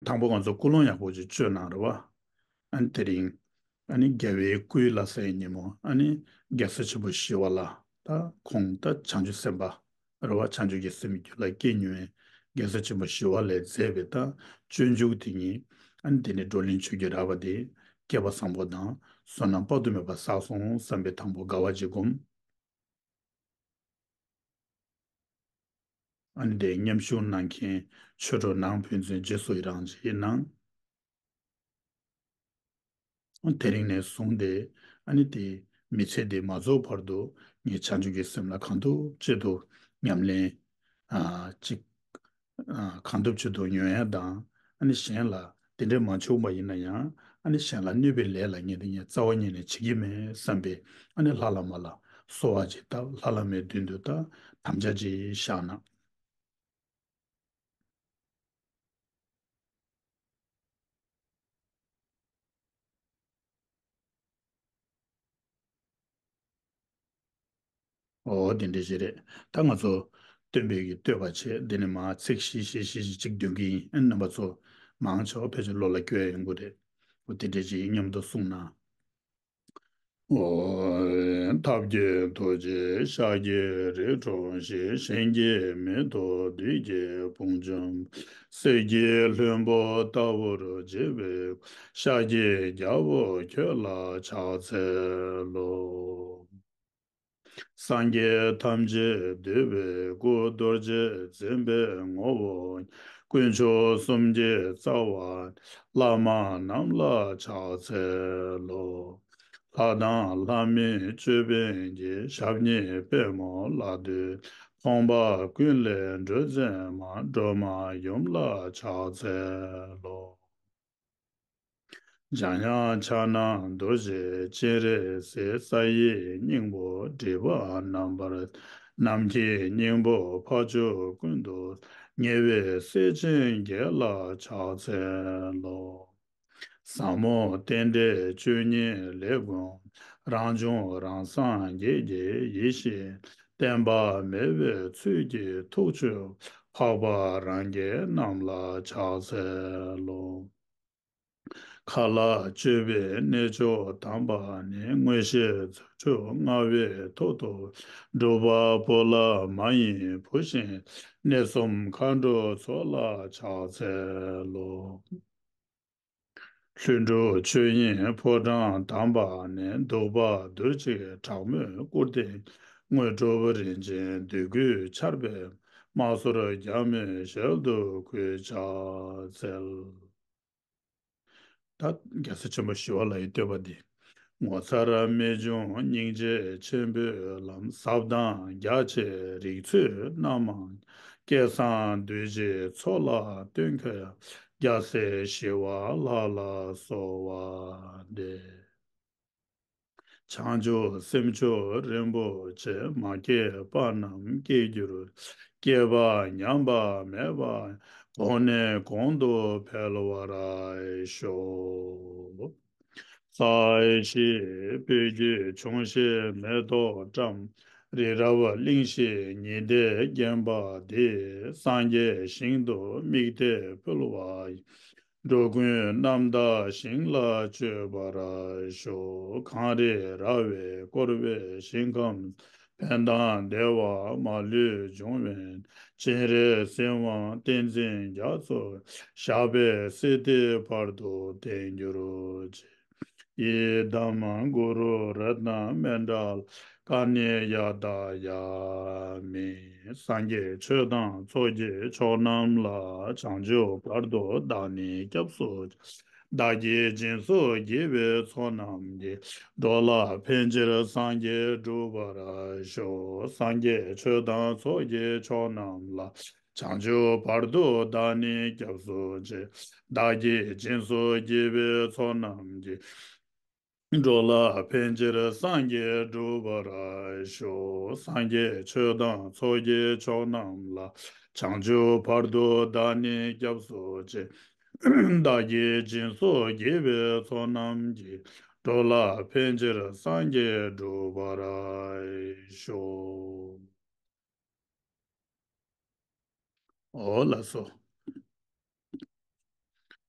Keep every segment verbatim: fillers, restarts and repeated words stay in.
དང་པོ་ང་ཚོ་ཀུན་སློང་ཡག་པོ་ཅིག་བཅོས་གནང་རེད་བ། ཨ་ནི་དེ་རིང་ཨ་ནི་རྒྱལ་བའི་སྐུའི་བླ་གཟའི་ཉིན་མོ་ཨ་ནི་རྒྱལ་སྲས་ཆེན་པོ་ཞི་བ་ལྷ། ད་ཁོང་ད་བྱང་ཆུབ་སེམས་དཔའ་རེད་བ། བྱང་ཆུབ་ཀྱི་སེམས་རྒྱུད་ལ་སྐྱེས་མྱོང་བའི་རྒྱལ་སྲས་ཆེན་པོ་ཞི་བ་ལྷས་མཛད་པའི་ད་སྤྱོད་འཇུག་དེ་ཉིད། ཨ་ནི་དེ་ནི་བགྲོ་གླེང་ཆོས་ཀྱི་ར་བ་དེ་སྐལ་པ་བཟང་པོ་དང་བསོད་ནམས་དཔག་ཏུ་མེད་པ་བསགས་སོང་བསམ་པའི་དང་པོ་དགའ་བ་ཅིག་སྒོམ། ཨ་ནི་དེ་མཉམ་ཞུགས་གནང་མཁན་ཆོས་གྲོགས་ནང་ཕན་ཚུན་རྗེས་སུ་ཡི་རང་ཅིག་གནང་། དེ་རིང་ནས་བཟུང་སྟེ་ཨ་ནི་དེ་མི་ཚེ་འདི་མ་རྫོགས་བར་དུ་ངས་བྱང་ཆུབ་ཀྱི་སེམས་ལ་གང་ཐུབ་ཅི་ཐུབ་ཉམས་ལེན་ཨ་ཅིག་ཨ་གང་ཐུབ་ཅི་ཐུབ་ཉོན་ཡ་དང་། ཨ་ནི་གཞན་ལ་དེ་འདྲས་མ་བྱུང་བ་ཡིན་ན་ཡང་ཨ་ནི་གཞན་ལ་གནོད་པའི་ལས་ལ་ངས་དེ་ངས་རྩ་བ་ཉིད་ནས་བྱེད་ཀྱི་མེད་བསམ་པའི་ཨ་ནི་ལྷ་བླ་མ་ལ་གསོལ་བ་ཅིག་བཏབ། ལྷ་བླ་མའི་མདུན་དུ་ད་དམ་བཅའ་ཅིག་བཞག་ན། ཨོ་དེ་འདྲ་ཞིག་རེད། ད་ང་ཚོ་སྟོན་པའི་གི་བསྟོད་པ་བྱས། འདི་ནས་མར་ཚིག་བཞི་བཞི་བཞི་བཞི་གཅིག་འདོན་གི་ཡིན། ཨ་རྣམ་པ་ཚོ་མང་ཆེ་བ་ཕལ་ཆེར་བློ་ལ་སྐྱོ་ཡ་ཡོང་གི་རེད། ཨོ་དེ་འདྲ་ཞིག་མཉམ་དུ་གསུངས་ན། ཨོ། ཐབས་མཁས་ཐུགས་རྗེས་ཤཱཀྱའི་རིགས་འཁྲུངས་ཤིང་། གཞན་གྱིས་མི་ཐུབ་བདུད་ཀྱི་དཔུང་འཇོམས། གསེར་གྱི་ལྷུན་པོ་ལྟ་བུར་བརྗིད་པའི་སྐུ། ཤཱཀྱའི་རྒྱལ་པོ་ཁྱོད་ལ་ཕྱག་འཚལ་ལོ། སངས་རྒྱས་ཐམས་ཅད་འདུས་པའི་སྐུ། རྡོ་རྗེ་འཛིན་པའི་ངོ་བོ་ཉིད། དཀོན་མཆོག་གསུམ་གྱི་རྩ་བ་ནི། བླ་མ་རྣམས་ལ་ཕྱག་འཚལ་ལོ། ལྷ་དང་ལྷ་མིན་ཅོད་པན་གྱི། ཞབས་གཉིས་པད་མོ་ལ་འདུད། ཕོངས་པ་ཀུན་ལས་སྒྲོལ་མཛད་མ། སྒྲོལ་མ་ཡུམ་ལ་ཕྱག་འཚལ་ལོ། འཇམ་དབྱངས་ཕྱག་ན་རྡོ་རྗེ་སྤྱན་རས་གཟིགས། རྩ་བའི་སྙིང་པོ་སྒྲིབ་པ་རྣམ་པར། ནམ་མཁའི་སྙིང་པོ་འཕགས་མཆོག་ཀུན་ཏུ། ཉེ་བའི་སྲས་ཆེན་བརྒྱད་ལ་ཕྱག་འཚལ་ལོ། ཟབ་མོ་རྟེན་འབྲེལ་བཅུ་གཉིས་ལས་བསྒོམས། རང་བྱུང་རང་སངས་རྒྱས་ཀྱི་ཡེ་ཤེས། བརྟེན་པ་མེད་པའི་ཚུལ་གྱིས་ཐུགས་ཆུད། འཕགས་པ་རང་རྒྱལ་རྣམས་ལ་ཕྱག་འཚལ་ལོ། མཁའ་ལ་སྤྱོད་པའི་གནས་མཆོག་དམ་པ་ནི། མངོན་ཤེས་རྫུ་འཕྲུལ་མངའ་བའི་ཐོག་ཏུ། སྒྲུབ་པ་པོ་ལ་མ་ཡིན་བུ་བཞིན། གནས་གསུམ་མཁའ་འགྲོའི་ཚོགས་ལ་ཕྱག་འཚལ་ལོ། ལྷུན་གྲུབ་ཆོས་དབྱིངས་ཕོ་བྲང་དམ་པ་ནི། གདུག་པ་རྡུལ་གཅིག་དྲག་མོའི་སྐུར་སྟོན། དངོས་གྲུབ་རིན་ཆེན་འདོད་དགུའི་ཆར་འབེབས། མ་གསོལ་རྒྱ་མོས་ཞལ་དུ་བཀོད། ཕྱག་འཚལ། ད་རྒྱལ་སྲས་ཆེན་པོ་ཞི་བ་ལྷ་ཡི་བསྟོད་པ་འདི། ངོ་མཚར་རྨད་བྱུང་སྙིང་རྗེ་ཆེན་པོའི་ལམ། ཟབ་དང་རྒྱ་ཆེ་རིགས་ཚོའི་རྣམ་མང་། སྐལ་བཟང་གདུལ་བྱའི་ཚོགས་ལ་སྟོན་མཁས། རྒྱལ་སྲས་ཞི་བ་ལྷ་ལ་གསོལ་བ་འདེབས། བྱང་ཆུབ་སེམས་མཆོག་རིན་པོ་ཆེ། མ་སྐྱེས་པ་རྣམས་སྐྱེ་གྱུར་ཅིག། སྐྱེས་པ་ཉམས་པ་མེད་པ། གོང་ནས་གོང་དུ་འཕེལ་བར་ཤོག། ས་གཞི་སྤོས་ཀྱི་འཁྱུད་བྱས་མེ་ཏོག་བཀྲམ། རི་རབ་གླིང་བཞི་ཉི་ཟླས་བརྒྱན་པ་འདི། སངས་རྒྱས་ཞིང་དུ་དམིགས་གཏད་ཕུལ་བ་ཡིས། འགྲོ་ཀུན་རྣམ་དག་ཞིང་ལ་སྤྱོད་པར་ཤོག། གངས་རི་ར་བས་བསྐོར་བའི་ཞིང་ཁམས། ཕན་དང་བདེ་བ་མ་ལུས་འབྱུང་བའི། སྤྱན་རས་གཟིགས་དབང་བསྟན་འཛིན་རྒྱ་མཚོ། ཞབས་པད་སྲིད་མཐའི་བར་དུ་བརྟན་གྱུར་ཅིག། ཡི་དམ་གུ་རུ་རཏྣ་མཎྜལ། ཀ་ཎི་ཡ་ཏཱ་ཡ་མི། སངས་རྒྱས་ཆོས་དང་ཚོགས་ཀྱི་མཆོག་རྣམས་ལ། བྱང་ཆུབ་བར་དུ་བདག་ནི་སྐྱབས་སུ་མཆི། བདག་གིས་སྦྱིན་སོགས་བགྱིས་པའི་ཚོགས་རྣམས་ཀྱིས། འགྲོ་ལ་ཕན་ཕྱིར་སངས་རྒྱས་འགྲུབ་པར་ཤོག། སངས་རྒྱས་ཆོས་དང་ཚོགས་ཀྱི་མཆོག་རྣམས་ལ། བྱང་ཆུབ་བར་དུ་བདག་ནི་སྐྱབས་སུ་མཆི། བདག་གིས་སྦྱིན་སོགས་བགྱིས་པའི་ཚོགས་རྣམས་ཀྱིས། འགྲོ་ལ་ཕན་ཕྱིར་སངས་རྒྱས་འགྲུབ་པར་ཤོག། སངས་རྒྱས་ཆོས་དང་ཚོགས་ཀྱི་མཆོག་རྣམས་ལ། བྱང་ཆུབ་བར་དུ་བདག་ནི་སྐྱབས་སུ་མཆི། བདག་གིས་སྦྱིན་སོགས་བགྱིས་པའི་ཚོགས་རྣམས་ཀྱིས། འགྲོ་ལ་ཕན་ཕྱིར་སངས་རྒྱས་འགྲུབ་པར་ཤོག། ཨོ་ལགས་སོ།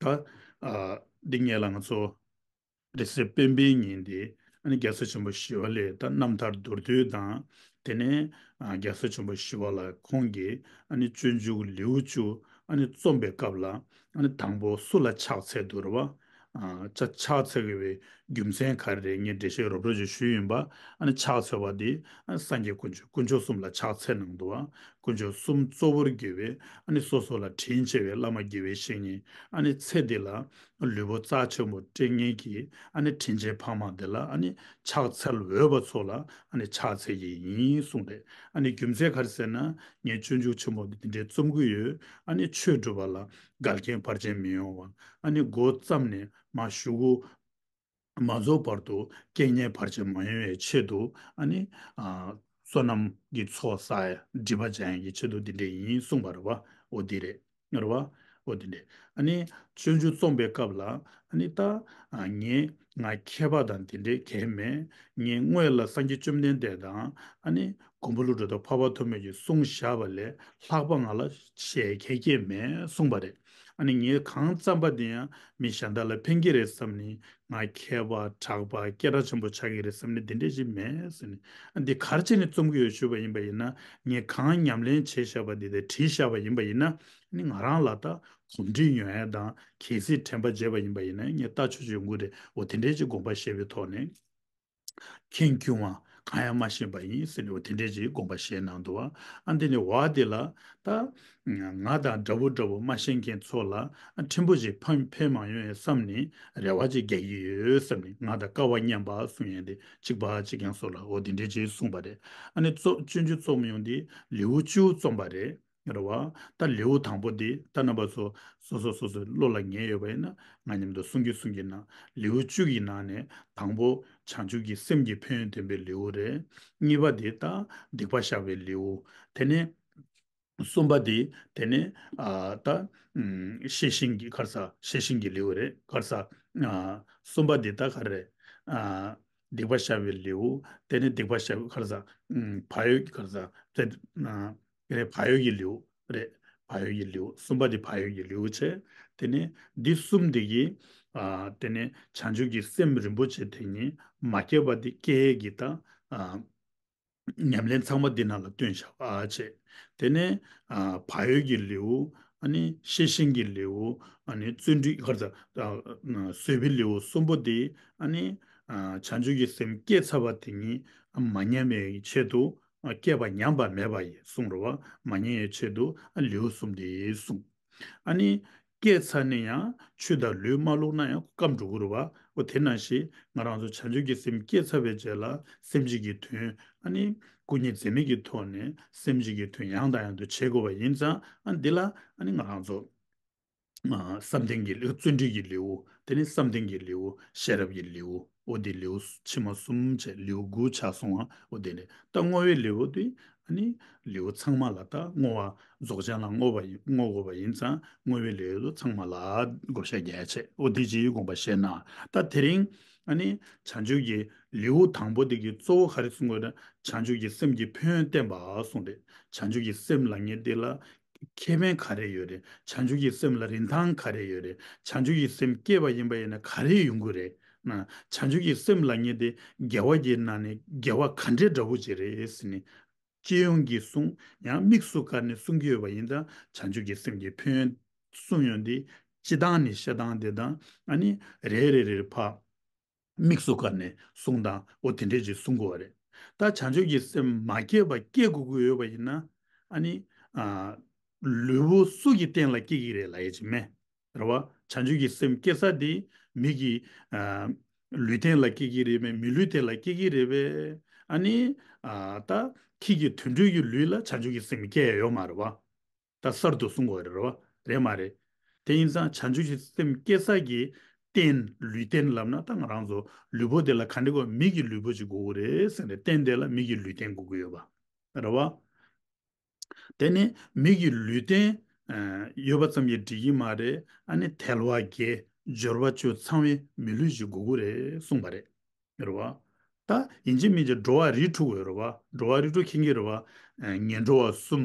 ད་ཨ་འདི་ངེད་ལ་ང་ཚོ་རེས་གཟའ་སྤེན་པའི་ཉིན་དེ་ཨ་ནི་རྒྱལ་སྲས་ཆེན་པོ་ཞི་བ་ལྷས་ད་རྣམ་ཐར་མདོར་བསྡུས་དང་། དེ་ནས་ཨ་རྒྱལ་སྲས་ཆེན་པོ་ཞི་བ་ལྷ་ཁོང་གིས་ཨ་ནི་སྤྱོད་འཇུག་ལེའུ་བཅུ་ཨ་ནི་རྩོམ་པའི་སྐབས་ལ་ཨ་ནི་དང་པོ་སུ་ལ་ཕྱག་འཚལ་འདུག་རེད་བ། ཨ་ཕྱག་ཕྱག་འཚལ་དགོས་པའི་རྒྱུ་མཚན་ག་རེ་རེད། ངས་འགྲེལ་བཤད་རོབ་རོབ་ཅིག་ཞུས་ཡིན་པ། ཨ་ནི་ཕྱག་འཚལ་བ་དེ་ཨ་ནི་སངས་རྒྱས་དཀོན་མཆོག་དཀོན་མཆོག་གསུམ་ལ་ཕྱག་འཚལ་གནང་འདུག་བ། དཀོན་མཆོག་གསུམ་གཙོ་བོར་གྱུར་པའི་ཨ་ནི་སོ་སོ་ལ་དྲིན་ཆེ་བའི་བླ་མ་དགེ་བའི་བཤེས་གཉེན་ཨ་ནི་ཚེ་འདི་ལ་ལུས་པོ་རྩ་ཆེན་པོ་སྤྲད་མཁན་གྱི་ཨ་ནི་དྲིན་ཆེན་ཕ་མ་དེ་ལ་ཨ་ནི་ཕྱག་འཚལ་འོས་པ་ཚོ་ལ་ཨ་ནི་ཕྱག་འཚལ་གྱི་ཡིན་གསུངས་ཏེ། ཨ་ནི་རྒྱུ་མཚན་ག་རེ་ཟེར་ན། ངས་སྤྱོད་འཇུག་ཆེན་མོ་འདི་འདྲའི་རྩོམ་གྱི་ཡོད། ཨ་ནི་ཆོས་སྒྲུབ་པ་ལ་འགལ་རྐྱེན་བར་ཆད་མི་ཡོང་བ། ཨ་ནི་འགོ་བརྩམས་ནས་མ་གཞུག་གུ་མ་རྫོགས་བར་དུ་རྐྱེན་ངན་བར་ཆད་མ་ཡོང་བའི་ཆེད་དུ། ཨ་ནི་ཨ་བསོད་ནམས་ཀྱི་ཚོགས་བསགས་ཡ་སྒྲིབ་པ་སྦྱང་ཡ་གི་ཆེད་དུ་འདི་འདྲ་ཡིན་གསུངས་པ་རེད་བ། འོ་འདི་རེད། རེད་བ། འོ་འདི་འདྲ། ཨ་ནི་སྤྱོད་འཇུག་རྩོམ་པའི་སྐབས་ལ་ཨ་ནི་ད་ཨ་ངས་ང་མཁས་པ་དང་འདི་འདྲའི་གལ་མེད། ངས་དངོས་ལ་སངས་རྒྱས་བཅོམ་ལྡན་འདས་དང་ཨ་ནི་མགོན་པོ་ཀླུ་སྒྲུབ་དང་འཕགས་པ་ཐོགས་མེད་ཀྱིས་གསུངས་བཞག་པ་ལས་ལྷག་པ་ང་ལ་བཤད་མཁན་གལ་མེད་གསུངས་པ་རེད། ཨ་ནི་ངས་གང་བརྩམས་པ་དེ་ཡང་མི་གཞན་དག་ལ་ཕན་གྱི་རེད་བསམ་ནས། ང་མཁས་པ་གྲགས་པ་སྐད་གྲགས་ཆེན་པོ་ཆགས་ཀྱི་རེད་བསམ་ནས་འདི་འདྲ་ཞིག་མེད་ཟེར་ནས། ཨ་འདི་ག་རེ་བྱས་ནས་རྩོམ་གྱི་ཡོད་ཞུས་པ་ཡིན་པ་ཡིན་ན། ངས་གང་ཉམས་ལེན་བྱས་བཞག་པ་འདི་དང་བྲིས་བཞག་པ་ཡིན་པ་ཡིན་ན། ཨ་ནི་ང་རང་ལ་ད་གོམས་འདྲིས་ཡོང་ཡ་དང་། གལ་སྲིད་དྲན་པ་བརྗེད་པ་ཡིན་པ་ཡིན་ན་ངས་ལྟ་ཆོག་ཆོག་ཡོང་གི་རེད། འོ་དེ་འདྲའི་ཅིག་དགོངས་པ་བཞེས་པའི་ཐོག་ནས། མཁྱེན་དཀྱུས་མ་གང་ཡང་མ་ཤེས་པ་ཡིན་ཟེར་ནས་འོ་དེ་འདྲའི་ཅིག་དགོངས་པ་བཞེས་གནང་འདུག་བ། ཨ་འདི་ནི་བ་དེ་ལ་ད་ང་དང་འདྲ་པོ་འདྲ་པོ་མ་ཤེས་མཁན་ཚོ་ལ་ཨ་ཕྲན་བུ་ཅིག་ཕན་ཕན་མ་ཡོང་ཡ་བསམ་ནས་རེ་བ་ཅིག་རྒྱག་གི་ཡོད་བསམ་ནས། ང་དང་སྐལ་བ་མཉམ་པ་གསུང་ཡ་དེ་གཅིག་པ་གཅིག་རྐྱང་སོགས་ལ་འོ་དེ་འདྲའི་ཅིག་གསུངས་པ་རེད། ཨ་ནི་རྩོམ་སྤྱོད་འཇུག་རྩོམ་ཡོང་དེ་ལེའུ་བཅུ་རྩོམ་པ་རེད། རེད་བ། ད་ལེའུ་དང་པོ་འདི་ད་རྣམ་པ་ཚོ་སོ་སོ་སོ་སོའི་བློ་ལ་ངེས་ཡོད་པ་ཡིན་ན་ང་མཉམ་དུ་གསུང་གི་གསུང་གི་ན། ལེའུ་བཅུ་ཡི་ནང་ནས་དང་པོ་བྱང་ཆུབ་ཀྱི་སེམས་ཀྱི་ཕན་ཡོན་སྟོན་པའི་ལེའུ་རེད། གཉིས་པ་འདི་ད་སྡིག་པ་བཤགས་པའི་ལེའུ། དེ་ནས་གསུམ་པ་འདི་དེ་ནས་ཨ་ད་ཨམ་ཤེས་བཞིན་གྱི་ག་རེ་ཟ། ཤེས་བཞིན་གྱི་ལེའུ་རེད། ག་རེ་ཟ། ཨ་གསུམ་པ་འདི་ད་ག་རེ་རེད། ཨ་སྡིག་པ་བཤགས་པའི་ལེའུ། དེ་ནས་སྡིག་པ་བཤགས་ག་རེ་ཟ། ཨམ་བག་ཡོད་ཀྱི་ག་རེ་ཟ། དེ་ཨ་རེད། བག་ཡོད་ཀྱི་ལེའུ་རེད། བག་ཡོད་ཀྱི་ལེའུ། གསུམ་པ་དེ་བག་ཡོད་ཀྱི་ལེའུ་བྱས། དེ་ནས་འདི་གསུམ་དེ་གིས་ཨ་དེ་ནས་བྱང་ཆུབ་ཀྱི་སེམས་རིན་པོ་ཆེ་དེ་ཉིད་མ་སྐྱེས་པ་དེ་སྐྱེ་ཡས་ཀྱི་ད་ཨ་ཉམས་ལེན་ཚང་མ་འདི་ནང་ལ་བསྟན་བཞག་པ་བྱས། དེ་ནས་ཨ་བག་ཡོད་ཀྱི་ལེའུ། ཨ་ནི་ཤེས་བཞིན་གྱི་ལེའུ། ཨ་ནི་བརྩོན་འགྲུས་ག་རེ་ཟ། ཨ་བཟོད་པའི་ལེའུ་གསུམ་པོ་དེ་ཨ་ནི་ཨ་བྱང་ཆུབ་ཀྱི་སེམས་སྐྱེས་ཚར་བ་དེ་ཉིད་མ་ཉམས་པའི་ཆེད་དུ། ཨ་སྐྱེས་པ་ཉམས་པ་མེད་པ་ཡི་གསུང་རེད་བ། མ་ཉམས་པའི་ཆེད་དུ་ཨ་ལེའུ་གསུམ་དེ་གསུངས། ཨ་ནི་སྐྱེས་ཚར་ནས་ཡང་ཆུ་དང་ལུད་མ་བླུགས་ན་ཡང་སྐམ་འགྲོ་གི་རེད་བ། འོ་དེ་ནང་བཞིན་ང་རང་ཚོ་བྱང་ཆུབ་ཀྱི་སེམས་སྐྱེས་ཚར་བའི་རྗེས་ལ་སེམས་བསྐྱེད་ཀྱི་དོན། ཨ་ནི་སྐུ་གཉིས་འཛད་མེད་ཀྱི་ཐོག་ནས་སེམས་བསྐྱེད་ཀྱི་དོན་ཡང་དང་ཡང་དུ་བྱེད་དགོས་པ་ཡིན་ཙང་། ཨ་འདི་ལ་ཨ་ནི་ང་རང་ཚོ་ཨ་བསམ་གཏན་གྱི་ལེའུ། བརྩོན་འགྲུས་ཀྱི་ལེའུ། དེ་ནས་བསམ་གཏན་གྱི་ལེའུ། ཤེས་རབ་ཀྱི་ལེའུ། འོ་དེ་ལེའུ་ཕྱི་མ་གསུམ་བྱས་ལེའུ་དགུ་ཆགས་སོང་ང་། འོ་དེ་ནས་ད་བསྔོ་བའི་ལེའུ་དེ་ཨ་ནི་ལེའུ་ཚང་མ་ལ་ད་བསྔོ་བ་རྫོགས་བྱང་ལ་བསྔོ་བ་ཡིན། བསྔོ་དགོས་པ་ཡིན་ཙང་བསྔོ་བའི་ལེའུ་ཚང་མ་ལ་བགོ་བཤའ་རྒྱག་ཡ་བྱས། འོ་དེ་ཅིག་དགོངས་པ་བཞེས་ན། ད་དེ་རིང་ཨ་ནི་བྱང་ཆུབ་ཀྱི་ལེའུ་དང་པོ་དེ་གི་གཙོ་བོ་ག་རེ་གསུང་དགོས་ན། བྱང་ཆུབ་ཀྱི་སེམས་ཀྱི་ཕན་ཡོན་བསྟན་པ་གསུངས་ཏེ། བྱང་ཆུབ་ཀྱི་སེམས་ལབ་མཁན་དེ་ལ་ཁེ་ཕན་ག་རེ་ཡོད་རེད། བྱང་ཆུབ་ཀྱི་སེམས་ལ་རིན་ཐང་ག་རེ་ཡོད་རེད། བྱང་ཆུབ་ཀྱི་སེམས་སྐྱེས་པ་ཡིན་པ་ཡིན་ན་ག་རེ་ཡོང་གི་རེད། ན་བྱང་ཆུབ་ཀྱི་སེམས་ལབ་མཁན་དེ་དགེ་བ་གི་ནང་ནས་དགེ་བ་ག་འདྲའི་འདྲ་པོ་ཅིག་རེད་ཟེར་ནས། སྤྱི་ཡོངས་ཀྱི་གསུང་ཡང་དམིགས་སུ་བཀར་ནས་གསུང་གི་ཡོད་པ་ཡིན་ཙང་། བྱང་ཆུབ་ཀྱི་སེམས་ཀྱི་ཕན་ཡོན་གསུང་ཡོང་དེ་སྤྱི་བཏང་ནས་བཤད་སྟངས་དེ་དང་། ཨ་ནི་རེ་རེ་རེ་ཕར་དམིགས་སུ་བཀར་ནས་གསུང་སྟངས་འོ་དེ་འདྲས་ཅིག་གསུང་དགོས་པ་རེད། ད་བྱང་ཆུབ་ཀྱི་སེམས་མ་སྐྱེས་པ་སྐྱེ་དགོས་ཀྱི་ཡོད་པ་ཡིན་ན། ཨ་ནི་ཨ་ལུས་པོ་སུ་གི་རྟེན་ལ་སྐྱེ་གི་རེད་ལབ་ཡ་ཅིག་མེད་རེད་བ། བྱང་ཆུབ་ཀྱི་སེམས་སྐྱེ་ས་དེ་མི་གི་ཨ་ལུས་རྟེན་ལ་སྐྱེ་གི་རེད་མེད། མི་ལུས་རྟེན་ལ་སྐྱེ་གི་རེད་པས། ཨ་ནི་ཨ་ད་ཁྱེད་ཀྱི་དུད་འགྲོ་གི་ལུས་ལ་བྱང་ཆུབ་ཀྱི་སེམས་སྐྱེ་ཡ་ཡོད་མ་རེད་བ། ད་གསར་དུ་གསུང་དགོས་རེད་བ། རེད་མ་རེད། དེ་ཡིན་ཙང་བྱང་ཆུབ་ཀྱི་སེམས་སྐྱེ་ས་གི་རྟེན་ལུས་རྟེན་ལབ་ན། ད་ང་རང་ཚོ་ལུས་པོ་དེ་ལ་ག་འདྲ་དགོས། མི་གི་ལུས་པོ་ཅིག་དགོས་ཀྱི་རེད་ཟེར་ནས། རྟེན་དེ་ལ་མི་གི་ལུས་རྟེན་དགོས་ཀྱི་ཡོད་པ་རེད་བ། དེ་ནི་མི་གི་ལུས་རྟེན་ཨ་ཡོད་པ་ཙམ་གྱིས་འགྲིག་གི་མ་རེད། ཨ་ནི་དལ་བ་བརྒྱད་འབྱོར་པ་བཅུ་ཚང་བའི་མི་ལུས་ཅིག་དགོས་ཀྱི་རེད་གསུངས་པ་རེད། རེད་བ། ད་ཡིན་གཅིག་མིན་གཅིག་འགྲོ་བ་རིགས་དྲུག་ཡོད་རེད་བ། འགྲོ་བ་རིགས་དྲུག་མཁྱེན་གྱི་རེད་བ། ཨ་ངན་འགྲོ་བ་གསུམ།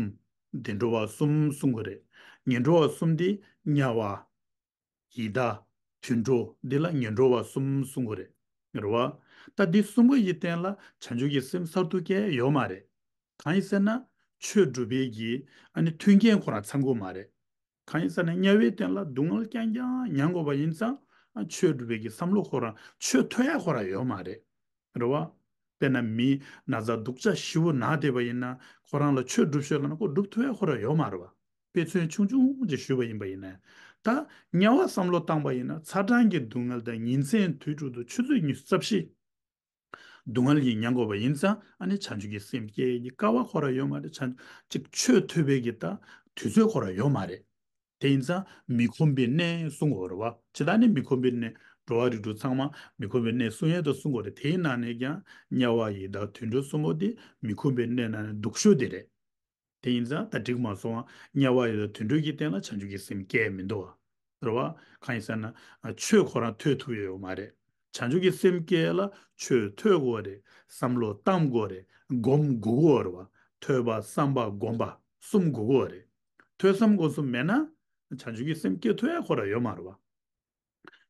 བདེ་འགྲོ་བ་གསུམ་གསུང་གི་རེད། ངན་འགྲོ་བ་གསུམ་དེ་དམྱལ་བ། ཡི་དྭགས། དུད་འགྲོ། འདི་ལ་ངན་འགྲོ་བ་གསུམ་གསུང་གི་རེད། རེད་བ། ད་འདི་གསུམ་པོ་ཡི་སྟེང་ལ་བྱང་ཆུབ་ཀྱི་སེམས་གསར་དུ་སྐྱེ་ཡོད་མ་རེད། གང་ཡིན་ཟེར་ན། ཆོས་སྒྲུབ་པའི་གི་ཨ་ནི་མཐུན་རྐྱེན་ཁོ་རང་ཚང་གི་མ་རེད། གང་ཡིན་ཟེར་ན་དམྱལ་བའི་སྟེང་ལ་སྡུག་བསྔལ་རྐྱང་རྐྱང་མྱང་དགོས་པ་ཡིན་ཙང་ཨ་ཆོས་སྒྲུབ་པའི་གི་བསམ་བློ་ཁོ་རང་ཆོས་ཐོས་ཡ་ཁོ་རང་ཡོད་མ་རེད། རེད་བ། དཔེར་ན་མི་ན་ཚ་སྡུག་ཅག་ཞེ་པོ་ན་བསྡད་པ་ཡིན་ན་ཁོ་རང་ལ་ཆོས་སྒྲུབ་ཤོག་ལབ་ན་ཁོ་སྒྲུབ་ཐུབ་ཡ་ཁོ་རང་ཡོད་མ་རེད་བ། དཔེ་མཚོན་ཆུང་ཆུང་ཅིག་ཞུས་པ་ཡིན་པ་ཡིན་ན། ད་དམྱལ་བ་བསམ་བློ་བཏང་པ་ཡིན་ན་ཚ་གྲང་གི་སྡུག་བསྔལ་དང་ཉིན་མཚན་དུས་དྲུག་ཏུ་ཆུ་ཚོད་ཉི་ཤུ་རྩ་བཞི། སྡུག་བསྔལ་གྱིས་མྱང་དགོས་པ་ཡིན་ཙང་ཨ་ནི་བྱང་ཆུབ་ཀྱི་སེམས་སྐྱེ་ཡི་སྐལ་བ་ཁོ་རང་ཡོད་མ་རེད། བྱང་ཅིག་ཆོས་ཐོས་པའི་གི་ད་དུས་ཚོད་ཁོ་རང་ཡོད་མ་རེད། དེ་ཡིན་ཙང་མི་ཁོམ་པའི་གནས་གསུང་དགོས་རེད་བ། ཇི་ལྟར་ནི་མི་ཁོམ་པའི་གནས་འགྲོ་བ་རིགས་དྲུག་ཚང་མ་མི་ཁོམ་པའི་གནས་གསུང་ཡས་དུ་གསུང་དགོས་རེད། དེའི་ནང་ནས་ཀྱང་དམྱལ་བ་ཡི་དྭགས་དུད་འགྲོ་གསུམ་པོ་དེ་མི་ཁོམ་པའི་གནས་ནང་ནས་སྡུག་ཤོས་དེ་རེད། དེ་ཡིན་ཙང་ད་འགྲིག་མ་སོང་བ། དམྱལ་བ་ཡི་དྭགས་དུད་འགྲོ་གི་སྟེང་ལ་བྱང་ཆུབ་ཀྱི་སེམས་སྐྱེ་མི་འདུག་བ། རེད་བ། གང་ཡིན་ཟེར་ན། ཆོས་ཁོ་རང་ཐོས་ཐུབ་ཡོད་མ་རེད། བྱང་ཆུབ་ཀྱི་སེམས་སྐྱེ་ལ་ཆོས་ཐོས་དགོས་རེད། བསམ་བློ་བཏང་དགོས་རེད། སྒོམ་དགོས་དགོས་རེད་བ། ཐོས་པ་བསམ་པ་སྒོམ་པ་གསུམ་དགོས་དགོས་རེད། ཐོས་བསམ་སྒོམ་གསུམ་མེད་ན། བྱང་ཆུབ་ཀྱི་སེམས་སྐྱེ་ཐུབ་ཡ་ཁོ་རང་ཡོད་མ་རེད་བ།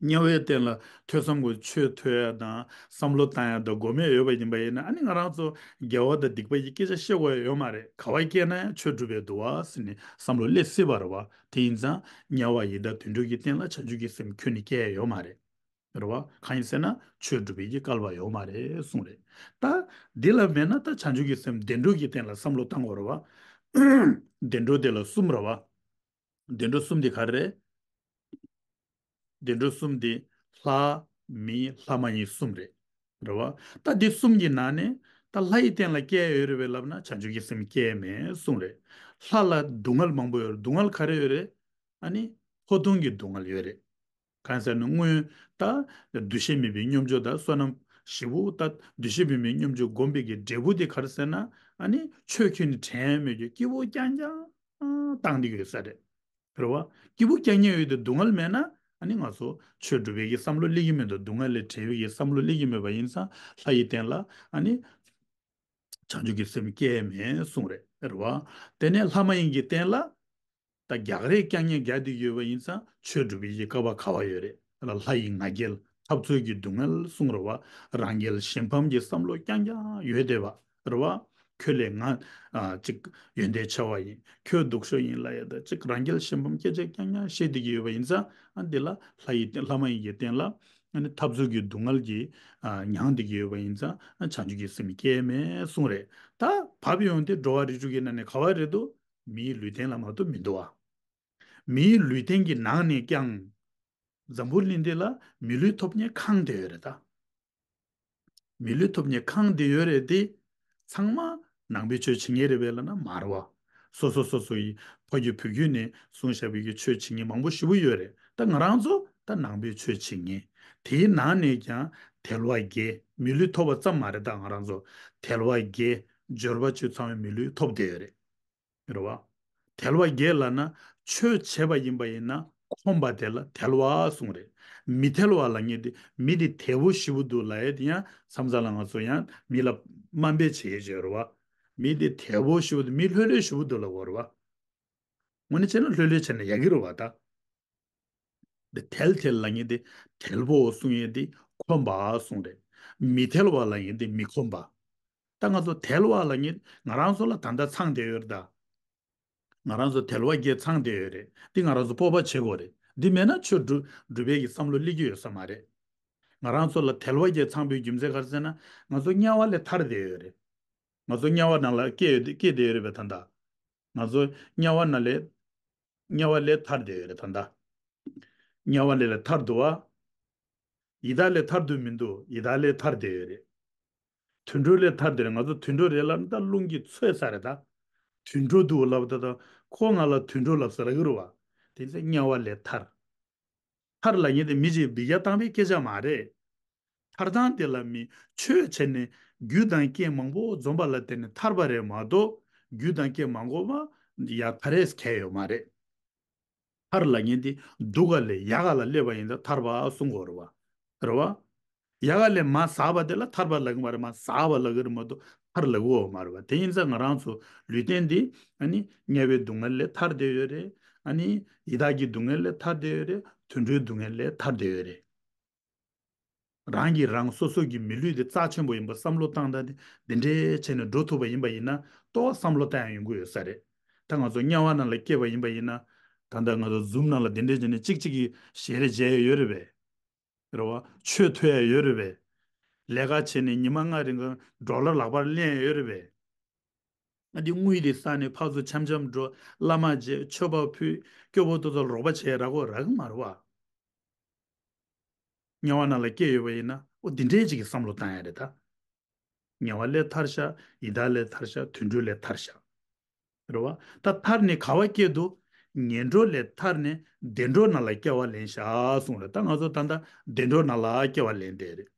དམྱལ་བའི་སྟེང་ལ་ཐོས་བསམ་སྒོམ་ཆོས་ཐོས་ཡ་དང་བསམ་བློ་བཏང་ཡ་དང་སྒོམ་ཡ་ཡོད་པ་ཡིན་པ་ཡིན་ན་ཨ་ནི་ང་རང་ཚོ་དགེ་བ་དང་སྡིག་པ་ཡི་སྐད་ཆ་བཤད་དགོས་ཡ་ཡོད་མ་རེད། ག་བ་སྐྱེས་ན་ཡང་ཆོས་སྒྲུབ་པའི་འདུག་བ་ཟེར་ནས་བསམ་བློ་སླེབས་སྲིད་པ་རེད་བ། དེ་ཡིན་ཙང་དམྱལ་བ་ཡི་དྭགས་དུད་འགྲོ་གི་སྟེང་ལ་བྱང་ཆུབ་ཀྱི་སེམས་ཁྱོན་ནས་སྐྱེ་ཡ་ཡོད་མ་རེད། རེད་བ། གང་ཡིན་ཟེར་ན་ཆོས་སྒྲུབ་པའི་གི་སྐལ་བ་ཡོད་མ་རེད་གསུངས་རེད། ད་འདི་ལ་མེད་ན་ད་བྱང་ཆུབ་ཀྱི་སེམས་བདེ་འགྲོ་གི་སྟེང་ལ་བསམ་བློ་བཏང་དགོས་རེད་བ། བདེ་འགྲོ་དེ་ལ་གསུམ་རེད་བ། བདེ་འགྲོ་གསུམ་དེ་ག་རེ་རེད། བདེ་འགྲོ་གསུམ་དེ་ལྷ། མི། ལྷ་མ་ཡིན་གསུམ་རེད། རེད་བ། ད་འདི་གསུམ་གྱི་ནང་ནས་ད་ལྷ་ཡི་སྟེང་ལ་སྐྱེ་ཡོད་རེད་པས་ལབ་ན་བྱང་ཆུབ་ཀྱི་སེམས་སྐྱེ་མེད་གསུངས་རེད། ལྷ་ལ་སྡུག་བསྔལ་མང་པོ་ཡོད་རེད། སྡུག་བསྔལ་ག་རེ་ཡོད་རེད། ཨ་ནི་འཁོར་སྡུག་གི་སྡུག་བསྔལ་ཡོད་རེད། གང་ཟེར་ན་སྔོན་ད་འདུ་ཤེས་མེད་པའི་སྙོམས་འཇུག་ད་བསོད་ནམས་ཞེ་པོ་ད་འདུ་ཤེས་མེད་པའི་སྙོམས་འཇུག་སྒོམ་པའི་གི་འབྲས་བུ་དེ་ག་རེ་ཟེར་ན་ཨ་ནི་ཆོས་ཁྱོན་ནས་དྲན་མེད་རྒྱུ་སྐྱིད་པོ་རྐྱང་རྐྱང་བཏང་བསྡད་ཡོད་ས་རེད། རེད་བ། སྐྱིད་པོ་རྐྱང་རྐྱང་ཡོད་དུས་སྡུག་བསྔལ་མེད་ན་ཨ་ནི་ང་ཚོ་ཆོས་སྒྲུབ་པའི་གི་བསམ་བློ་སླེབས་ཀྱི་མེད་དུ་སྡུག་བསྔལ་ལས་བྲལ་བའི་གི་བསམ་བློ་སླེབས་ཀྱི་མེད་པ་ཡིན་ཙང་ལྷ་ཡི་སྟེང་ལ་ཨ་ནི་བྱང་ཆུབ་ཀྱི་སེམས་སྐྱེ་མེད་གསུངས་རེད། རེད་བ། དེ་ནས་ལྷ་མ་ཡིན་གྱི་སྟེང་ལ། ད་རྒྱག་རེས་རྐྱང་རྐྱང་རྒྱག་བསྡད་ཡོད་པ་ཡིན་ཙང་ཆོས་སྒྲུབ་པའི་གི་སྐལ་བ་ཁ་བ་ཡོད་རེད། ལ་ལྷ་ཡི་ང་རྒྱལ་འཐབ་རྩོད་ཀྱི་སྡུག་བསྔལ་གསུང་རེད་བ། རང་རྒྱལ་གཞན་ཕམ་གྱི་བསམ་བློ་རྐྱང་རྐྱང་ཡོད་བསྡད་པ་རེད་བ། ཁྱོད་ལས་ང་ཨ་ཅིག་ཡོན་ཏན་ཆེ་བ་ཡིན། ཁྱོད་སྡུག་ཤོས་ཡིན་ལབ་ཡ་ད་ཅིག་རང་རྒྱལ་གཞན་ཕམ་སྐད་ཆ་རྐྱང་རྐྱང་བཤད་བསྡད་ཀྱི་ཡོད་པ་ཡིན་ཙང་ཨ་འདི་ལ་ལྷ་ཡི་སྟེང་ལྷ་མ་ཡིན་གྱི་སྟེང་ལ་ཨ་ནི་འཐབ་རྩོད་ཀྱི་སྡུག་བསྔལ་གྱི་ཨ་མྱང་བསྡད་ཀྱི་ཡོད་པ་ཡིན་ཙང་ཨ་བྱང་ཆུབ་ཀྱི་སེམས་སྐྱེ་མེད་གསུང་རེད། ད་བབ་ཡོང་དུས་འགྲོ་བ་རིགས་དྲུག་གི་ནང་ནས་ག་བ་རེད་འདུག་མིའི་ལུས་རྟེན་ལ་མ་གཏོགས་མི་འདུག་བ། མིའི་ལུས་རྟེན་གྱི་ནང་ནས་ཀྱང་། འཛམ་བུ་གླིང་འདི་ལ་མི་ལུས་ཐོབ་མཁན་གང་དེ་ཡོད་རེད་ད། མི་ལུས་ཐོབ་མཁན་གང་དེ་ཡོད་རེད་དེ། ཚང་མ་ནང་པའི་ཆོས་བྱེད་མཁན་རེད་པས་ལབ་ན་མ་རེད་བ། སོ་སོ་སོ་སོ་ཡི་ཕ་རྒྱུད་བུ་རྒྱུད་ནས་གསུངས་བཞག་པའི་གི་ཆོས་བྱེད་མཁན་མང་པོ་ཞེ་པོ་ཡོད་རེད། ད་ང་རང་ཚོ་ད་ནང་པའི་ཆོས་བྱེད་མཁན། དེའི་ནང་ནས་ཀྱང་དལ་བ་བརྒྱད་མི་ལུས་ཐོབ་པ་ཙམ་མ་རེད། ད་ང་རང་ཚོ་དལ་བ་བརྒྱད་འབྱོར་པ་བཅུ་ཚང་བའི་མི་ལུས་ཐོབ་བསྡད་ཡོད་རེད། རེད་བ། དལ་བ་བརྒྱད་ལབ་ན་ཆོས་བྱས་པ་ཡིན་པ་ཡིན་ན་ཁོམ་པ་དེ་ལ་དལ་བ་གསུངས་རེད། མི་དལ་བ་ལབ་མཁན་དེ་མི་དེ་དལ་པོ་ཞེ་པོ་འདུག་ལབ་ཡས་དེ་ཡང་མཚམས་མཚམས་ལ་ང་ཚོ་ཡང་མི་ལ་དམའ་འབེབས་བྱེད་ཡས་ཅིག་ཡོད་རེད་བ། མི་དེ་དལ་པོ་ཞེ་པོ་འདུག་མི་ལྷོད་ལྷོད་ཞེ་པོ་འདུག་ལབ་དགོས་རེད་བ། དངོས་གནས་བྱས་ན་ལྷོད་ལྷོད་བྱས་ན་ཡག་གི་རེད་བ་ད། འདི་དལ་དལ་ལབ་མཁན་དེ་དལ་པོ་གསུང་ཡས་དེ་ཁོམ་པ་གསུངས་རེད། མི་དལ་བ་ལབ་མཁན་དེ་མི་ཁོམ་པ། ད་ང་ཚོ་དལ་བ་ལབ་མཁན་ང་རང་ཚོ་ལ་ད་ལྟ་ཚང་བསྡད་ཡོད་རེད་ད། ང་རང་ཚོ་དལ་བ་བརྒྱད་ཚང་བསྡད་ཡོད་རེད། འདི་ང་རང་ཚོ་སྤོབས་པ་བྱེད་དགོས་རེད། འདི་མེད་ན་ཆོས་སྒྲུབ་སྒྲུབ་པའི་གི་བསམ་བློ་སླེབས་ཀྱི་ཡོད་ས་མ་རེད། ང་རང་ཚོ་ལ་དལ་བ་བརྒྱད་ཚང་པའི་རྒྱུ་མཚན་ག་རེ་ཟེར་ན་ང་ཚོ་དམྱལ་བ་ལས་ཐར་བསྡད་ཡོད་རེད། ང་ཚོ་དམྱལ་བ་ནང་ལ་སྐྱེས་ཡོད་སྐྱེས་བསྡད་ཡོད་རེད་པས་ད་ལྟ། ང་ཚོ་དམྱལ་བ་ནང་ལས་དམྱལ་བ་ལས་ཐར་བསྡད་ཡོད་རེད་ད་ལྟ། དམྱལ་བ་ལས་ལས་ཐར་འདུག་བ། ཡི་དྭགས་ལས་ཐར་འདུག་མི་འདུག་ཡི་དྭགས་ལས་ཐར་བསྡད་ཡོད་རེད། དུད་འགྲོ་ལས་ཐར་བསྡད་རེད། ང་ཚོ་དུད་འགྲོ་རེད་ལབ་ན་ད་རླུང་གིས་ཚོས་ཚར་རེད་ད། དུད་འགྲོ་འདུག་ལབ་ད་ད་ཁོ་ང་ལ་དུད་འགྲོ་ལབ་ས་ལ་ཡོད་རེད་བ། དེ་ཚེ་དམྱལ་བ་ལས་ཐར། ཐར་ལབ་མཁན་དེ་མི་གཅིག་འབུད་རྒྱག་བཏང་པའི་སྐད་ཆ་མ་རེད། ཐར་སྟངས་དེ་ལ་མི་ཆོས་བྱས་ནས་རྒྱུ་དང་རྐྱེན་མང་པོ་འཛོམས་པ་ལ་བརྟེན་ནས་ཐར་པ་རེད་མ་གཏོགས་རྒྱུ་དང་རྐྱེན་མ་འགོས་པ་ཡ་ཐར་ཡས་གང་ཡང་ཡོད་མ་རེད། ཐར་ལབ་མཁན་དེ་སྡུག་ག་ལས་ཡག་ག་ལ་སླེབས་པ་ཡིན་ད་ཐར་པ་གསུང་དགོས་རེད་བ། རེད་བ། ཡག་ག་ལས་མར་ཟག་པ་དེ་ལ་ཐར་པ་ལབ་ཀྱི་མ་རེད། མར་ཟག་པ་ལབ་ཀྱི་རེད་མ་གཏོགས་ཐར་ལབ་ཀྱི་ཡོད་མ་རེད་བ། དེ་ཡིན་ཙང་ང་རང་ཚོ་ལུས་རྟེན་འདི་ཨ་ནི་དམྱལ་བའི་སྡུག་བསྔལ་ལས་ཐར་བསྡད་ཡོད་རེད། ཨ་ནི་ཡི་དྭགས་ཀྱི་སྡུག་བསྔལ་ལས་ཐར་བསྡད་ཡོད་རེད། དུད་འགྲོའི་སྡུག་བསྔལ་ལས་ཐར་བསྡད་ཡོད་རེད། རང་གིས་རང་སོ་སོ་གི་མི་ལུས་དེ་རྩ་ཆེན་པོ་ཡིན་པ་བསམ་བློ་བཏང་སྟངས་དེ་འདི་འདྲའི་བྱས་ནས་འགྲོ་ཐུབ་པ་ཡིན་པ་ཡིན་ན། ཏོག་བསམ་བློ་བཏང་ཡང་ཡོང་གི་ཡོད་ས་རེད། ད་ང་ཚོ་དམྱལ་བ་ནང་ལ་སྐྱེས་པ་ཡིན་པ་ཡིན་ན། ད་ལྟ་ང་ཚོ་ཛུམ་ནང་ལ་འདི་འདྲའི་བྱས་ནས་གཅིག་གཅིག་གིས་ཞལ་རས་མཇལ་ཡ་ཡོད་རེད་པས། རེད་བ། ཆོས་ཐོས་ཡ་ཡོད་རེད་པས། ལས་ཀ་བྱས་ནས་ཉི་མ་ལྔ་རིང་གི་ཌོ་ལར་ལག་པར་ལེན་ཡ་ཡོད་རེད་པས། ཨ་འདི་དངུལ་དེ་བསགས་ནས་ཕར་ཚུར་འཆམ་འཆམ་འགྲོ། བླ་མ་མཇལ། མཆོད་པ་ཕུལ། སྐྱོ་པོ་ཏོག་ཏོག་རོགས་པ་བྱས་རག་གོ་རག་གི་མ་རེད་བ། དམྱལ་བ་ནང་ལ་སྐྱེས་ཡོད་པ་ཡིན་ན། ཨོ་འདི་འདྲའི་ཅིག་གི་བསམ་བློ་བཏང་ཡ་རེད་ད། དམྱལ་བ་ལས་ཐར་ཤག་ཡི་དྭགས་ལས་ཐར་ཤག་དུད་འགྲོ་ལས་ཐར་ཤག་རེད་བ། ད་ཐར་ནས་ག་བ་སྐྱེས་འདུག་ངན་འགྲོ་ལས་ཐར་ནས་བདེ་འགྲོ་ནང་ལ་སྐྱེ་བ་ལེན་ཤག་གསུངས་རེད། ད་ང་ཚོ་ད་ལྟ་བདེ་འགྲོ་ནང་ལ་སྐྱེ་བ་ལེན་བསྡད་རེད།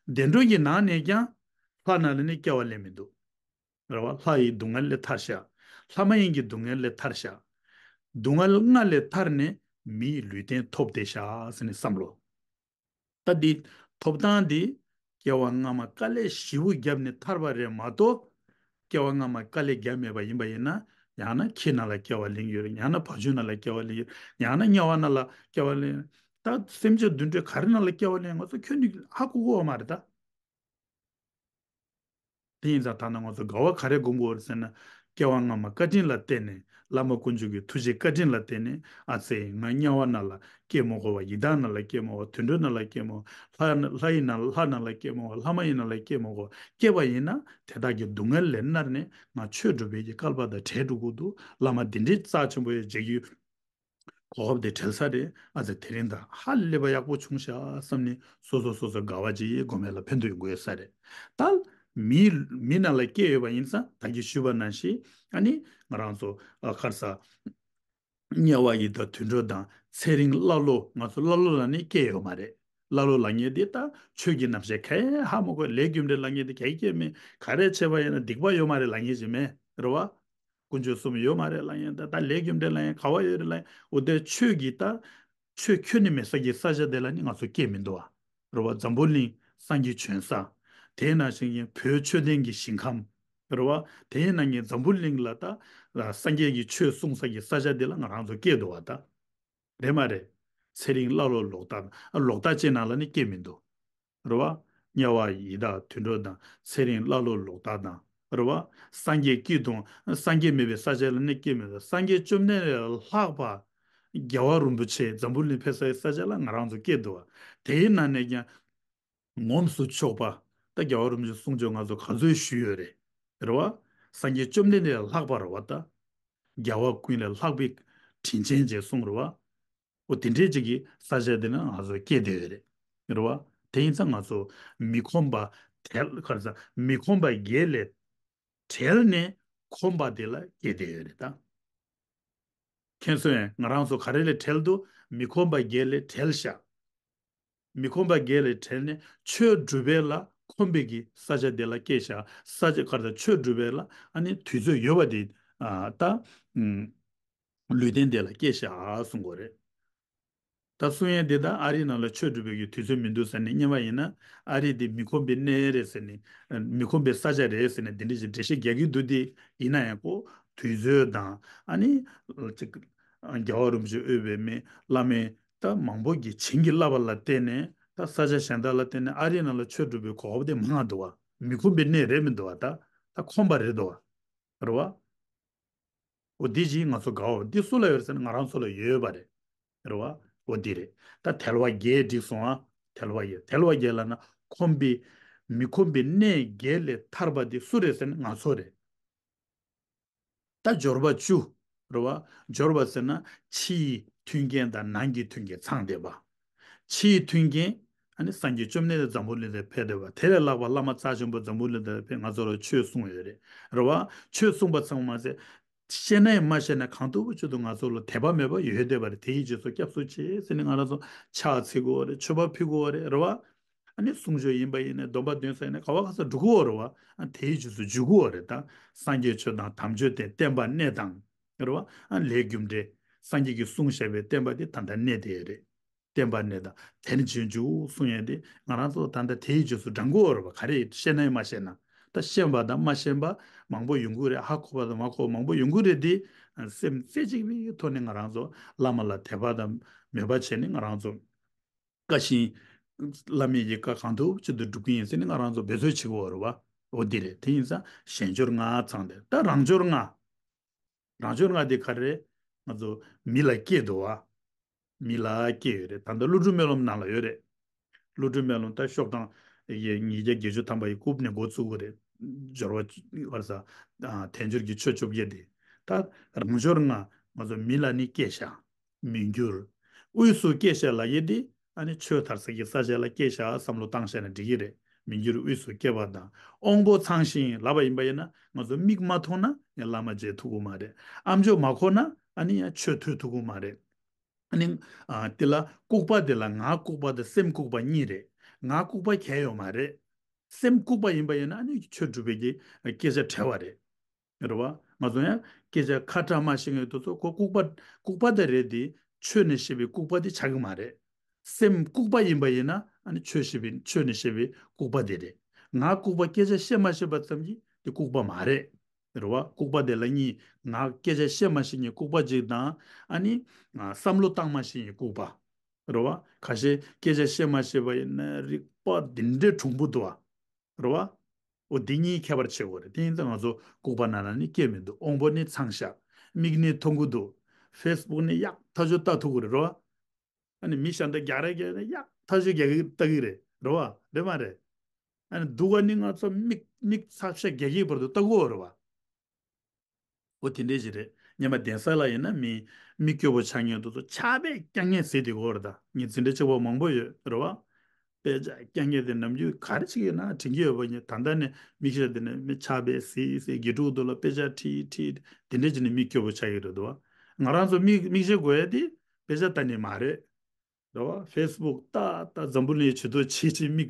བདེ་འགྲོ་གི་ནང་ནས་ཀྱང་ལྷ་ནང་ལ་ནི་སྐྱེ་བ་ལེན་མི་འདུག་རེད་བ། ལྷ་ཡི་སྡུག་བསྔལ་ལས་ཐར་ཤག་ལྷ་མ་ཡིན་གྱི་སྡུག་བསྔལ་ལས་ཐར་ཤག་སྡུག་བསྔལ་ལྔ་ལས་ཐར་ནས་མིའི་ལུས་རྟེན་ཐོབ་བསྡད་ཤག་ཟེར་ནས་བསམ་བློ། ད་འདི་ཐོབ་ཐང་འདི་སྐྱེ་བ་སྔ་མ་དཀའ་ལས་ཞེ་པོ་བརྒྱབ་ནས་ཐར་པ་རེད་མ་གཏོགས། སྐྱེ་བ་སྔ་མ་དཀའ་ལས་བརྒྱབ་མེད་པ་ཡིན་པ་ཡིན་ན། ཡང་ན་ཁྱི་ནང་ལ་སྐྱེ་བ་ལེན་གྱི་ཡོད་རེད། ཡང་ན་བ་ཕྱུགས་ནང་ལ་སྐྱེ་བ་ལེན་གྱི་ཡོད་རེད། ཡང་ན་དམྱལ་བ་ནང་ལ་སྐྱེ་བ་ལེན། ད་སེམས་ཅན་བདུན་ཕྲག་ག་རེ་ནང་ལ་སྐྱེ་བ་ལེན་ང་ཚོ་ཁྱོན་ནས་ཧ་གོ་གི་ཡོད་མ་རེད་ད། དེ་ཡིན་ཙང་ད་ནང་ང་ཚོ་དགའ་བ་ག་རེ་སྒོམ་དགོས་རེད་ཟེར་ན། སྐྱེ་བ་སྔ་མ་བཀའ་དྲིན་ལ་བརྟེན་ནས། བླ་མ་དཀོན་མཆོག་གི་ཐུགས་རྗེ་བཀའ་དྲིན་ལ་བརྟེན་ནས། ཨ་ཙི། ང་དམྱལ་བ་ནང་ལ་སྐྱེ་མ་དགོས་པ། ཡི་དྭགས་ནང་ལ་སྐྱེ་མ་དགོས་པ། དུད་འགྲོ་ནང་ལ་སྐྱེ་མ་དགོས་པ། ལྷ་ལྷ་ཡི་ནང་ལྷ་ནང་ལ་སྐྱེ་མ་དགོས་པ། ལྷ་མ་ཡི་ནང་ལ་སྐྱེ་མ་དགོས་པ། སྐྱེས་པ་ཡིན་ན་དེ་དག་གི་སྡུག་བསྔལ་ལས་མནར་ནས་ང་ཆོས་སྒྲུབ་པའི་གི་སྐལ་པ་དང་བྲལ་འགྲོ་གི་འདུག་བླ་མ་འདི་འདྲའི་རྩ་ཆེན་པོ་ཡོད་མཇལ་རྒྱུ། གོ་སྐབས་དེ་བྲལ་ས་རེད། ཨ་ཙི། དེ་རིང་ད་ཧ་ལས་པ་ཡག་པོ་བྱུང་ཤག་བསམ་ནས་སོ་སོ་སོ་སོ་དགའ་བ་ཅིག་སྒོམ་ཡ་ལ་ཕན་ཐོགས་ཡོང་གི་ཡོད་ས་རེད། ད་མི་མི་ནང་ལ་སྐྱེས་ཡོད་པ་ཡིན་ཙང་ད་གིན་ཞུས་པ་ནང་བཞིན། ཨ་ནི་ང་རང་ཚོ་ཨ་ག་རེ་ཟ། དམྱལ་བ་ཡི་དྭགས་དུད་འགྲོ་དང་། ཚེ་རིང་ཀླ་ཀློ། ང་ཚོ་ཀླ་ཀློ་ལབ་ནས་སྐྱེས་ཡོད་མ་རེད། ཀླ་ཀློ་ལབ་མཁན་དེ་ད་ཆོས་ཀྱི་རྣམ་གཞག་གང་ཡང་ཧ་མ་གོ། ལས་རྒྱུ་འབྲས་ལབ་མཁན་དེ་ག་གེ་སྐྱེས་མེད། ག་རེ་བྱས་པ་ཡིན་ན་སྡིག་པ་ཡོད་མ་རེད་ལབ་མཁན་ཅིག་མེད་རེད་བ། དཀོན་མཆོག་གསུམ་ཡོད་མ་རེད་ལབ་མཁན། ད་ད་ལས་རྒྱུ་འབྲས་ལབ་མཁན་ག་བ་ཡོད་རེད་ལབ་མཁན། འོ་དེ་ཆོས་ཀྱི་ད་ཆོས་ཁྱོན་ནས་མེད་ས་ཀྱི་ས་ཆ་དེ་ལ་ནི་ང་ཚོ་སྐྱེས་མི་འདུག་བ། རེད་བ། འཛམ་བུ་གླིང་སངས་རྒྱས་བྱོན་ས། དེའི་ནང་བཞིན་གྱི་བོད་ཆོས་ལྡན་གྱི་ཞིང་ཁམས། རེད་བ། དེའི་ནང་གི་འཛམ་བུ་གླིང་ལ་ད་སངས་རྒྱས་ཀྱི་ཆོས་གསུང་ས་ཀྱི་ས་ཆ་དེ་ལ་ང་རང་ཚོ་སྐྱེས་འདུག་བ་ད། རེད་མ་རེད། ཚེ་རིང་ཀླ་ཀློ་ལོག་ལྟ་དང་། ལོག་ལྟ་ཅན་ནང་ལ་ནི་སྐྱེས་མི་འདུག་རེད་བ། དམྱལ་བ་ཡི་དྭགས་དུད་འགྲོ་དང་། ཚེ་རིང་ཀླ་ཀློ་ལོག་ལྟ་དང་། རེད་བ། སངས་རྒྱས་སྐྱིད་གདུང་། སངས་རྒྱས་མེད་པའི་ས་ཆ་ལ་ནི་སྐྱེས་མི་འདུག་སངས་རྒྱས་བཅོམ་ལྡན་འདས་ལས་ལྷག་པ་རྒྱལ་བ་རིན་པོ་ཆེ་འཛམ་བུ་གླིང་ཕེབས་ས་ཡི་ས་ཆ་ལ་ང་རང་ཚོ་སྐྱེས་འདུག་བ། དེའི་ནང་ནས་ཀྱང་ངོམས་སུ་ཆོག་པ། ད་རྒྱལ་བ་རིན་པོ་ཆེ་གསུང་ཆོས་ང་ཚོ་ག་ཚོད་ཞུས་ཡོད་རེད། རེད་བ། སངས་རྒྱས་བཅོམ་ལྡན་འདས་ལས་ལྷག་པ་རེད་བ་ད། རྒྱལ་བ་ཀུན་ལས་ལྷག་པའི་དྲིན་ཅན་ཅེས་གསུངས་རེད་བ། འོ་དེ་འདྲའི་ཅིག་གི་ས་ཆ་དེ་ན་ང་ཚོ་སྐྱེས་བསྡད་ཡོད་རེད། རེད་བ། དེ་ཡིན་ཙང་ང་ཚོ་མི་ཁོམ་པ་བྲལ། ག་རེ་ཟ། མི་ཁོམ་པ་བརྒྱད་ལས་བྲལ་ནས་ཁོམ་པ་དེ་ལ་སྐྱེས་བསྡད་ཡོད་རེད་ད། མཁྱེན་སོང་ངས། ང་རང་ཚོ་ག་རེ་ལས་བྲལ་འདུག་མི་ཁོམ་པ་བརྒྱད་ལས་བྲལ་ཤག་མི་ཁོམ་པ་བརྒྱད་ལས་བྲལ་ནས་ཆོས་སྒྲུབ་པའི་ལ་ཁོམ་པའི་གི་ས་ཆ་དེ་ལ་སྐྱེས་ཤག་ས་ཆ་ག་རེ་ཟ། ཆོས་སྒྲུབ་པའི་ལ་ཨ་ནི་དུས་ཚོད་ཡོད་པ་དེ། ཨ་ད་ཨུམ། ལུས་རྟེན་དེ་ལ་སྐྱེས་ཤག་གསུང་གི་རེད། ད་གསུང་ཡས་འདི་ད་ཨ་རི་ནང་ལ་ཆོས་སྒྲུབ་པའི་གི་དུས་ཚོད་མི་འདུག་ཟེར་ནས། སྔོན་མ་ཡིན་ན་ཨ་རི་འདི་མི་ཁོམ་པའི་གནས་རེད་ཟེར་ནས། མི་ཁོམ་པའི་ས་ཆ་རེད་ཟེར་ནས་འདི་འདྲ་ཞིག་འགྲེལ་བཤད་རྒྱག་གི་འདུག་སྟེ། ཡིན་ན་ཡང་ཁོ་དུས་ཚོད་དང་། ཨ་ནི་ཅིག་རྒྱལ་བ་རིན་པོ་ཆེ་དབུས་པའི་མི་བླ་མའི་ད་མང་པོ་གིས་བྱིན་གྱིས་བརླབས་པ་ལ་བརྟེན་ནས། ད་ས་ཆ་གཞན་དག་ལ་བརྟེན་ནས་ཨ་རི་ནང་ལ་ཆོས་སྒྲུབ་པའི་གོ་སྐབས་དེ་མང་ང་འདུག་བ། མི་ཁོམ་པའི་གནས་རེད་མི་འདུག་བ། ད་ད་ཁོམ་པ་རེད་འདུག་བ། རེད་བ། འོ་འདི་ཅིག་ང་ཚོ་དགའ་བ། འདི་སུ་ལ་ཡོད་ཟེར་ན་ང་རང་ཚོ་ལ་ཡོད་པ་རེད། རེད་བ། འོ་འདི་རེད། ད་དལ་བ་བརྒྱད་འགྲིག་སོང་ཨ། དལ་བ་བརྒྱད། དལ་བ་བརྒྱད་ལབ་ན་ཁོམ་པའི། མི་ཁོམ་པའི་གནས་བརྒྱད་ལས་ཐར་པ་འདི་སུ་རེད་ཟེར་ན་ང་ཚོ་རེད། ད་འབྱོར་པ་བཅུ། རེད་བ། འབྱོར་པ་ཟེར་ན་ཕྱི་ཡི་མཐུན་རྐྱེན་དང་ནང་གི་མཐུན་རྐྱེན་ཚང་བསྡད་པ། ཕྱི་ཡི་མཐུན་རྐྱེན། ཨ་ནི་སངས་རྒྱས་བཅོམ་ལྡན་འདས་འཛམ་བུ་གླིང་ལ་ཕེབས་བསྡད་པ། དེ་ལས་ལྷག་པ་བླ་མ་རྩ་ཆེན་པོ་འཛམ་བུ་གླིང་ལ་ཕེབས་ང་ཚོ་ལ་ཆོས་གསུངས་ཡོད་རེད། རེད་བ། ཆོས་གསུངས་པ་ཚང་མ་ཟེར། ཤེས་ན་ཡང་མ་ཤེས་ན་གང་ཐུབ་ཀྱི་ཐོག་ཏུ་ང་ཚོ་ལ་དད་པ་མོས་པ་ཡོད་བསྡད་པ་རེད། དེའི་རྗེས་སུ་སྐྱབས་སུ་མཆི་ཟེར་ནས་ང་རང་ཚོ་ཕྱག་འཚལ་དགོས་པ་རེད། མཆོད་པ་ཕུལ་དགོས་པ་རེད། རེད་བ། ཨ་ནི་གསུང་ཆོས་ཡིན་པ་ཡིན་ནའི་སྡོམ་པ་འདོན་ས་ཡིན་ནའི་ག་བ་ག་ས་འགྲོ་གི་ཡོད་རེད་བ། ཨ་དེའི་རྗེས་སུ་འཇུག་གི་ཡོད་རེད་ད། སངས་རྒྱས་ཆོས་དང་དམ་ཆོས་བསྟན། བསྟན་པ་གནས་དང་། རེད་བ། ཨ་ལས་རྒྱུ་འབྲས། སངས་རྒྱས་ཀྱིས་གསུངས་བཞག་པའི་བསྟན་པ་དེ་ད་ལྟ་གནས་བསྡད་ཡོད་རེད། བསྟན་པ་གནས་དང་དེར་རྗེས་འཇུག་གསུང་ཡས་དེ་ང་རང་ཚོ་ད་ལྟ་དེའི་རྗེས་སུ་འབྲང་གི་ཡོད་རེད་བ། ག་རེ་ཤེས་ན་ཡང་མ་ཤེས་ན། ད་ཤེས་པ་དང་མ་ཤེས་པ་མང་པོ་ཡོང་གི་རེད། ཧ་གོ་བ་དང་མ་གོ་བ་མང་པོ་ཡོང་གི་རེད་དེ། སེམས་རྩེ་གཅིག་པའི་ཐོག་ནས་ང་རང་ཚོ་བླ་མ་ལ་དད་པ་དང་མོས་པ་བྱས་ནས་ང་རང་ཚོ་བཀའ་བཞིན་བླ་མའི་གི་བཀའ་གང་ཐུབ་ཅི་ཐུབ་སྒྲུབ་ཀྱི་ཡིན་ཟེར་ནས་ང་རང་ཚོ་འབད་རྩོལ་བྱེད་ཀྱི་ཡོད་རེད་བ། འོ་འདི་རེད། དེ་ཡིན་ཙང་གཞན་འབྱོར་ལྔ་ཚང་སྟེ། ད་རང་འབྱོར་ལྔ། རང་འབྱོར་ལྔ་དེ་ག་རེ་རེད། ང་ཚོ་མི་ལ་སྐྱེས་འདུག་བ། མི་ལ་སྐྱེས་ཡོད་རེད། ད་ལྟ་ཀླུ་སྒྲུབ་སྨོན་ལམ་ནང་ལ་ཡོད་རེད། ཀླུ་སྒྲུབ་སྨོན་ལམ་ད་ཤོག་གྲངས་ཉིས་བརྒྱ་བརྒྱད་ཅུ་ཐམ་པ་ཡི་རྐུབ་ནས་འགོ་བཙུགས་པ་རེད། སྦྱོར་བ་བར་ས། དལ་འབྱོར་གྱི་ཆོས་བཅོ་བརྒྱད་དེ། ད་རང་འབྱོར་ལྔ་ང་ཚོ་མི་ལ་ནི་སྐྱེས་ཤག་མི་འགྱུར། དབུས་སུ་སྐྱེས་ཤག་ལབ་ཡས་དེ་ཨ་ནི་ཆོས་དར་ས་གི་ས་ཆ་ལ་སྐྱེས་ཤག་བསམ་བློ་བཏང་ཤག་ན་འགྲིག་གི་རེད། མི་འགྱུར་དབུས་སུ་སྐྱེས་པ་དང་། དབང་པོ་ཚང་ཞིང་ལབ་པ་ཡིན་པ་ཡིན་ན་ང་ཚོ་མིག་མ་མཐོང་ན་ཡང་བླ་མ་མཇལ་ཐུབ་ཀྱི་མ་རེད། ཨ་མཆོག་མ་གོ་ན་ཨ་ནི་ཡང་ཆོས་ཐོས་ཐུབ་ཀྱི་མ་རེད། ཨ་ནི། ཨ། དེ་ལ་ལྐུགས་པ་དེ་ལ་ངག་ལྐུགས་པ་དང་སེམས་ལྐུགས་པ་གཉིས་རེད། ངག་ལྐུགས་པ་གང་ཡང་ཡོད་མ་རེད། སེམས་ལྐུགས་པ་ཡིན་པ་ཡིན་ན་ཨ་ནི་ཆོས་སྒྲུབ་པའི་གི་སྐད་ཆ་བྲལ་བ་རེད། རེད་བ། ང་ཚོ་ཡང་སྐད་ཆ་ཁ་གྲགས་མ་ཤེས་མཁན་དེ་ཚོ་ཁོ་ལྐུགས་པ་ལྐུགས་པ་དེ་རེད་དེ། ཆོས་ནས་བཤད་པའི་ལྐུགས་པ་དེ་ཆགས་ཀྱི་མ་རེད། སེམས་ལྐུགས་པ་ཡིན་པ་ཡིན་ན་ཨ་ནི་ཆོས་བཤད་པའི་ཆོས་ནས་བཤད་པའི་ལྐུགས་པ་དེ་རེད། ངག་ལྐུགས་པ་སྐད་ཆ་བཤད་མ་ཤེས་པ་ཙམ་གྱིས་དེ་ལྐུགས་པ་མ་རེད། རེད་བ། ལྐུགས་པ་དེ་ལ་གཉིས། ངག་སྐད་ཆ་བཤད་མ་ཤེས་མཁན་ལྐུགས་པ་གཅིག་དང་། ཨ་ནི། ང་བསམ་བློ་བཏང་མ་ཤེས་མཁན་ལྐུགས་པ། རེད་བ། ཁ་ཤས་སྐད་ཆ་བཤད་མ་ཤེས་པ་ཡིན་ན་རིག་པ་འདི་འདྲའི་གྲུང་པོ་འདུག་བ། རེད་བ། འོ་འདི་གཉིས་ཁྱད་པར་ཕྱེ་དགོས་རེད། དེ་ཡིན་ཙང་ང་ཚོ་ལྐུགས་པ་ནང་ལ་ནི་སྐྱེས་མི་འདུག་དབང་པོ་ནི་ཚང་ཤག་མིག་ནི་མཐོང་གི་འདུག་ཧྥེ་སི་བུག་ནི་ཡག་ཐག་ཆོད་ལྟ་ཐུབ་ཀྱི་རེད། རེད་བ། ཨ་ནི་མི་ཤ་འདི་རྒྱག་རེ་རྒྱག་རེ་ཡག་ཐག་ཆོད་རྒྱག་གི་ལྟ་གི་རེད། རེད་བ། རེད་མ་རེད། ཨ་ནི་སྡུག་ག་ནི་ང་ཚོ་མིག་མིག་ཚ་ཤ་རྒྱག་གི་བར་དུ་ལྟ་གི་ཡོད་རེད་བ། འོ་དེ་འདྲས་ཞིག་རེད། སྔོན་མ་གདན་ས་ལ་ཡིན་ན་མི་མི་སྐྱོ་པོ་ཆགས་མཁན་དེ་ཚོ་ཕྱག་དཔེ་རྐྱང་ངེས་ཟེར་དེ་གོ་རེད། ད་ངས་འཛིན་གྲྭ་གཅིག་པ་མང་པོ་ཡོད། རེད་བ། དཔེ་ཆ་རྐྱང་ངེས་དེ་ནམ་རྒྱུན་ག་རེ་བྱེད་ཀྱི་ཡོད་ན་དྲན་གྱི་ཡོད་པ་ཡིན། ད་ལྟ་ནས་མིག་ཤེལ་དེ་ནས་མི་ཕྱག་དཔེ་ཟེར་ཟེར་དགེ་ཕྲུག་དེ་ལ་དཔེ་ཆ་ཁྲིད་ཁྲིད་དེ་འདྲས་བྱས་ནས་མི་སྐྱོ་པོ་ཆགས་ཀྱི་རེད་དོ། ང་རང་ཚོ་མིག་མིག་ཤེལ་དགོས་ཡ་དེ་དཔེ་ཆ་ལྟ་ནི་མ་རེད། རེད་བ། ཧྥེ་སི་བུག་ལྟ་ལྟ་འཛམ་བུ་གླིང་ཇུས་གཏོགས་བྱེད་ཅིག་མིག་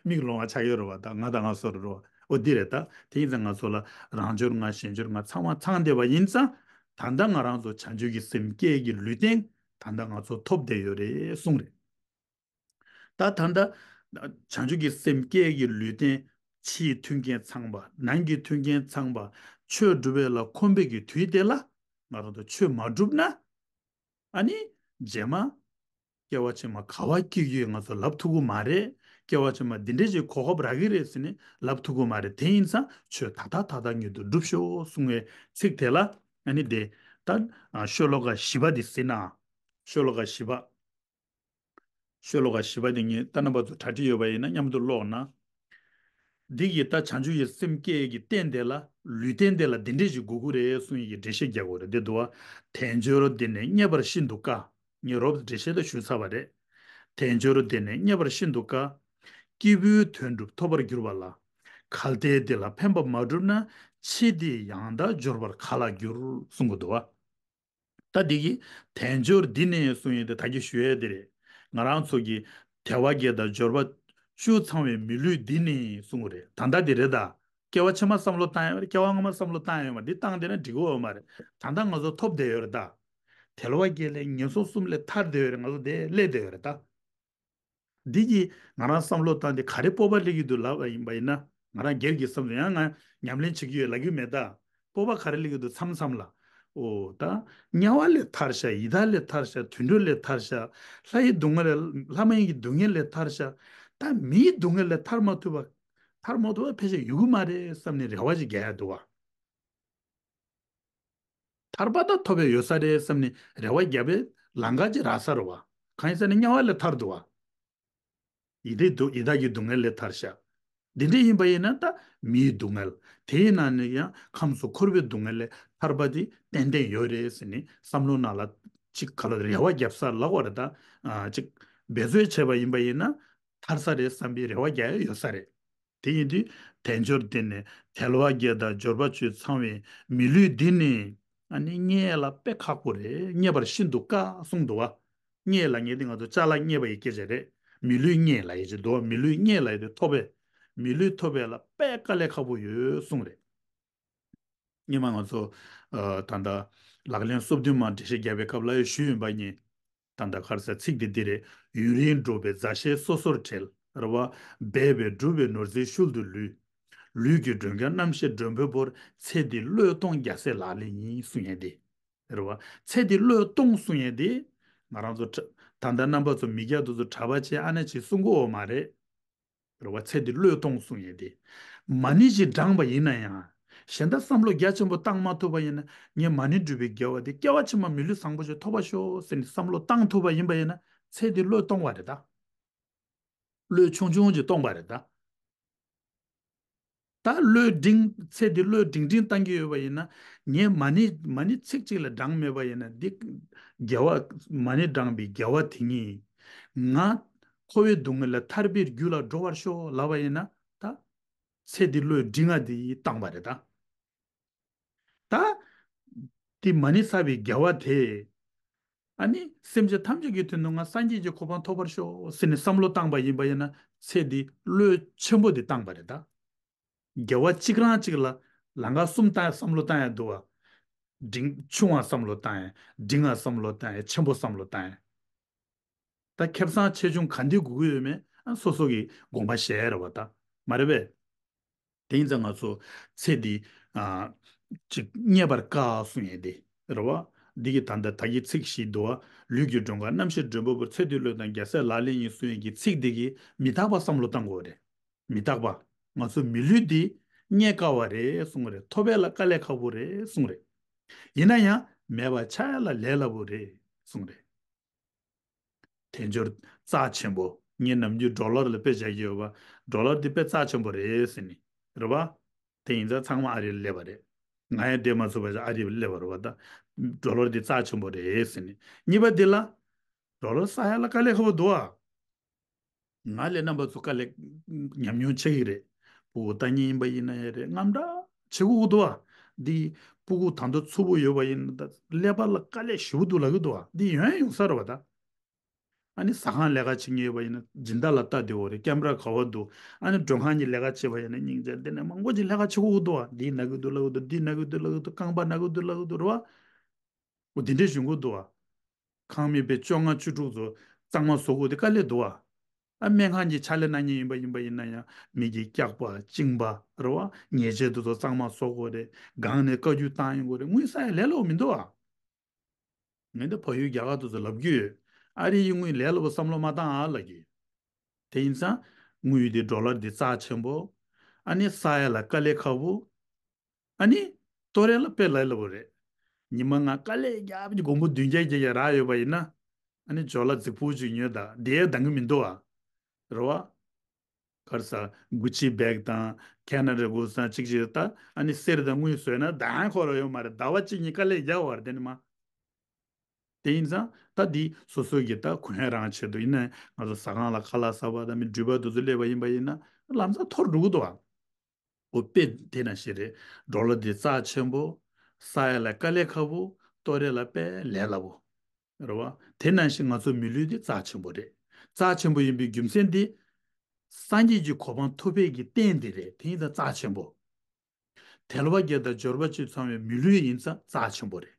མིག་ལོང་བ་ཆགས་ཡོད་རེད་བ། ད་ང་དང་ང་སོ་རེད་བ། འོ་འདི་རེད། ད་དེ་ཡིན་ཙང་ང་ཚོ་ལ་རང་འབྱོར་ལྔ་གཞན་འབྱོར་ལྔ་ཚང་མ་ཚང་བསྡད་པ་ཡིན་ཙང་། ད་ལྟ་ང་རང་ཚོ་བྱང་ཆུབ་ཀྱི་སེམས་སྐྱེ་གི་ལུས་རྟེན་ད་ལྟ་ང་ཚོ་ཐོབ་བསྡད་ཡོད་རེད་གསུངས་རེད། ད་ད་ལྟ་བྱང་ཆུབ་ཀྱི་སེམས་སྐྱེ་གི་ལུས་རྟེན་ཕྱིའི་མཐུན་རྐྱེན་ཚང་པ། ནང་གི་མཐུན་རྐྱེན་ཚང་པ། ཆོས་སྒྲུབ་པ་ལ་ཁོམ་པའི་གི་དུས་དེ་ལ་ང་རང་ཚོ་ཆོས་མ་སྒྲུབ་ན། ཨ་ནི་རྗེས་མ་སྐྱེ་བ་ཕྱི་མ་ག་བ་སྐྱེ་རྒྱུ་ཡོད་ང་ཚོ་ལབ་ཐུབ་ཀྱི་མ་རེད། སྐྱེ་བ་ཕྱི་མ་འདི་འདྲས་ཅིག་གོ་སྐབས་རག་གི་རེད་ཟེར་ནས་ལབ་ཐུབ་ཀྱི་མ་རེད། དེ་ཡིན་ཙང་ཆོས་ད་ལྟ་ད་ལྟ་ཉིད་དུ་སྒྲུབ་ཤོག་གསུང་བའི་ཚིག་དེ་ལ། ཨ་ནི་དེ་ད་ཤོ་ལོ་ཀ་བཞི་པ་དེ་ཟིན་ན། ཤོ་ལོ་ཀ་བཞི་པ། ཤོ་ལོ་ཀ་བཞི་པ་དེ་ངས་ད་རྣམ་པ་ཚོ་གྲ་སྒྲིག་ཡོད་པ་ཡིན་ན་མཉམ་དུ་ཀློག་ན། འདི་ཡིས་ད་བྱང་ཆུབ་ཀྱི་སེམས་སྐྱེ་ཡས་ཀྱི་རྟེན་དེ་ལ་ལུས་རྟེན་དེ་ལ་འདི་འདྲས་ཞིག་དགོས་ཀྱི་རེད་གསུང་ཡས་ཀྱི་འགྲེལ་བཤད་རྒྱག་དགོས་རེད། འདི་འདུག་བ། དལ་འབྱོར་འདི་ནི་རྙེད་པར་ཤིན་ཏུ་དཀའ། ངས་རོབ་འགྲེལ་བཤད་ད་ཞུས་ཚར་བ་རེད། དལ་འབྱོར་འདི་ནི་རྙེད་པར་ཤིན་ཏུ་དཀའ། སྐྱེས་བུའི་དོན་སྒྲུབ་ཐོབ་པར་འགྱུར་བ་ལ། གལ་ཏེ་འདི་ལ་ཕན་པ་མ་བསྒྲུབས་ན། འཆི་དུས་ཡང་དག་འབྱོར་པར་ག་ལ་འགྱུར་གསུང་གི་འདུག་བ། ད་འདི་གི་དལ་འབྱོར་འདི་ནི་གསུང་ཡས་དེ་ད་གི་ཞུ་ཡས་དེ་རེད། ང་རང་ཚོ་གི་དལ་བ་བརྒྱད་དང་འབྱོར་པ་བཅུ་ཚང་བའི་མི་ལུས་འདི་ནི་གསུང་གི་རེད། ད་ལྟ་འདི་རེད་ད། སྐྱེ་བ་ཕྱི་མ་བསམ་བློ་བཏང་ཡོད་མ་རེད། སྐྱེ་བ་སྔ་མ་བསམ་བློ་བཏང་ཡོད་མ་རེད། འདི་བཏང་བསྡད་ན་འགྲིག་གི་ཡོད་མ་རེད། ད་ལྟ་ང་ཚོ་ཐོབ་བསྡད་ཡོད་རེད་ད། དལ་བ་བརྒྱད་ལས་ངན་སོང་གསུམ་ལས་ཐར་བསྡད་ཡོད་རེད། ང་ཚོ་དེ་སླེབས་བསྡད་ཡོད་རེད་ད། འདི་གིས་ང་རང་བསམ་བློ་བཏང་སྟེ་ག་རེ་སྤོབས་པ་སླེབས་ཀྱི་འདུག་ལབ་པ་ཡིན་པ་ཡིན་ན། ང་རང་སྒེར་གྱི་བསམ་ཚུལ་ཡང་ང་ཉམས་ལེན་བྱེད་ཀྱི་ཡོད་ལབ་ཀྱི་མེད་ད། སྤོབས་པ་ག་རེ་སླེབས་ཀྱི་འདུག་མཚམས་མཚམས་ལ། ཨོ་ད། དམྱལ་བ་ལས་ཐར་ཤག་ཡི་དྭགས་ལས་ཐར་ཤག་དུད་འགྲོ་ལས་ཐར་ཤག་ལྷ་ཡི་སྡུག་བསྔལ་ལས། ལྷ་མ་ཡིན་གྱི་སྡུག་བསྔལ་ལས་ཐར་ཤག་ད་མིའི་སྡུག་བསྔལ་ལས་ཐར་མ་ཐུབ་པ། ཐར་མ་ཐུབ་པ་ཕལ་ཆེར་ཡོད་ཀྱི་མ་རེད་བསམ་ནས་རེ་བ་ཞིག་རྒྱག་ཡ་འདུག་བ། ཐར་པ་ད་ཐོབ་པའི་ཡོད་ས་རེད་བསམ་ནས་རེ་བ་བརྒྱབ་པའི་ལམ་ཁ་ཅིག་རག་ས་རེད་བ། གང་ཡིན་ཟེར་ན་དམྱལ་བ་ལས་ཐར་འདུག་བ། ཡི་དྭགས་སྡུག་ཡི་དྭགས་ཀྱི་སྡུག་བསྔལ་ལས་ཐར་ཤག་འདི་འདྲ་ཡིན་པ་ཡིན་ན་ད་མིའི་སྡུག་བསྔལ། དེའི་ནང་ནས་ཡང་ཁམས་གསུམ་འཁོར་བའི་སྡུག་བསྔལ་ལས་ཐར་པ་དེ་ཏན་ཏན་ཡོད་རེད་ཟེར་ནས་བསམ་བློ་ནང་ལ་ཅིག་ག་ལ་རེ་བ་བརྒྱབ་ས་ལབ་དགོས་རེད་ད། ཨ་ཅིག་འབད་རྩོལ་བྱས་པ་ཡིན་པ་ཡིན་ན་ཐར་ས་རེད་བསམ་པའི་རེ་བ་རྒྱག་ཡ་ཡོད་ས་རེད། དེ་ཡིན་དུས་དལ་འབྱོར་འདི་ནི་དལ་བ་བརྒྱད་དང་འབྱོར་པ་བཅུ་ཚང་བའི་མི་ལུས་འདི་ནི། ཨ་ནི་རྙེད་ལ་དཔེ་ཁག་པོ་རེད། རྙེད་པར་ཤིན་ཏུ་དཀའ་གསུངས་འདུག་བ། རྙེད་ལབ་མཁན་དེ་ང་ཚོ་ཅ་ལག་རྙེད་པ་ཡི་སྐད་ཆ་རེད། མི་ལུས་རྙེད་ལབ་ཡས་ཅིག་འདུག་བ། མི་ལུས་རྙེད་ལབ་ཡས་དེ་ཐོབ་པས། མི་ལུས་ཐོབ་པས་ལ་དཔེ་དཀའ་ལས་ཁག་པོ་ཡོད་གསུངས་རེད། སྔོན་མ་ང་ཚོ་ཨ་ད་ལྟ་ལག་ལེན་སོ་བདུན་མ་འགྲེལ་བཤད་བརྒྱབ་པའི་སྐབས་ལ་ཡང་ཞུས་ཡིན་པ་ཡིན། ད་ལྟ་ཁར་ས་ཚིག་དེ་འདི་རེད། ཡུན་རིང་འགྲོགས་པའི་མཛའ་བཤེས་སོ་སོར་བྲལ། རེད་བ། འབད་པས་བསྒྲུབས་པའི་ནོར་རྫས་ཤུལ་དུ་ལུས། ལུས་ཀྱི་མགྲོན་ཁང་རྣམ་ཤེས་མགྲོན་པོས་བོར། ཚེ་འདི་བློས་གཏོང་རྒྱལ་སྲས་ལག་ལེན་ཡིན་གསུང་ཡས་དེ། རེད་བ། ཚེ་འདི་བློས་གཏོང་གསུང་ཡས་དེ། ང་རང་ཚོ་གྲ- ད་ལྟ་རྣམ་པ་ཚོ་མི་སྐྱ་དེ་ཚོ་གྲྭ་པ་བྱས་ཨ་ནེ་བྱས་གསུང་གི་ཡོད་མ་རེད། རེད་བ། ཚེ་འདི་བློས་གཏོང་གསུང་ཡས་དེ། མ་ཎི་ཞིག་བགྲངས་པ་ཡིན་ན་ཡང་། གཞན་དག་བསམ་བློ་རྒྱ་ཆེན་པོ་བཏང་མ་ཐུབ་པ་ཡིན་ན། ངས་མ་ཎི་སྒྲུབ་པའི་དགེ་བ་དེ་སྐྱེ་བ་ཕྱི་མ་མི་ལུས་བཟང་པོ་ཞིག་ཐོབ་པར་ཤོག་ཟེར་ནས་བསམ་བློ་བཏང་ཐུབ་པ་ཡིན་པ་ཡིན་ན། ཚེ་འདི་བློས་གཏོང་བ་རེད་ད། བློས་ཆུང་ཆུང་ཅིག་གཏོང་བ་རེད་ད། ད་བློས་འབྲིང་། ཚེ་འདི་བློས་འབྲིང་འབྲིང་བཏང་གི་ཡོད་པ་ཡིན་ན། ངས་མ་ཎི་མ་ཎི་ཚིག་གཅིག་ལས་བགྲངས་མེད་པ་ཡིན་ན། འདི་དགེ་བ། མ་ཎི་བགྲངས་པའི་དགེ་བ་དེ་ཉིད་ང་འཁོར་བའི་སྡུག་བསྔལ་ལས་ཐར་པའི་རྒྱུ་ལ་འགྲོ་བར་ཤོག་ལབ་པ་ཡིན་ན། ད་ཚེ་འདི་བློས་འབྲིང་ང་དེ་བཏང་བ་རེད་ད། ད་དེ་མ་ཎི་བསགས་པའི་དགེ་བ་དེ། ཨ་ནི་སེམས་ཅན་ཐམས་ཅད་ཀྱི་དོན་དུ་ང་སངས་རྒྱས་ཀྱི་གོ་འཕང་ཐོབ་པར་ཤོག་ཟེར་ནས་བསམ་བློ་བཏང་པ་ཡིན་པ་ཡིན་ན། ཚེ་འདི་བློས་ཆེན་པོ་འདི་བཏང་པ་རེད་ད། དགེ་བ་གཅིག་རང་གཅིག་ལ་ལམ་ཁ་གསུམ་བཏང་བསམ་བློ་བཏང་ཡ་འདུག་བ། འབྲིང་། ཆུང་བ་བསམ་བློ་བཏང་ཡ། འབྲིང་བ་བསམ་བློ་བཏང་ཡ། ཆེན་པོ་བསམ་བློ་བཏང་ཡ། ད་ཁེ་བཟང་ཆེ་ཆུང་ག་འདི་དགོས་ཀྱི་ཡོད་མེད་ཨ་སོ་སོ་གི་དགོངས་པ་བཞེས་རེད་བ་ད། མ་རེད་པས། དེ་ཡིན་ཙང་ང་ཚོ་ཚེ་འདི། ཨ། ཅིག་རྙེད་པར་དཀའ་གསུང་ཡས་དེ་རེད་བ། འདི་གི་ད་ལྟ་ད་གི་ཚིག་བཞི་འདུག་བ། ལུས་ཀྱི་མགྲོན་ཁང་རྣམ་ཤེས་མགྲོན་པོ་པོར། ཚེ་འདི་བློས་བཏང་རྒྱལ་སྲས་ལག་ལེན་ཡིན་གསུང་ཡས་ཀྱི་ཚིག་འདི་གི་མི་རྟག་པ་བསམ་བློ་བཏང་དགོས་རེད། མི་རྟག་པ། ང་ཚོ་མི་ལུས་འདི་རྙེད་དཀའ་བ་རེད་གསུང་རེད། ཐོབ་ཡས་ལ་དཀའ་ལས་ཁག་པོ་རེད་གསུང་རེད། ཡིན་ན་ཡང་མེད་པ་ཆགས་ཡས་ལ་ལས་སླ་པོ་རེད་གསུང་རེད། དལ་འབྱོར་རྩ་ཆེན་པོ། ངས་ནམ་རྒྱུན་ཌོ་ལར་ལ་དཔེ་བཞག་གི་ཡོད་པ། ཌོ་ལར་འདི་དཔེ་རྩ་ཆེན་པོ་རེད་ཟེར་ནས། རེད་བ། དེ་ཡིན་ཙང་ཚང་མ་ཨ་རིར་སླེབས་པ་རེད། ང་ཡང་བསྡད་མ་ཚུགས་པ་ཨ་རིར་སླེབས་པ་རེད་བ་ད། ཌོ་ལར་འདི་རྩ་ཆེན་པོ་རེད་ཟེར་ནས། གཉིས་པ་འདི་ལ། ཌོ་ལར་བསགས་ཡ་ལ་དཀའ་ལས་ཁག་པོ་འདུག་ཨ། ང་ལས་རྣམ་པ་ཚོ་དཀའ་ལས་ཉམས་མྱོང་ཆེ་གི་རེད། ཕྲུ་གུ་ལྟ་མཁན་ཡིན་པ་ཡིན་ན་ཡང་རེད། དངངས་སྐྲག་བྱེད་དགོས་ཀྱི་འདུག་ཨ། འདི་ཕྲུ་གུ་ད་དུང་འཚུབ་པོ་ཡོད་པ་ཡིན་ན། ད་ཀླད་པ་ལ་དཀའ་ལས་ཞེ་པོ་འདུག་ལབ་ཀྱི་འདུག་ཨ། འདི་ཡོང་ཡ་ཡོང་ས་རེད་བ་ད། ཨ་ནི་ཟ་ཁང་ལས་ཀ་བྱེད་མཁན་ཡོད་པ་ཡིན་ན་སྦྱིན་བདག་ལ་ལྟ་བདེ་བོ་རེད། ཀེམ་ར་ག་བ་འདུག་ཨ་ནི་མགྲོན་ཁང་གི་ལས་ཀ་བྱེད་པ་ཡིན་ན་སྙིང་རྗེ་འདི་ནས་མང་པོ་ཅིག་ལས་ཀ་བྱེད་དགོས་ཀྱི་འདུག་ཨ། འདི་ན་གི་འདུག་ལབ་ཀྱི་འདུག་འདི་ན་གི་འདུག་ལབ་ཀྱི་འདུག་རྐང་པ་ན་གི་འདུག་ལབ་ཀྱི་འདུག་རེད་བ། འོ་དེ་འདྲས་བྱུང་གི་འདུག་ཨ། ཁང་མིག་དཔེ་བཅོ་ལྔ་བཅུ་དྲུག་ཚོ་གཙང་མ་བཟོ་དགོས་དེ་དཀའ་ལས་འདུག་ཨ། ཨ་སྨན་ཁང་གི་ཕྱག་ལས་གནང་མཁན་ཡིན་པ་ཡིན་པ་ཡིན་ན་ཡང་མི་གི་སྐྱག་པ་གཅིན་པ་རེད་བ། ཉལ་ཆས་དེ་ཚོ་གཙང་མ་བཟོ་དགོས་རེད། སྒང་ནས་བཀའ་བཀྱོན་བཏང་ཡོང་དགོས་རེད། དངུལ་བསགས་ཡ་ལས་སླ་པོ་མི་འདུག་ཨ། ངས་འདི་ཕ་ཡུལ་རྒྱ་གར་དེ་ཚོ་ལབ་ཀྱི་ཡོད། ཨ་རི་ཡི་དངུལ་ལས་སླ་པོ་བསམ་བློ་མ་བཏང་ཨ་ལབ་ཀྱི་ཡོད། དེ་ཡིན་ཙང་དངུལ་དེ་ཌོ་ལར་དེ་རྩ་ཆེན་པོ། ཨ་ནི་བསགས་ཡ་ལ་དཀའ་ལས་ཁག་པོ། ཨ་ནི་གཏོར་ཡ་ལ་དཔེ་ལས་སླ་པོ་རེད། ཉི་མ་ལྔ་དཀའ་ལས་རྒྱབ་ཀྱི་སྒོར་མོ་བདུན་བརྒྱ་བརྒྱད་བརྒྱ་རག་ཡོད་པ་ཡིན་ན། ཨ་ནི་ཇོ་ལ་རྫིག་པོ་ཅིག་ཉོས་ད་བསྡད་ཡ་འདང་གི་མི་འདུག་ཨ། རེད་བ། ག་རེ་ཟ། གུ་ཅི་བེག་དང་ཁེ་ན་ཌ་གུ་སི་དང་གཅིག་གཅིག་ད་ཨ་ནི་གསེར་དང་དངུལ་བཟོས་ན་ད་ཁོ་རང་ཡོད་མ་རེད། ཟླ་བ་གཅིག་གཉིས་དཀའ་ལས་རྒྱག་བར་དེ་ནི་མ། དེ་ཡིན་ཙང་ད་འདི་སོ་སོ་གི་ད་གུ་ཡངས་རང་ཆེད་དུ་ཡིན་ན་ང་ཚོ་ཟ་ཁང་ལ་ཁ་ལག་ཟ་བ་དང་མི་འགྲུལ་པ་དེ་ཚོ་སླེབས་པ་ཡིན་པ་ཡིན་ན་ལམ་སང་འཐོར་འགྲོ་གི་འདུག་ཨ། འོ་དཔེ་དེ་ནང་བཞིན་རེད། ཌོ་ལར་འདི་རྩ་ཆེན་པོ། བསགས་ཡ་ལ་དཀའ་ལས་ཁག་པོ། གཏོར་ཡ་ལ་དཔེ་ལས་སླ་པོ། རེད་བ། དེ་ནང་བཞིན་ང་ཚོ་མི་ལུས་འདི་རྩ་ཆེན་པོ་རེད། རྩ་ཆེན་པོ་ཡིན་པའི་རྒྱུ་མཚན་འདི། སངས་རྒྱས་ཀྱི་གོ་འཕང་ཐོབ་པའི་གི་རྟེན་འདི་རེད། དེ་ཡིན་ཙང་རྩ་ཆེན་པོ། དལ་བ་བརྒྱད་དང་འབྱོར་པ་བཅུ་ཚང་བའི་མི་ལུས་ཡིན་ཙང་རྩ་ཆེན་པོ་རེད།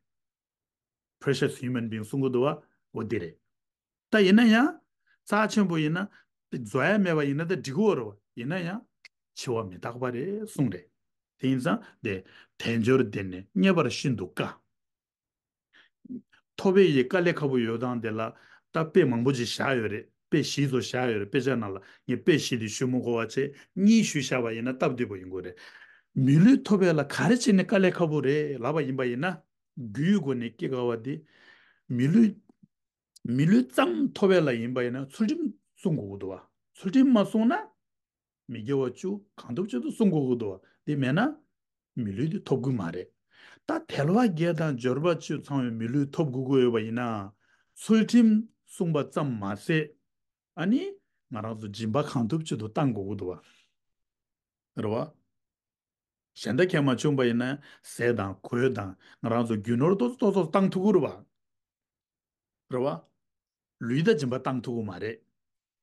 Precious human being གསུང་གི་འདུག་བ། འོ་འདི་རེད། ད་ཡིན་ན་ཡང་། རྩ་ཆེན་པོ་ཡིན་ན། བཟོ་ཡ་མེད་པ་ཡིན་ན་ད་འགྲིག་གི་ཡོད་རེད་བ། ཡིན་ན་ཡང་། འཆི་བ་མི་རྟག་པ་རེད་གསུངས་རེད། དེ་ཡིན་ཙང་དེ། དལ་འབྱོར་འདི་ནི་རྙེད་པར་ཤིན་ཏུ་དཀའ། ཐོབ་པའི་ཡི་དཀའ་ལས་ཁག་པོ་ཡོད་སྟངས་དེ་ལ་ད་དཔེ་མང་པོ་ཅིག་བཞག་ཡོད་རེད། དཔེ་བཞི་ཚོ་བཞག་ཡོད་རེད། དཔེ་ཆ་ནང་ལ་ངས་དཔེ་བཞི་དེ་ཞུ་མི་དགོས་པ་བྱས་གཉིས་ཞུས་བཞག་པ་ཡིན་ན་སྟབས་བདེ་པོ་ཡིན་དགོས་རེད། མི་ལུས་ཐོབ་པ་ལ་ག་རེ་བྱས་ནས་དཀའ་ལས་ཁག་པོ་རེད་ལབ་པ་ཡིན་པ་ཡིན་ན། རྒྱུའི་སྒོ་ནས་སྐྱེ་དཀའ་བ་དེ། མི་ལུས། མི་ལུས་ཙམ་ཐོབ་པ་ལ་ཡིན་པ་ཡིན་ན་ཚུལ་ཁྲིམས་སྲུང་དགོས་ཀྱི་འདུག་བ། ཚུལ་ཁྲིམས་མ་སྲུང་ན། མི་དགེ་བ་བཅུ་གང་ཐུབ་ཅི་ཐུབ་སྲུང་དགོས་ཀྱི་འདུག་བ། དེ་མེད་ན། མི་ལུས་དེ་ཐོབ་ཀྱི་མ་རེད། ད་དལ་བ་བརྒྱད་དང་འབྱོར་པ་བཅུ་ཚང་བའི་མི་ལུས་ཐོབ་དགོས་ཀྱི་ཡོད་པ་ཡིན་ན། ཚུལ་ཁྲིམས་སྲུང་བ་ཙམ་མ་ཟད། ཨ་ནི། ང་རང་ཚོ་སྦྱིན་པ་གང་ཐུབ་ཅི་ཐུབ་བཏང་དགོས་ཀྱི་འདུག་བ། རེད་བ། གཞན་དག་གིས་མ་བྱུང་པ་ཡིན་ན་ཟས་དང་གོས་དང་ང་རང་ཚོ་རྒྱུ་ནོར་ཏོག་ཙམ་ཏོག་ཙམ་བཏང་ཐུབ་ཀྱི་རེད་བ། རེད་བ། ལུས་དང་སྦྱིན་པ་བཏང་ཐུབ་ཀྱི་མ་རེད།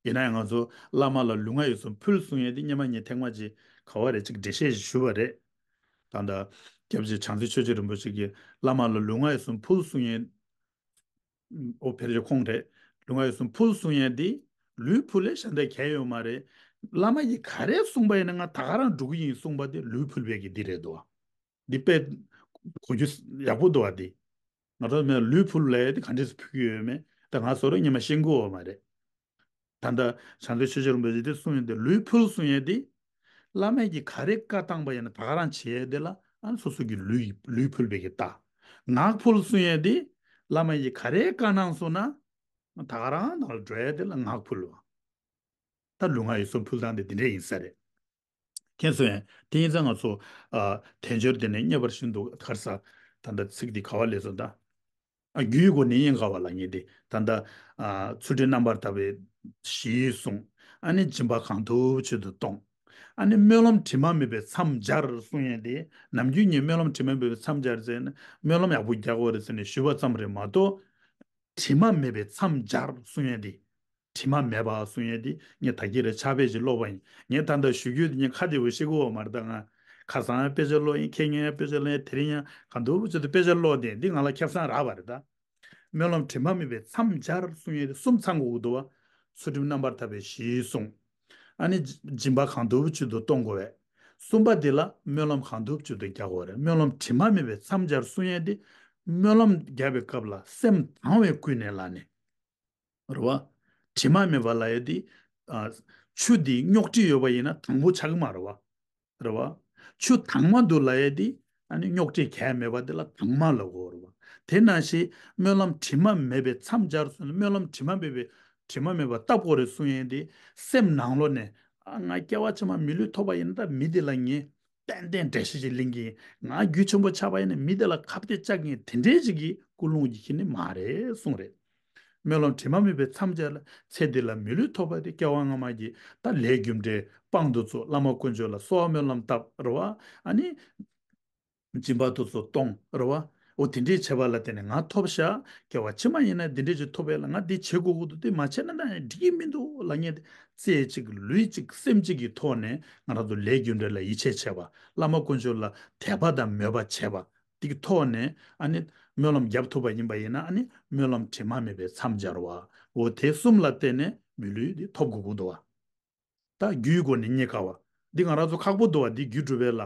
ཡིན་ན་ཡང་ང་ཚོ་བླ་མ་ལ་ལུས་ངག་ཡིད་གསུམ་ཕུལ་གསུང་ཡས་དེ་སྔོན་མ་ངས་ཐེངས་མ་གཅིག་ག་བ་རེད་ཅིག་འགྲེལ་བཤད་ཞིག་ཞུས་པ་རེད། ད་ལྟ་སྐྱབས་རྗེ་བྱང་རྩེ་ཆོས་རྗེ་རིན་པོ་ཆེ་གིས་བླ་མ་ལ་ལུས་ངག་ཡིད་གསུམ་ཕུལ་གསུང་ཡས། ཨོ་ཕེར་ཇོ་ཁོང་རེད། ལུས་ངག་ཡིད་གསུམ་ཕུལ་གསུང་ཡས་དེ། ལུས་ཕུལ་ལས་གཞན་དག་གལ་ཡོད་མ་རེད། བླ་མ་ཡིས་ག་རེ་གསུངས་པ་ཡིན་ན་ང་ད་ག་རང་འགྲོ་གི་ཡིན་གསུངས་པ་དེ་ལུས་ཕུལ་བའི་གི་འདི་རེད་འདུག་བ། འདི་དཔེ་གོ་རྒྱུ་ཡག་པོ་འདུག་བ་འདི། ང་རང་མེད་ལུས་ཕུལ་ལས་དེ་ག་འདྲས་སུ་ཕུལ་གྱི་ཡོད་མེད་ད་ང་སོ་ར་ཉི་མ་ཤེས་དགོས་བ་མ་རེད། ད་ལྟ་བྱང་སེམས་ཆོས་རྗེ་རིན་པོ་ཆེ་དེ་གསུང་ཡོད་དེ་ལུས་ཕུལ་གསུང་ཡོད་དེ། བླ་མས་ཀྱིས་ག་རེ་བཀའ་བཏང་པ་ཡིན་ན་ད་ག་རང་བྱེད་ཡས་དེ་ལ་ཨ་ནི་སོ་སོ་གི་ལུས་ལུས་ཕུལ་བའི་གི་རྟགས། ངག་ཕུལ་གསུང་ཡོད་དེ། བླ་མས་ཀྱིས་ག་རེ་བཀའ་གནང་སོང་ན་ད་ག་རང་ནང་ལ་འགྲོ་ཡས་དེ་ལ་ངག་ཕུལ་བ། ད་ལུས་ངག་ཡིད་གསུམ་ཕུལ་སྟངས་དེ་འདི་འདྲས་ཡིན་ས་རེད། མཁྱེན་སོང་ཡང་དེ་ཡིན་ཙང་ང་ཚོ་ཨ་དལ་འབྱོར་དེ་ནས་རྙེད་པར་ཤིན་ཏུ་ཁར་ས་ད་ལྟ་ཚིག་འདི་ག་བ་ལས་སོང་ད། ཨ་རྒྱུའི་སྒོ་ནས་ཡིན་ག་བ་ལ་ངེས་ཏེ་ད་ལྟ་ཨ་ཚུལ་ཁྲིམས་རྣམ་པར་དག་པའི་གཞི་གསུངས། ཨ་ནི་སྦྱིན་པ་གང་ཐུབ་བྱེད་དུ་གཏོང་། ཨ་ནི་སྨོན་ལམ་དྲི་མ་མེད་པའི་མཚམས་སྦྱར་གསུང་ཡས་དེ་ནམ་རྒྱུན་ངས་སྨོན་ལམ་དྲི་མ་མེད་པའི་མཚམས་སྦྱར་ཟེར་ན་སྨོན་ལམ་ཡག་པོ་རྒྱག་དགོས་རེད་ཟེར་ནས་ཞུས་པ་ཙམ་རེད་མ་གཏོགས། དྲི་མ་མེད་པའི་མཚམས་སྦྱར་གསུང་ཡས་དེ། དྲི་མ་མེད་པ་གསུང་ཡས་དེ་ངས་ད་གིན་རེ་ཕྱག་དཔེ་ཅིག་ཀློག་པ་ཡིན། ངས་ད་ལྟ་ཞུ་རྒྱུ་དེ་ངས་ཁ་བདེ་བོ་ཤེས་ཀྱི་ཡོད་མ་རེད་ད་ང་། ཁ་སང་ཡང་དཔེ་ཆ་ཀློག་ཡིན། ཁེ་ཉིན་ཡང་དཔེ་ཆ་ཀློག་ཡིན། དེ་རིང་ཡང་གང་ཐུབ་བྱེད་དུ་དཔེ་ཆ་ཀློག་དེ་འདི་ང་ལ་ཁེ་བཟང་རག་པ་རེད་ད། སྨོན་ལམ་དྲི་མ་མེད་པའི་མཚམས་སྦྱར་གསུང་ཡས་དེ་གསུམ་ཚང་དགོས་ཀྱི་འདུག་བ། ཚུལ་ཁྲིམས་རྣམ་པར་དག་པའི་གཞི་གསུངས། ཨ་ནི་སྦྱིན་པ་གང་ཐུབ་བྱེད་དུ་གཏོང་དགོས་པས། གསུམ་པ་དེ་ལ་སྨོན་ལམ་གང་ཐུབ་བྱེད་དུ་རྒྱག་དགོས་རེད། སྨོན་ལམ་དྲི་མ་མེད་པའི་མཚམས་སྦྱར་གསུང་ཡས་དེ། སྨོན་ལམ་རྒྱག་པའི་སྐབས་ལ་སེམས་དང་བས་ཀུན་ནས་བསླངས་ནས། རེད་བ། དྲི་མ་མེད་པ་ལབ་ཡས་དེ། ཨ། ཆུ་དེ་རྙོག་དྲི་ཡོད་པ་ཡིན་ན་དྭངས་པོ་ཆགས་ཀྱི་མ་རེད་བ། རེད་བ། ཆུ་དྭངས་མ་འདུག་ལབ་ཡས་དེ། ཨ་ནི་རྙོག་དྲི་གང་ཡང་མེད་པ་དེ་ལ་དྭངས་མ་ལབ་དགོས་རེད་བ། དེ་ནང་བཞིན་སྨོན་ལམ་དྲི་མ་མེད་པའི་མཚམས་སྦྱར་སོང་ན་སྨོན་ལམ་དྲི་མ་མེད་པའི་དྲི་མ་མེད་པ་བཏབ་དགོས་རེད་གསུང་ཡས་དེ། སེམས་ནང་ལོགས་ནས་ཨ་ང་སྐྱེ་བ་ཕྱི་མ་མི་ལུས་ཐོབ་པ་ཡིན་ན་ད་མི་དེ་ལ་ངས་ཏན་ཏན་འགྲེལ་བཤད་ཅིག་གླེང་གི་ཡིན། ང་རྒྱུད་ཆེན་པོ་ཆགས་པ་ཡིན་ན་མི་དེ་ལ་ཁ་གཏད་བཅག་གི་ཡིན་དེ་འདྲའི་ཅིག་གི་ཀུན་སློང་ཅིག་གི་ནི་མ་རེད་གསུངས་རེད། སྨོན་ལམ་དྲི་མ་མེད་པའི་མཚམས་སྦྱར་ལ་ཚེ་འདི་ལ་མི་ལུས་ཐོབ་པ་དེ་སྐྱེ་བ་སྔ་མ་གི་ད་ལས་རྒྱུ་འབྲས་དཔང་དུ་ཚུགས། བླ་མ་དཀོན་མཆོག་ལ་གསོལ་བ་སྨོན་ལམ་བཏབ་རེད་བ། ཨ་ནི་སྦྱིན་པ་དེ་ཚོ་གཏོང་རེད་བ། འོ་དེ་འདྲའི་བྱས་པ་ལ་བརྟེན་ནས་ང་ཐོབ་ཤག་སྐྱེ་བ་ཕྱི་མ་ཡིན་ན་འདི་འདྲའི་ཅིག་ཐོབ་ཡས་ལ་ང་འདི་བྱེད་དགོས་ཀྱི་འདུག་དེ་མ་བྱས་ན་ད་འགྲིག་གི་མི་འདུག་ལབ་མཁན་དེ་རྩེ་གཅིག་ལུས་གཅིག་སེམས་གཅིག་གི་ཐོག་ནས་ང་རང་ཚོ་ལས་རྒྱུ་འབྲས་ལ་ཡིད་ཆེས་བྱས་པ། བླ་མ་དཀོན་མཆོག་ལ་དད་པ་དང་མོས་པ་བྱས་པ། དེ་གི་ཐོག་ནས་ཨ་ནི་སྨོན་ལམ་བརྒྱབ་ཐུབ་པ་ཡིན་པ་ཡིན་ན་ཨ་ནི་སྨོན་ལམ་དྲི་མ་མེད་པའི་མཚམས་སྦྱར་བ། འོ་དེ་གསུམ་ལ་བརྟེན་ནས་མི་ལུས་འདི་ཐོབ་དགོས་ཀྱི་འདུག་བ། ད་རྒྱུའི་སྒོ་ནས་རྙེད་དཀའ་བ། འདི་ང་རང་ཚོ་ཁག་པོ་འདུག་བ། འདི་རྒྱུ་སྒྲུབ་པའི་ལ་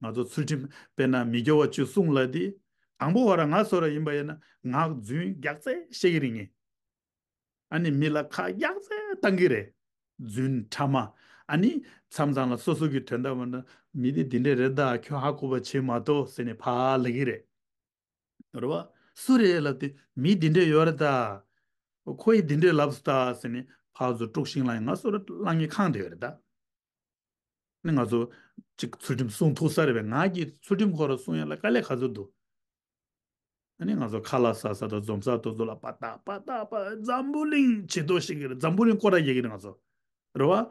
ང་ཚོ་ཚུལ་ཁྲིམས་དཔེར་ན་མི་དགེ་བ་བཅུ་གསུངས་ལ་འདི། དང་པོ་བ་ར་ང་སོ་ར་ཡིན་པ་ཡིན་ན་ངག་རྫུན་རྒྱག་ཚད་བཤད་ཀྱི་རེད་ངས། ཨ་ནི་མི་ལ་ཁ་གཡག་ཚད་བཏང་གི་རེད། རྫུན་ཕྲ་མ། ཨ་ནི་མཚམས་མཚམས་ལ་སོ་སོ་གི་དོན་དག་མ་ན་མི་དེ་འདི་འདྲས་རེད་ད་ཁྱོད་ཧ་གོ་བ་བྱེད་མ་གཏོགས་ཟེར་ནས་ཕར་ལབ་ཀྱི་རེད། རེད་བ། སུ་རེད་ལབ་དུས་མི་འདི་འདྲས་ཡོད་རེད་ད། ཁོ་ཡིས་འདི་འདྲས་ལབ་སོང་ད་ཟེར་ནས་ཕར་ཚུར་དཀྲུག་ཤིང་ལངས་ཡིན། ང་སོ་ར་ལངས་ངེས་ཁང་དེ་ཡོད་རེད་ད། ནི་ང་ཚོ་གཅིག་ཚུལ་ཁྲིམས་སྲུང་ཐུབ་ས་རེད་པས། ང་གིས་ཚུལ་ཁྲིམས་ཁོ་ར་སྲུང་ཡ་ལ་དཀའ་ལས་ག་ཚོད་འདུག་ཨ་ནི་ང་ཚོ་ཁ་ལག་ཟ་ས་དང་འཛོམས་ས་དེ་ཚོ་ལ་པ་ཏག་པ་ཏག་པ་འཛམ་བུ་གླིང་བྱེད་དོ་ཞིག་གི་རེད། འཛམ་བུ་གླིང་སྐོར་ར་རྒྱག་གི་རེད་ང་ཚོ། རེད་བ།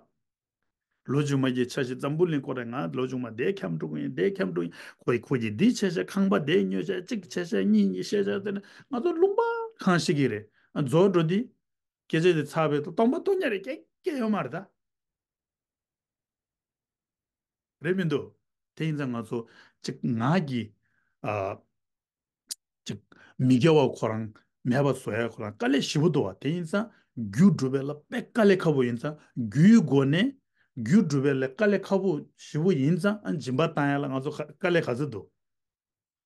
ལོ་མཇུག་མ་གི་འཆར་གཞི་འཛམ་བུ་གླིང་སྐོར་ར། ང་ལོ་མཇུག་མ་དེ་འཁྱམ་འགྲོ་གི་ཡིན། དེ་འཁྱམ་འགྲོ་གི་ཡིན། ཁོ་ཡི་ཁོ་གི་འདི་བྱས་བྱས་ཁང་པ་དེ་ཉོས་བྱས་གཅིག་བྱས་བྱས་གཉིས་གཉིས་བྱས་བྱས་དེ་ནི་ང་ཚོ་ལུང་པ་གང་ཤེས་ཀྱི་རེད། ཨ་རྫོགས་འགྲོ་དུས་སྐད་ཆ་དེ་ཚར་བའི་སྟོང་པ་སྟོང་ཉ་རེད། སྐད་སྐད་ཡོད་མ་རེད་ད། རེད་མི་འདུག་དེ་ཡིན་ཙང་ང་ཚོ་གཅིག་ང་གི་ཨ། ཅིག་མི་དགེ་བ་ཁོ་རང་མེད་པ་བཟོ་ཡ་ཁོ་རང་དཀའ་ལས་ཞེ་པོ་འདུག་བ། དེ་ཡིན་ཙང་རྒྱུ་སྒྲུབ་པའི་ལ་དཔེ་དཀའ་ལས་ཁག་པོ་ཡིན་ཙང་རྒྱུའི་སྒོ་ནས་རྒྱུ་སྒྲུབ་པའི་ལ་དཀའ་ལས་ཁག་པོ་ཞེ་པོ་ཡིན་ཙང་ཨ་སྦྱིན་པ་བཏང་ཡ་ལ་ང་ཚོ་དཀའ་ལས་ག་ཚོད་འདུག་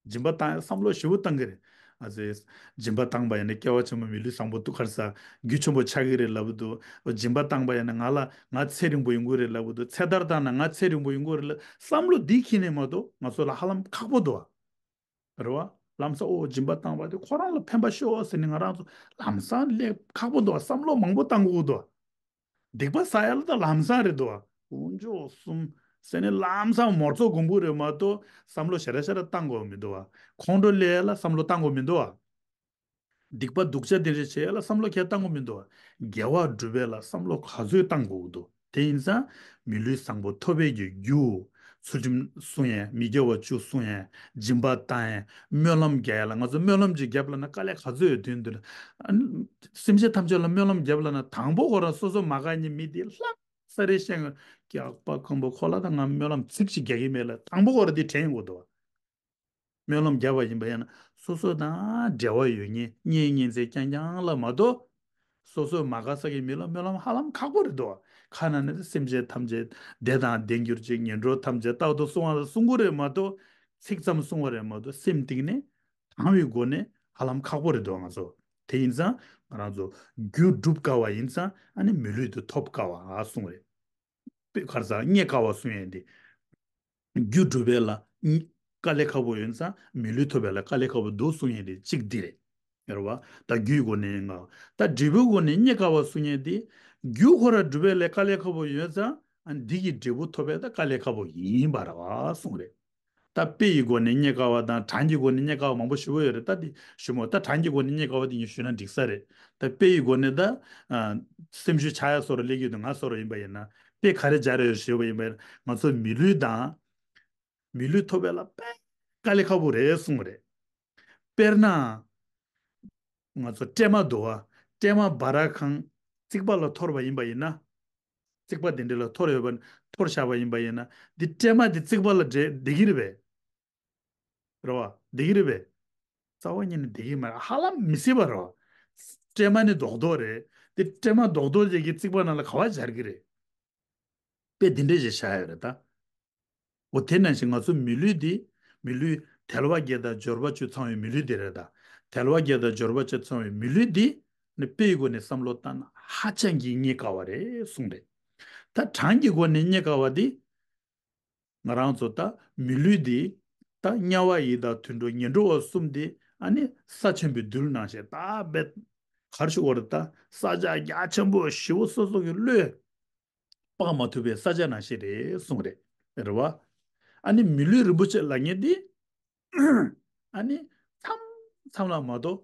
སྦྱིན་པ་བཏང་ཡ་བསམ་བློ་ཞེ་པོ་བཏང་གི་རེད། ཨ་ཙི། སྦྱིན་པ་བཏང་པ་ཡིན་ན་སྐྱེ་བ་ཕྱི་མ་མི་ལུས་བཟང་པོ་ཐོབ་ཁར་ས་རྒྱུ་ཆེན་པོ་ཆགས་ཀྱི་རེད་ལབ་འདུག་སྦྱིན་པ་བཏང་པ་ཡིན་ན་ང་ལ་ང་ཚེ་རིང་པོ་ཡོང་གི་རེད་ལབ་འདུག་ཚེ་ཐར་བཏང་ན་ང་ཚེ་རིང་པོ་ཡོང་གི་རེད་ལབ་བསམ་བློ་འདི་འཁྱེར་ནས་མ་གཏོགས་ང་ཚོ་ལ་ཧ་ལམ་ཁག་པོ་འདུག་བ། རེད་བ། ལམ་སང་ཨོ་སྦྱིན་པ་བཏང་བ་དེ་ཁོ་རང་ལ་ཕན་པ་ཤོག་ཟེར་ནས་ང་རང་ཚོ་ལམ་སང་ལས་ཁག་པོ་འདུག་བ། བསམ་བློ་མང་པོ་བཏང་དགོས་འདུག་བ། སྡིག་པ་བསགས་ཡ་ལ་ད་ལམ་སང་རེད་འདུག་བ། དཀོན་མཆོག་གསུམ་ཟེར་ནས་ལམ་སང་མོར་ཚོགས་གོང་བུ་རེད་མ་གཏོགས་བསམ་བློ་ཞེ་དྲག་ཞེ་དྲག་བཏང་དགོས་མི་འདུག་བ། ཁོང་ཁྲོ་སླེབས་ཡ་ལ་བསམ་བློ་བཏང་དགོས་མི་འདུག་བ། སྡིག་པ་སྡུག་ཅག་དེ་འདྲ་བྱེད་ཡ་ལ་བསམ་བློ་ཁྱེད་བཏང་དགོས་མི་འདུག་བ། དགེ་བ་སྒྲུབ་ཡ་ལ་བསམ་བློ་ག་ཚོད་བཏང་དགོས་ཀྱི་འདུག་དེ་ཡིན་ཙང་མི་ལུས་བཟང་པོ་ཐོབ་པའི་གི་རྒྱུ། ཚུལ་ཁྲིམས་སྲུང་ཡས། མི་དགེ་བ་བཅུ་སྲུང་ཡས། སྦྱིན་པ་བཏང་ཡས། སྨོན་ལམ་རྒྱག་ཡས་ལ་ང་ཚོ་སྨོན་ལམ་ཅིག་རྒྱབ་ལ་ན་དཀའ་ལས་ག་ཚོད་ཡོད་དུས་འདིར། ཨ་ནི་སེམས་ཅན་ཐམས་ཅད་ལ་སྨོན་ལམ་རྒྱབ་ལ་ན་དང་པོ་ཁོ་རང་སོ་སོ་མ་དགའ་མཁན་མི་དེ་ལྷག་ས་རེ་བཤད་ཡོང་། སྐྱག་པ་ཁམ་པོ་ཁོ་ལ་ད་ང་སྨོན་ལམ་ཚིག་ཅིག་རྒྱག་གི་མེད་ལ་དང་པོ་ཁོ་རང་དེ་དྲན་ཡོང་གི་འདུག་བ། སྨོན་ལམ་བརྒྱབ་པ་ཡིན་པ་ཡིན་ན་སོ་སོ་དང་འབྲེལ་བ་ཡོད་མཁན་གཉེན་ཉེ་ཚན་རྐྱང་རྐྱང་ལ་མ་གཏོགས། སོ་སོས་མ་དགའ་ས་གི་མི་ལ་སྨོན་ལམ་ཧ་ལམ་ཁག་པོ་རེད་དོ། ཁ་ནང་ནས་སེམས་ཅན་ཐམས་ཅད་བདེ་དང་ལྡན་གྱུར་ཅིག་ངན་འགྲོ་ཐམས་ཅད་རྟག་ཏུ་བསྲུང་བ་ལ་གསུང་གི་རེད་མ་གཏོགས། ཚིག་ཙམ་གསུང་བ་རེད་མ་གཏོགས་སེམས་གཏིང་ནས་དང་བའི་སྒོ་ནས་ ཧ་ལམ་ཁག་པོ་རེད་འདུག་ང་ཚོ། དེ་ཡིན་ཙང་ང་རང་ཚོ་རྒྱུ་སྒྲུབ་དཀའ་བ་ཡིན་ཙང་ཨ་ནི་མི་ལུས་དེ་ཐོབ་དཀའ་བ་གསུངས་རེད། དཔེ་ག་རེ་ཟ་རྙེད་དཀའ་བ་གསུང་ཡས་འདི། རྒྱུ་སྒྲུབ་པའི་ལ་དཀའ་ལས་ཁག་པོ་ཡོད་ཙང་མི་ལུས་ཐོབ་པའི་ལ་དཀའ་ལས་ཁག་པོ་འདུག་གསུང་ཡས་འདི་གཅིག་འདི་རེད། ཡོད་རེད་བ། ད་རྒྱུའི་སྒོ་ནས་ང་ད་འབྲས་བུའི་སྒོ་ནས་རྙེད་དཀའ་བ་གསུང་ཡས་འདི། རྒྱུ་ཁོ་ར་སྒྲུབ་པའི་ལས་དཀའ་ལས་ཁག་པོ་ཡོད་ཙང་ཨ་འདི་གི་འབྲས་བུ་ཐོབ་པའི་ད་དཀའ་ལས་ཁག་པོ་ཡིན་པ་རེད་བ་གསུང་རེད། ད་དཔེ་ཡི་སྒོ་ནས་རྙེད་དཀའ་བ་དང་གྲངས་ཀྱི་སྒོ་ནས་རྙེད་དཀའ་བ་མང་པོ་ཞེ་པོ་ཡོད་རེད། ད་འདི་ཞུ་མོ་ད་གྲངས་ཀྱི་སྒོ་ནས་རྙེད་དཀའ་བ་དེ་ངས་ཞུས་ན་འགྲིག་ས་རེད། ད་དཔེ་ཡི་སྒོ་ནས་ད་ཨ་སེམས་ཤུགས་ཆག་ཡ་བཟོ་འདྲ་སླེབས་ཀྱི་འདུག་ང་བཟོ་འདྲ་ཡིན་པ་ཡིན་ན་དཔེ་ག་རེ་སྦྱར་ཡོད་ཞུས་པ་ཡིན་པ་ཡིན་ན་ང་ཚོ་མི་ལུས་དང་། མི་ལུས་ཐོབ་པའི་ལ་དཔེ་དཀའ་ལས་ཁག་པོ་རེད་གསུངས་པ་རེད། དཔེར་ན། ང་ཚོ་སྲན་མ་འདུག་བ། སྲན་མ་འབར་ཁང་རྩིག་པ་ལ་འཐོར་བ་ཡིན་པ་ཡིན་ན། རྩིག་པ་དེ་འདྲ་ལ་འཐོར་ཡོད་པ་འཐོར་བཞག་པ་ཡིན་པ་ཡིན་ན་འདི་སྲན་མ་འདི་རྩིག་པ་ལ་འདྲེ་བསྡད་ཀྱི་རེད་པས། རེད་བ། བསྡད་ཀྱི་རེད་པས། རྩ་བ་ཉིད་ནས་བསྡད་ཀྱི་མ་རེད། ཧ་ལམ་མི་སྲིད་པ་རེད་བ། སྲན་མ་ནི་རྡོག་རྡོག་རེད། འདི་སྲན་མ་རྡོག་རྡོག་ཅིག་གི་རྩིག་པ་ནང་ལ་ག་བ་འབྱར་གྱི་རེད། དཔེ་འདི་འདྲས་ཞིག་བཞག་ཡོད་རེད་ད། འོ་དེ་ནང་བཞིན་ང་ཚོ་མི་ལུས་འདི། མི་ལུས་དལ་བ་བརྒྱད་དང་འབྱོར་པ་བཅུ་ཚང་བའི་མི་ལུས་འདི་རེད་ད། དལ་བ་བརྒྱད་དང་འབྱོར་པ་བཅུ་ཚང་བའི་མི་ལུས་འདི། ནི་དཔེའི་སྒོ་ནས་བསམ་བློ་བཏང་ན་ཧ་ཅང་གི་རྙེད་དཀའ་བ་རེད་གསུངས་རེད། ད་གྲངས་ཀྱི་སྒོ་ནས་རྙེད་དཀའ་བ་འདི། ང་རང་ཚོ་ད་མི་ལུས་འདི། ད་དམྱལ་བ་ཡི་དྭགས་དུད་འགྲོ་ངན་འགྲོ་བ་གསུམ་འདི་ཨ་ནི་ས་ཆེན་པོའི་རྡུལ་ནང་བཞིན་ད་རྦད། གར་ཞུ་བར་ད་ས་ཆ་རྒྱ་ཆེན་པོ་ཞེ་པོ་སོ་སོ་གི་བློས། དཔག་མ་ཐུབ་པའི་ས་ཆ་ནང་བཞིན་རེད་གསུངས་རེད། རེད་བ། ཨ་ནི་མི་ལུས་རིན་པོ་ཆེ་ལབ་མཁན་འདི། ཨ་ནི་མཚམས་མཚམས་ལ་མ་གཏོགས་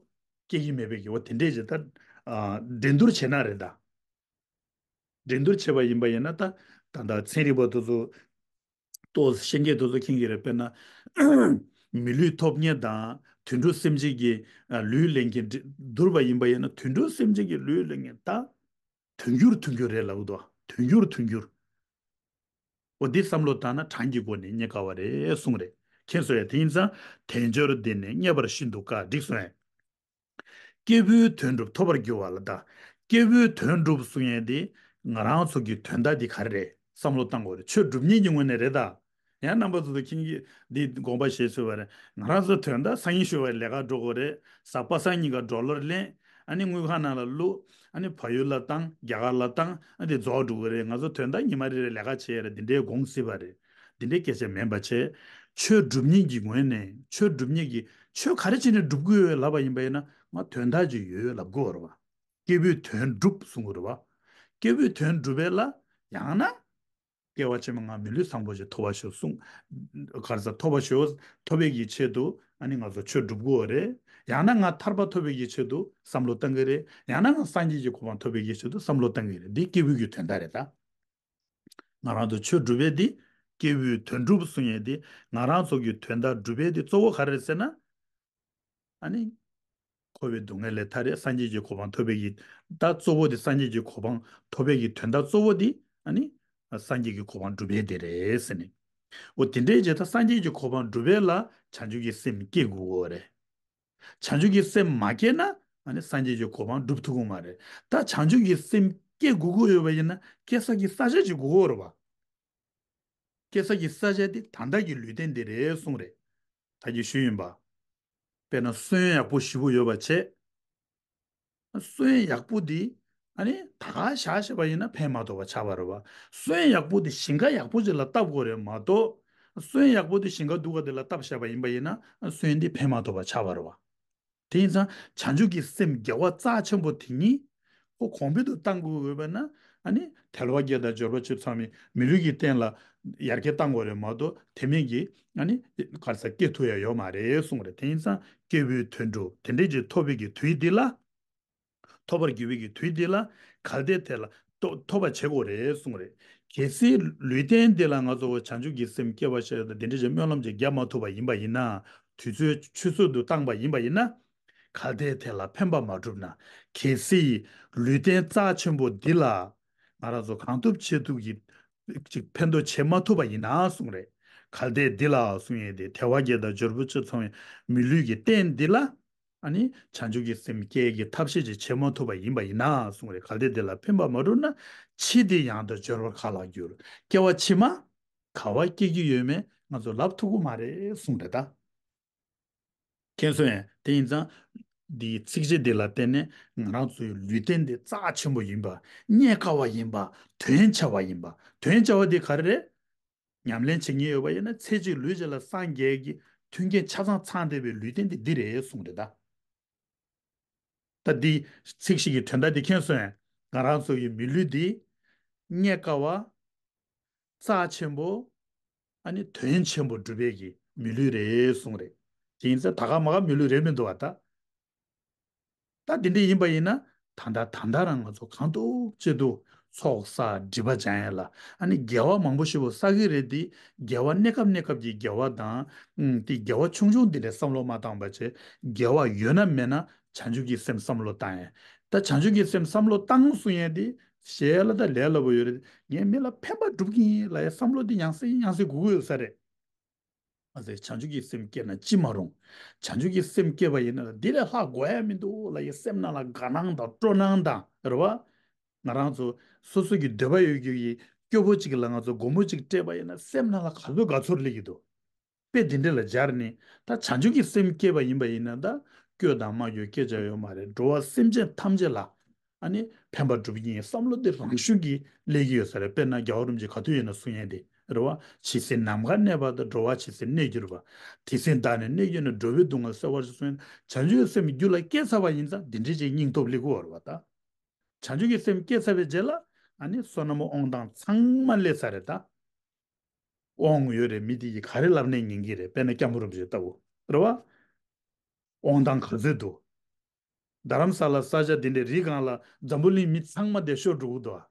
སྐྱེ་གི་མེད་པའི་གི་འོ་དེ་འདྲས་ཅིག་ད། འགྲན་བསྡུར་བྱེད་ན་རེད་ད། འགྲན་བསྡུར་བྱས་པ་ཡིན་པ་ཡིན་ན་ད་ད་ལྟ་ཚན་རིག་པ་དེ་ཚོ་ཏོག་ཙམ་ཤེས་མཁན་དེ་ཚོ་མཁྱེན་གྱི་རེད། དཔེར་ན་མི་ལུས་ཐོབ་མཁན་དང་དུད་འགྲོ་སེམས་ཅན་གྱི་ལུས་ལེན་མཁན་བསྡུར་བ་ཡིན་པ་ཡིན་ན་དུད་འགྲོ་སེམས་ཅན་གྱི་ལུས་ལེན་མཁན་ད་དུང་ཕྱུར་དུང་ཕྱུར་རེད་ལབ་འདུག་དུང་ཕྱུར་དུང་ཕྱུར། འོ་འདི་བསམ་བློ་བཏང་ན་གྲངས་ཀྱི་སྒོ་ནས་རྙེད་དཀའ་བ་རེད་གསུངས་རེད། མཁྱེན་སོང་ཡ། དེ་ཡིན་ཙང་དལ་འབྱོར་འདི་ནི་རྙེད་པར་ཤིན་ཏུ་དཀའ། འགྲིག་སོང་ཡ། སྐྱེས་བུའི་དོན་སྒྲུབ་ཐོབ་པར་འགྱུར་བ་ལ་ད། སྐྱེས་བུའི་དོན་སྒྲུབ་གསུང་ཡས་འདི་ང་རང་ཚོ་གི་དོན་དག་འདི་ག་རེ་རེད་བསམ་བློ་བཏང་དགོས་རེད། ཆོས་སྒྲུབ་མཁན་གྱི་ངོས་ནས་རེད་ད། ཡང་རྣམ་པ་ཚོ་ཚོ་ཁྱིམ་གྱི་འདི་དགོངས་པ་བཞེས་ཚུལ་བ་རེད། ང་རང་ཚོ་དོན་དག་སང་ཉིན་ཞུ་བ་ལས་ཀ་འགྲོ་དགོས་རེད། གཟའ་པ་སངས་ཉིན་ཀ་ཌོ་ལར་ལེན། ཨ་ནི་དངུལ་ཁང་ནང་ལ་བླུག་ཨ་ནི་བལ་ཡུལ་ལ་བཏང་རྒྱ་གར་ལ་བཏང་ཨ་འདི་རྫོགས་འགྲོ་གི་རེད། ང་ཚོ་དོན་དག་ཉི་མ་རེ་རེ་ལས་ཀ་བྱེད་ཡས་རེད། འདི་འདྲའི་དགོངས་སྲིད་པ་རེད། འདི་འདྲའི་སྐད་ཆ་མིན་པ་བྱས། ཆོས་སྒྲུབ་མཁན་གྱི་ངོས་ནས་ཆོས་སྒྲུབ་མཁན་གྱི་ཆོས་ག་རེ་བྱས་ནས་སྒྲུབ་དགོས་ཡོད་ལབ་པ་ཡིན་པ་ཡིན་ན་ང་དོན་དག་ཅིག་ཡོད་ལབ་དགོས་རེད་བ། སྐྱེས་བུའི་དོན་སྒྲུབ་གསུང་དགོས་རེད་བ། སྐྱེས་བུའི་དོན་སྒྲུབ་པའི་ལ་ཡང་ན། སྐྱེ་བ་ཕྱི་མ་ང་མི་ལུས་བཟང་པོ་ཞིག་ཐོབ་པ་ཞིག་གསུང་། ག་རེ་ཟ་ཐོབ་པ་ཞིག་ཐོབ་པའི་གི་ཆེད་དུ་ཨ་ནི་ང་ཚོ་ཆོས་སྒྲུབ་དགོས་རེད། ཡང་ན་ང་ཐར་པ་ཐོབ་པའི་གི་ཆེད་དུ་བསམ་བློ་བཏང་གི་རེད། ཡང་ན་ང་སངས་རྒྱས་ཀྱི་གོ་འཕང་ཐོབ་པའི་གི་ཆེད་དུ་བསམ་བློ་བཏང་གི་རེད། འདི་སྐྱེས་བུའི་གི་དོན་དག་རེད་ད། ང་རང་ཚོ་ཆོས་སྒྲུབ་པའི་འདི་སྐྱེས་བུའི་དོན་སྒྲུབ་གསུང་ཡས་འདི་ང་རང་ཚོ་གི་དོན་དག་སྒྲུབ་པའི་འདི་གཙོ་བོ་ག་རེ་རེད་ཟེར་ན། ཨ་ནི། འཁོར་བའི་སྡུག་བསྔལ་ལས་ཐར་རེད། སངས་རྒྱས་ཀྱི་གོ་འཕང་ཐོབ་པའི་གི། ད་གཙོ་བོ་དེ་སངས་རྒྱས་ཀྱི་གོ་འཕང་ཐོབ་པའི་གི་དོན་དག་གཙོ་བོ་དེ་ཨ་ནི། སངས་རྒྱས་ཀྱི་གོ་འཕང་སྒྲུབ་པའི་དེ་རེད་ཟེར་ནས། འོ་དེ་འདྲའི་རྗེས་ད་སངས་རྒྱས་ཀྱི་གོ་འཕང་སྒྲུབ་པའི་ལ་བྱང་ཆུབ་ཀྱི་སེམས་སྐྱེ་དགོས་ཀྱི་རེད། བྱང་ཆུབ་ཀྱི་སེམས་མ་སྐྱེས་ན་ཨ་ནི་སངས་རྒྱས་ཀྱི་གོ་འཕང་སྒྲུབ་ཐུབ་ཀྱི་མ་རེད། ད་བྱང་ཆུབ་ཀྱི་སེམས་སྐྱེ་དགོས་ཀྱི་ཡོད་པ་ཡིན་ན་སྐྱེ་ས་ཀྱི་ས་ཆ་ཅིག་དགོས་ཀྱི་རེད་བ། སྐྱེ་ས་ཀྱི་ས་ཆ་དེ་ད་ལྟ་གི་ལུས་རྟེན་དེ་རེད་གསུངས་རེད། ད་གིན་ཞུས་ཡིན་པ། དཔེར་ན་སོན་ཡག་པོ་ཞེ་པོ་ཡོད་པ་བྱས། སོན་ཡག་པོ་འདི་ཨ་ནི་ད་ག་བཞག་བཞག་པ་ཡིན་ན་ཕན་མ་ཐོགས་པ་ཆགས་པ་རེད་བ། སོན་ཡག་པོ་འདི་ཞིང་ཁ་ཡག་པོ་ཅིག་ལ་བཏབ་དགོས་རེད་མ་གཏོགས། སོན་ཡག་པོ་འདི་ཞིང་ཁ་སྡུག་ག་དེ་ལ་བཏབ་བཞག་པ་ཡིན་པ་ཡིན་ན་སོན་འདི་ཕན་མ་ཐོགས་པ་ཆགས་པ་རེད་བ། དེ་ཡིན་ཙང་བྱང་ཆུབ་ཀྱི་སེམས་དགེ་བ་རྩ་ཆེན་པོ་དེ་ཉིད་ཁོ་གོང་འཕེལ་དུ་གཏང་དགོས་ཡོད་པ་ན་ཨ་ནི་དལ་བ་བརྒྱད་དང་འབྱོར་པ་བཅུ་ཚང་བའི་མི་ལུས་ཀྱི་རྟེན་ལ་ཡར་རྒྱས་གཏང་དགོས་རེད་མ་གཏོགས་དེ་མིན་གྱི་ཨ་ནི་ག་རེ་ཟ་སྐྱེ་ཐུབ་ཡ་ཡོད་མ་རེད་གསུངས་རེད། དེ་ཡིན་ཙང་སྐྱེས་བུའི་དོན་སྒྲུབ་དེ་འདྲས་ཀྱི་ཐོབ་པའི་གི་དུས་འདི་ལ། ཐོབ་པར་འགྱུར་བའི་གི་དུས་འདི་ལ་གལ་ཏེ་དེ་ལ་ཐོ་ཐོབ་པ་བྱེད་དགོས་རེད་གསུངས་རེད། གལ་སྲིད་ལུས་རྟེན་འདི་ལ་ང་ཚོ་བྱང་ཆུབ་ཀྱི་སེམས་སྐྱེ་བ་ཞེས་དང་དེ་འདྲ་ཞིག་སྨོན་ལམ་ཅིག་བརྒྱབ་མ་ཐུབ་པ་ཡིན་པ་ཡིན་ན། དུས་ཚོད་ཆུད་ཟོས་སུ་བཏང་པ་ཡིན་པ་ཡིན་ན། གལ་ཏེ་དེ་ལ་ཕན་པ་མ་བསྒྲུབས་ན། གལ་སྲིད་ལུས་རྟེན་རྩ་ཆེན་པོ་འདི་ལ་ང་རང་ཚོ་གང་ཐུབ་ཅི་ཐུབ་ཀྱིས་ཅིག་ཕན་ཐོགས་བྱེད་མ་ཐུབ་པ་ཡིན་ན་གསུངས་རེད། གལ་ཏེ་འདི་ལ་གསུངས་ཡས་དེ་དལ་བ་བརྒྱད་དང་འབྱོར་པ་བཅུ་ཚང་བའི་མི་ལུས་ཀྱི་རྟེན་འདི་ལ། ཨ་ནི་བྱང་ཆུབ་ཀྱི་སེམས་སྐྱེ་གི་ཐབས་ཤེས་ཅིག་བྱེད་མ་ཐུབ་པ་ཡིན་པ་ཡིན་ན་གསུངས་རེད། གལ་ཏེ་དེ་ལ་ཕན་པ་མ་བསྒྲུབས་ན། འཆི་སྟེ་ཡང་དག་འབྱོར་བར་ག་ལ་འགྱུར། སྐྱེ་བ་ཕྱི་མ་ག་བ་སྐྱེ་རྒྱུ་ཡོད་མེད་ང་ཚོ་ལབ་ཐུབ་ཀྱི་མ་རེད་གསུངས་རེད་ད། མཁྱེན་སོང་ངས། དེ་ཡིན་ཙང་། འདིའི་ཚིགས་བཅད་འདི་ལ་བརྟེན་ནས་ང་རང་ཚོའི་ལུས་རྟེན་འདི་རྩ་ཆེན་པོ་ཡིན་པ། རྙེད་དཀའ་བ་ཡིན་པ། དོན་ཆེ་བ་ཡིན་པ། དོན་ཆེ་བ་འདི་ག་རེ་རེད། ཉམས་ལེན་བྱེད་མཁན་ཡོད་པ་ཡིན་ན་ཚེ་གཅིག་ལུས་གཅིག་ལ་སངས་རྒྱས་ཀྱི་མཐུན་རྐྱེན་ཆ་ཚང་ཚང་བསྡད་པའི་ལུས་རྟེན་འདི་འདི་རེད་གསུངས་རེད་ད། ད་འདི་ཚིག་བཞི་གི་དོན་དག་འདི་མཁྱེན་སོང་ངས། ང་རང་ཚོ་ཡི་མི་ལུས་འདི་རྙེད་དཀའ་བ། རྩ་ཆེན་པོ། ཨ་ནི་དོན་ཆེན་པོ་སྒྲུབ་པའི་གི་མི་ལུས་རེད་གསུངས་རེད། དེ་ཡིན་ཙང་ད་ག་མ་ག་མི་ལུས་རེད་མི་འདུག་བ་ད། ད་འདི་འདྲ་ཡིན་པ་ཡིན་ན། ད་ལྟ་ད་ལྟ་རང་ང་ཚོ་གང་ཐུབ་ཅི་ཐུབ་ཚོགས་བསགས་སྒྲིབ་པ་སྦྱང་ཡ་ལ། ཨ་ནི་དགེ་བ་མང་པོ་ཞེ་པོ་བསགས་ཀྱི་རེད་དེ། དགེ་བ་གནས་སྐབས་གནས་སྐབས་ཀྱི་དགེ་བ་དང་། ཨུམ། དེ་དགེ་བ་ཆུང་ཆུང་འདི་འདྲ་བསམ་བློ་མ་བཏང་བ་བྱས། དགེ་བ་ཡོད་ན་མེད་ན་བྱང་ཆུབ་ཀྱི་སེམས་བསམ་བློ་བཏང་ཡ། ད་བྱང་ཆུབ་ཀྱི་སེམས་བསམ་བློ་བཏང་གསུང་ཡ་དེ་ཞེ་ལ་ད་ལས་སླ་པོ་ཡོད་རེད། ངས་མི་ལ་ཕན་པ་སྒྲུབ་ཀྱི་ཡིན་ལབ་ཡ་བསམ་བློ་དེ་ཡང་སེ་ཡང་སེ་དགོས་ཀྱི་ཡོད་ས་རེད། མ་ཟད་བྱང་ཆུབ་ཀྱི་སེམས་སྐྱེས་ན་ཅི་མ་རུང་། བྱང་ཆུབ་ཀྱི་སེམས་སྐྱེས་པ་ཡིན་ན་འདི་ལས་ལྷག་དགོས་ཡ་མི་འདུག་ལབ་ཡ་སེམས་ནང་ལ་དགའ་སྣང་དང་སྤྲོ་སྣང་དང་རེད་བ། ང་རང་ཚོ་སོ་སོ་གི་འདོད་པ་ཡོད་རྒྱུ་ཡི་སྐྱོ་པོ་གཅིག་ལ་ང་ཚོ་སྒོར་མོ་གཅིག་སྤྲད་པ་ཡིན་ན་སེམས་ནང་ལ་ག་ཚོད་དགའ་ཚོར་སླེབས་ཀྱི་འདུག་དཔེ་འདི་འདྲ་ལ་སྦྱར་ནས། ད་བྱང་ཆུབ་ཀྱི་སེམས་སྐྱེས་པ་ཡིན་པ་ཡིན་ན་ད་སྐྱོ་དང་མ་སྐྱོ་སྐད་ཆ་ཡོད་མ་རེད། འགྲོ་བ་སེམས་ཅན་ཐམས་ཅད་ལ་ཨ་ནི་ཕན་པ་སྒྲུབ་ཀྱི་ཡིན་བསམ་བློ་དེ་རང་ཤུགས་ཀྱིས་སླེབས་ཀྱི་ཡོད་ས་རེད། དཔེར་ན་རྒྱལ་བ་རིན་པོ་ཆེ་ག་དུས་ཡིན་ན་གསུང་ཡས་དེ་རེད་བ། ཇི་སྲིད་ནམ་མཁའ་གནས་པ་དང་། འགྲོ་བ་ཇི་སྲིད་གནས་གྱུར་པ། དེ་སྲིད་བདག་ནི་གནས་གྱུར་ན། འགྲོ་བའི་སྡུག་བསྔལ་སེལ་བར་ཤོག་གསུང་ཡས། བྱང་ཆུབ་ཀྱི་སེམས་རྒྱུད་ལ་སྐྱེས་ཚར་བ་ཡིན་ཙང་འདི་འདྲའི་ཅིག་སྙིང་སྟོབས་སླེབས་ཀྱི་ཡོད་རེད་བ་ད། བྱང་ཆུབ་ཀྱི་སེམས་སྐྱེས་ཚར་བའི་རྗེས་ལ་ཨ་ནི་བསོད་ནམས་དབང་ཐང་ཚང་མ་སླེབས་ཚར་རེད་ད། དབང་ཡོད་རེད། མི་དེ་ཡིས་ག་རེ་ལབ་ནས་ཉན་གྱི་རེད། དཔེར་ན་སྐྱབས་མགོན་རིན་པོ་ཆེ་ལྟ་བུ་རེད་བ། དབང་ཐང་ག་ཚོད་འདུག་རྡ་རམ་ས་ལ་ས་ཆ་འདི་འདྲའི་རི་སྒང་ལ་འཛམ་བུ་གླིང་མི་ཚང་མ་དེ་ཤོར་འགྲོ་གི་འདུག་ཨ།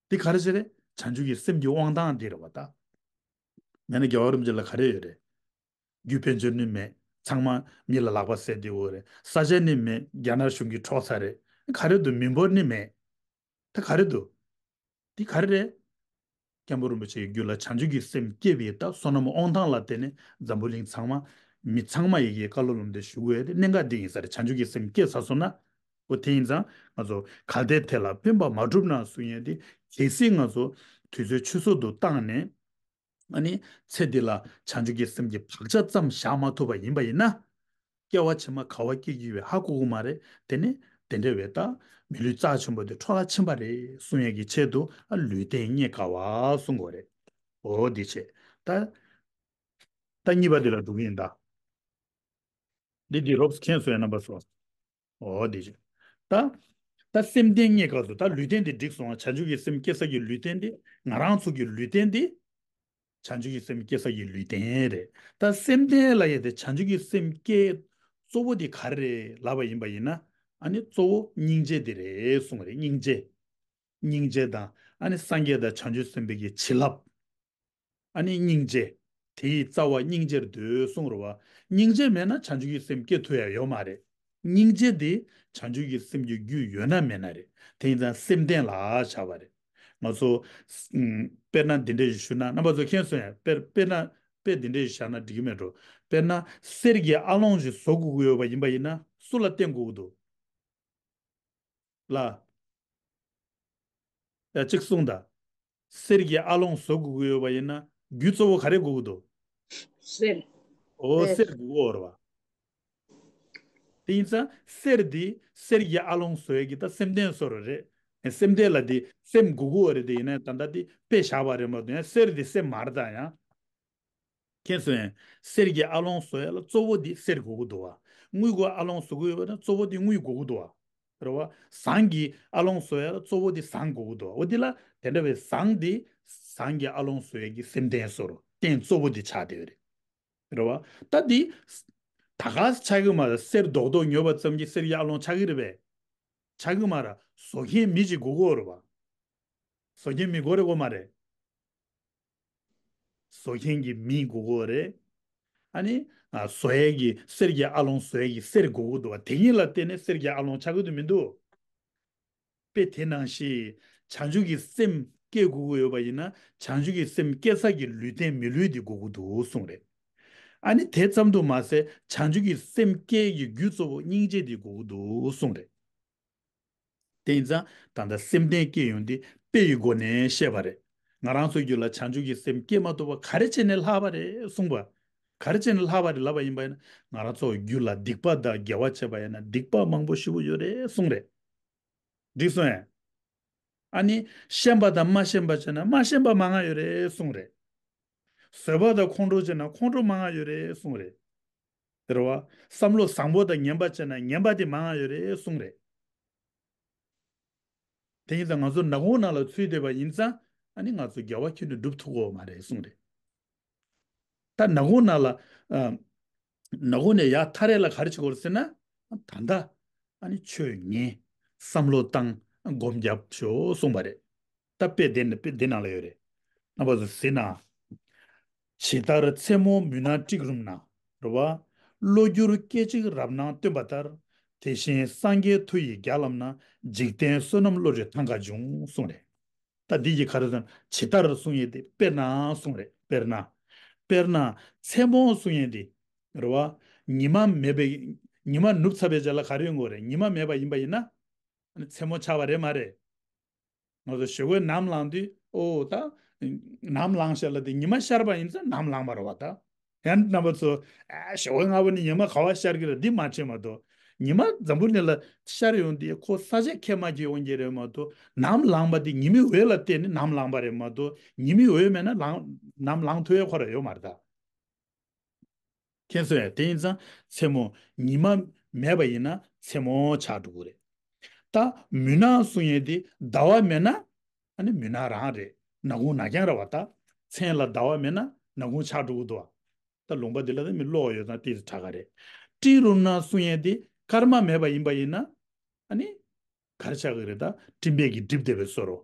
འདི་ག་རེ་བྱས་རེད། བྱང་ཆུབ་ཀྱི་སེམས་ཀྱི་དབང་ཐང་འདི་རེད་བ་ད། མེད་ན་རྒྱལ་བ་རིན་པོ་ཆེ་ལ་ག་རེ་ཡོད་རེད། རྒྱུ་དཔལ་འབྱོར་ནི་མེད། ཚང་མ་མི་ལ་ལག་པ་བཟས་བསྡད་ཡོད་རེད། ས་ཆ་ནི་མེད། རྒྱ་ནག་གཞུང་གིས་འཕྲོག་ཚར་རེད། ག་རེ་འདུག་མི་འབོར་ནི་མེད། ད་ག་རེ་འདུག་འདི་ག་རེ་རེད། སྐྱབས་མགོན་རིན་པོ་ཆེའི་རྒྱུད་ལ་བྱང་ཆུབ་ཀྱི་སེམས་སྐྱེས་པའི་ད་བསོད་ནམས་དབང་ཐང་ལ་བརྟེན་ནས་འཛམ་བུ་གླིང་ཚང་མ། མི་ཚང་མ་ཡི་གེ་བཀའ་སློབ་ལམ་སྟོན་ཞུ་དགོས་ཡ་དེ་གནད་འགག་འདི་ཡིན་ས་རེད། བྱང་ཆུབ་ཀྱི་སེམས་སྐྱེས་ཚར་སོང་ན། འོ་དེ་ཡིན་ཙང་ང་ཚོ་གལ་ཏེ་དེ་ལ་ཕན་པ་མ་བསྒྲུབས་ན་གསུང་ཡ་དེ་གལ་སྲིད་ང་ཚོ་དུས་ཚོད་ཆུད་ཟོས་སུ་བཏང་ནས། ཨ་ནི་ཚེ་འདི་ལ་བྱང་ཆུབ་ཀྱི་སེམས་ཀྱི་བག་ཆགས་ཙམ་བཞག་མ་ཐུབ་པ་ཡིན་པ་ཡིན་ན། སྐྱེ་བ་ཕྱི་མ་ག་བ་སྐྱེ་རྒྱུ་ཡོད་ཧ་གོ་གི་མ་རེད། དེ་ནི་དེ་འདྲ་བའི་ད་མི་ལུས་རྩ་ཆེན་པོ་དེ་འཕྲོ་བརླག་ཕྱིན་པ་རེད་གསུང་ཡས་ཀྱི་ཆེད་དུ་ཨ་ལུས་རྟེན་རྙེད་དཀའ་བ་གསུང་གི་རེད། འོ་འདི་བྱས། ད་ད་གཉིས་པ་འདི་ལ་འགྲོ་གི་ཡིན་ད། འདི་འདི་རོབ་མཁྱེན་སོང་ཡ་རྣམ་པ་ཚོ། འོ་དེ་བཞིན། ད། ད་སེམས་རྟེན་རྙེད་དཀའ་སོ། ད་ལུས་རྟེན་དེ་འགྲིག་སོང་བ། བྱང་ཆུབ་ཀྱི་སེམས་སྐྱེ་ས་ཀྱི་ལུས་རྟེན་དེ། ང་རང་ཚོ་གི་ལུས་རྟེན་དེ། བྱང་ཆུབ་ཀྱི་སེམས་སྐྱེ་ས་ཀྱི་ལུས་རྟེན་རེད། ད་སེམས་རྟེན་ལབ་ཡས་དེ་བྱང་ཆུབ་ཀྱི་སེམས་སྐྱེ་གཙོ་བོ་དེ་ག་རེ་རེད་ལབ་པ་ཡིན་པ་ཡིན་ན། ཨ་ནི་གཙོ་བོ་སྙིང་རྗེ་དེ་རེད་གསུངས་པ་རེད། སྙིང་རྗེ། སྙིང་རྗེ་དང་ཨ་ནི་སངས་རྒྱས་དང་བྱང་ཆུབ་སེམས་དཔའི་གི་བྱིན་རླབས། ཨ་ནི་སྙིང་རྗེ། དེ་ཡི་རྩ་བ་སྙིང་རྗེར་འདོད་གསུངས་རེད་བ། སྙིང་རྗེ་མེད་ན་བྱང་ཆུབ་ཀྱི་སེམས་སྐྱེ་ཐུབ་ཡ་ཡོད་མ་རེད། སྙིང་རྗེ་དེ་བྱང་ཆུབ་ཀྱི་སེམས་ཀྱི་རྒྱུ་ཡོད་ན་མེད་ན་རེད། དེ་ཡིན་ཙང་སེམས་རྟེན་ལ་བཞག་པ་རེད། ང་ཚོ་ཨུམ། དཔེར་ན་འདི་འདྲ་ཞིག་ཞུ་ན། རྣམ་པ་ཚོ་མཁྱེན་སོང་ཡ། དཔེར་དཔེར་ན་དཔེ་འདི་འདྲ་ཞིག་བཞག་ན་འགྲིག་གི་མེད་འགྲོ། དཔེར་ན་གསེར་གྱི་ཨ་ལོང་ཞིག་བཟོ་དགོས་ཀྱི་ཡོད་པ་ཡིན་པ་ཡིན་ན་སུ་ལ་བརྟེན་དགོས་ཀྱི་འདུག་ལ། ཡ་གཅིག་གསུངས་དང་། གསེར་གྱི་ཨ་ལོང་བཟོ་དགོས་ཀྱི་ཡོད་པ་ཡིན་ན་རྒྱུ་གཙོ་བོ་ག་རེ་དགོས་ཀྱི་འདུག་གསེར། འོ་གསེར། གསེར་དགོས་ཀྱི་ཡོད་རེད་བ། དེ་ཡིན་ཙང་གསེར་འདི་གསེར་གྱི་ཨ་ལོང་བཟོ་ཡས་ཀྱི་ད་སེམས་རྟེན་བཟོ་རོགས་རེད། སེམས་རྟེན་ལ་འདི་སེམས་དགོས་ཀྱི་ཡོད་རེད། དེ་ཡིན་ན་ད་ལྟ་འདི་དཔེ་བཞག་པ་རེད་མ་གཏོགས་ཡང་གསེར་འདི་སེམས་མ་རེད་ད་ཡང་། མཁྱེན་སོང་ངས། གསེར་གྱི་ཨ་ལོང་བཟོ་ཡ་ལ་གཙོ་བོ་འདི་གསེར་དགོས་ཀྱི་འདུག་བ། དངུལ་གྱི་ཨ་ལོང་བཟོ་གི་ཡོད་པ་ན་གཙོ་བོ་འདི་དངུལ་དགོས་ཀྱི་འདུག་བ། རེད་བ། ཟངས་ཀྱི་ཨ་ལོང་བཟོ་ཡ་ལ་གཙོ་བོ་འདི་ཟངས་དགོས་ཀྱི་འདུག་བ། འོ་འདི་ལ་དེ་འདྲ་བའི་ཟངས་འདི་ཟངས་ཀྱི་ཨ་ལོང་བཟོ་ཡ་གི་སེམས་རྟེན་བཟོ་རོགས། རྟེན་གཙོ་བོ་འདི་ཆགས་བསྡད་ཡོད་རེད། རེད་བ། ད་འདི་ད་ག་ཆགས་ཀྱི་མ་རེད། གསེར་རྡོག་རྡོག་ཉོས་པ་ཙམ་གྱིས་གསེར་གྱི་ཨ་ལོང་ཆགས་ཀྱི་རེད་པས། ཆགས་ཀྱི་མ་རེད། བཟོ་མཁན་མི་ཅིག་དགོས་ཀྱི་ཡོད་རེད་བ། བཟོ་མཁན་མི་དགོས་རེད་དགོས་མ་རེད། བཟོ་མཁན་གྱི་མི་དགོས་ཀྱི་ཡོད་རེད། ཨ་ནི། ཨ། བཟོ་ཡས་ཀྱི་གསེར་གྱི་ཨ་ལོང་བཟོ་ཡས་ཀྱི་གསེར་དགོས་ཀྱི་འདུག་བ། དེ་གཉིས་ལ་བརྟེན་ནས་གསེར་གྱི་ཨ་ལོང་ཆགས་ཀྱི་འདུག་མི་འདུག་དཔེ་དེ་ནང་བཞིན་བྱང་ཆུབ་ཀྱི་སེམས་སྐྱེ་དགོས་ཀྱི་ཡོད་པ་ཡིན་ན་བྱང་ཆུབ་ཀྱི་སེམས་སྐྱེ་ས་ཀྱི་ལུས་རྟེན་མི་ལུས་འདི་དགོས་ཀྱི་འདུག་གསུངས་རེད། ཨ་ནི་དེ་ཙམ་དུ་མ་ཟད་བྱང་ཆུབ་ཀྱི་སེམས་སྐྱེ་ཡས་ཀྱི་རྒྱུ་གཙོ་བོ་སྙིང་རྗེ་འདི་དགོས་ཀྱི་འདུག་གསུངས་རེད། དེ་ཡིན་ཙང་ད་ལྟ་སེམས་རྟེན་སྐྱེ་ཡོང་དེ་དཔེ་ཡི་སྒོ་ནས་བཤད་པ་རེད། ང་རང་ཚོའི་རྒྱུད་ལ་བྱང་ཆུབ་ཀྱི་སེམས་སྐྱེ་མ་ཐུབ་པ་ག་རེ་བྱས་ནས་ལྷག་པ་རེད་གསུངས་པ། ག་རེ་བྱས་ནས་ལྷག་པ་རེད་ལབ་པ་ཡིན་པ་ཡིན་ན། ང་རང་ཚོ་རྒྱུད་ལ་སྡིག་པ་དང་དགེ་བ་བྱས་པ་ཡིན་ན་སྡིག་པ་མང་པོ་ཞེ་པོ་ཡོད་རེད་གསུངས་རེད། འགྲིག་སོང་ངས། ཨ་ནི་ཤན་པ་དང་མ་ཤན་པ་བྱས་ན་མ་ཤན་པ་མང་ང་ཡོད་རེད་གསུངས་རེད། བཟོད་པ་དང་ཁོང་ཁྲོ་བྱས་ན་ཁོང་ཁྲོ་མང་ང་ཡོད་རེད་གསུངས་རེད། རེད་བ། བསམ་བློ་བཟང་པོ་དང་ངན་པ་བྱས་ན་ངན་པ་དེ་མང་ང་ཡོད་རེད་གསུངས་རེད། དེ་ཡིན་ཙང་ང་ཚོ་ནག་ཁུང་ནང་ལ་ཚུད་བསྡད་པ་ཡིན་ཙང་། ཨ་ནི་ང་ཚོ་དགེ་བ་ཁྱོན་ནས་སྒྲུབ་ཐུབ་ཀྱི་ཡོད་མ་རེད་གསུངས་རེད། ད་ནག་ཁུང་ནང་ལ། ཨ། ནག་ཁུང་ནས་ཡར་ཐར་ཡས་ལ་ག་རེ་བྱེད་དགོས་རེད་ཟེར་ན། ད་ལྟ། ཨ་ནི་ཆོས་ཉན། བསམ་བློ་བཏང་། སྒོམ་རྒྱབ་ཤོག་གསུངས་པ་རེད། ད་དཔེ་དེ་ནི་དཔེ་དེ་ནང་ལ་ཡོད་རེད། རྣམ་པ་ཚོ་གཟིགས་ན། ཇི་ལྟར་མཚན་མོ་མུན་ནག་སྤྲིན་རུམ་ན། རེད་བ། གློ་འགྱུར་སྐད་ཅིག་རབ་སྣང་སྟོན་པ་ལྟར། དེ་བཞིན་སངས་རྒྱས་མཐུ་ཡིས་བརྒྱ་ལམ་ན། འཇིག་རྟེན་བསོད་ནམས་བློ་གྲོས་ཐང་ཀ་འབྱུང་གསུངས་རེད། ད་འདི་ཡི་ག་རེ་ཟེར་ན། ཇི་ལྟར་གསུང་ཡས་དེ་དཔེར་ན་གསུང་རེད། དཔེར་ན། དཔེར་ན་མཚན་མོ་གསུང་ཡས་དེ། རེད་བ། ཉི་མ་མེད་པའི། ཉི་མ་ནུབ་ཚར་བའི་རྗེས་ལ་ག་རེ་ཡོང་གི་རེད། ཉི་མ་མེད་པ་ཡིན་པ་ཡིན་ན། ཨ་ནི་མཚན་མོ་ཆགས་པ་རེད་མ་རེད། ང་ཚོ་ཞོགས་ཀས་ནམ་ལངས་དུས། ཨོ་ད། ནམ་ལངས་ཤག་ལབ་དེ་ཉི་མ་ཤར་བ་ཡིན་ཙང་ནམ་ལངས་པ་རེད་བ་ད། ཡང་རྣམ་པ་ཚོ། ཨ། ཞོགས་པ་སྔ་པོ་ནས་ཉི་མ་ག་པར་ཤར་གྱི་རེད་འདི་མ་དྲིས་མ་གཏོགས། ཉི་མ་འཛམ་བུ་གླིང་ལ་ཤར་ཡོང་དུས་ཁོ་ས་ཆ་ཁྱད་མ་གྱིས་ཡོང་གི་རེད་མ་གཏོགས། ནམ་ལངས་པ་དེ་ཉི་མའི་འོད་ལ་བརྟེན་ནས་ནམ་ལངས་པ་རེད་མ་གཏོགས། ཉི་མའི་འོད་མེད་ན་ལངས། ནམ་ལངས་ཐུབ་ཡ་ཁོ་རང་ཡོད་མ་རེད་ད། མཁྱེན་སོང་ངས། དེ་ཡིན་ཙང་མཚན་མོ། ཉི་མ་མེད་པ་ཡིན་ན་མཚན་མོ་ཆགས་འགྲོ་གི་རེད། ད་མུན་ནག་གསུང་ཡས་དེ་ཟླ་བ་མེད་ན། ཨ་ནི་མུན་ནག་རང་རེད། ནག་ཁུང་ནག་རྐྱང་རེད་བ་ད། མཚན་ལ་ཟླ་བ་མེད་ན་ནག་ཁུང་ཆགས་འགྲོ་གི་འདུག་བ། ད་ལུང་པ་འདི་ལ་ད་མི་ཀློག་ཡོད་ཙང་ཏོག་ཙམ་དྲག་ག་རེད། སྤྲིན་རུམ་ན་གསུང་ཡས་དེ་སྐར་མ་མེད་པ་ཡིན་པ་ཡིན་ན། ཨ་ནི་ག་རེ་ཆགས་ཀྱི་རེད། ད་སྤྲིན་པས་ཀྱིས་བསྒྲིབས་བསྡད་པའི་བཟོ་འདྲ།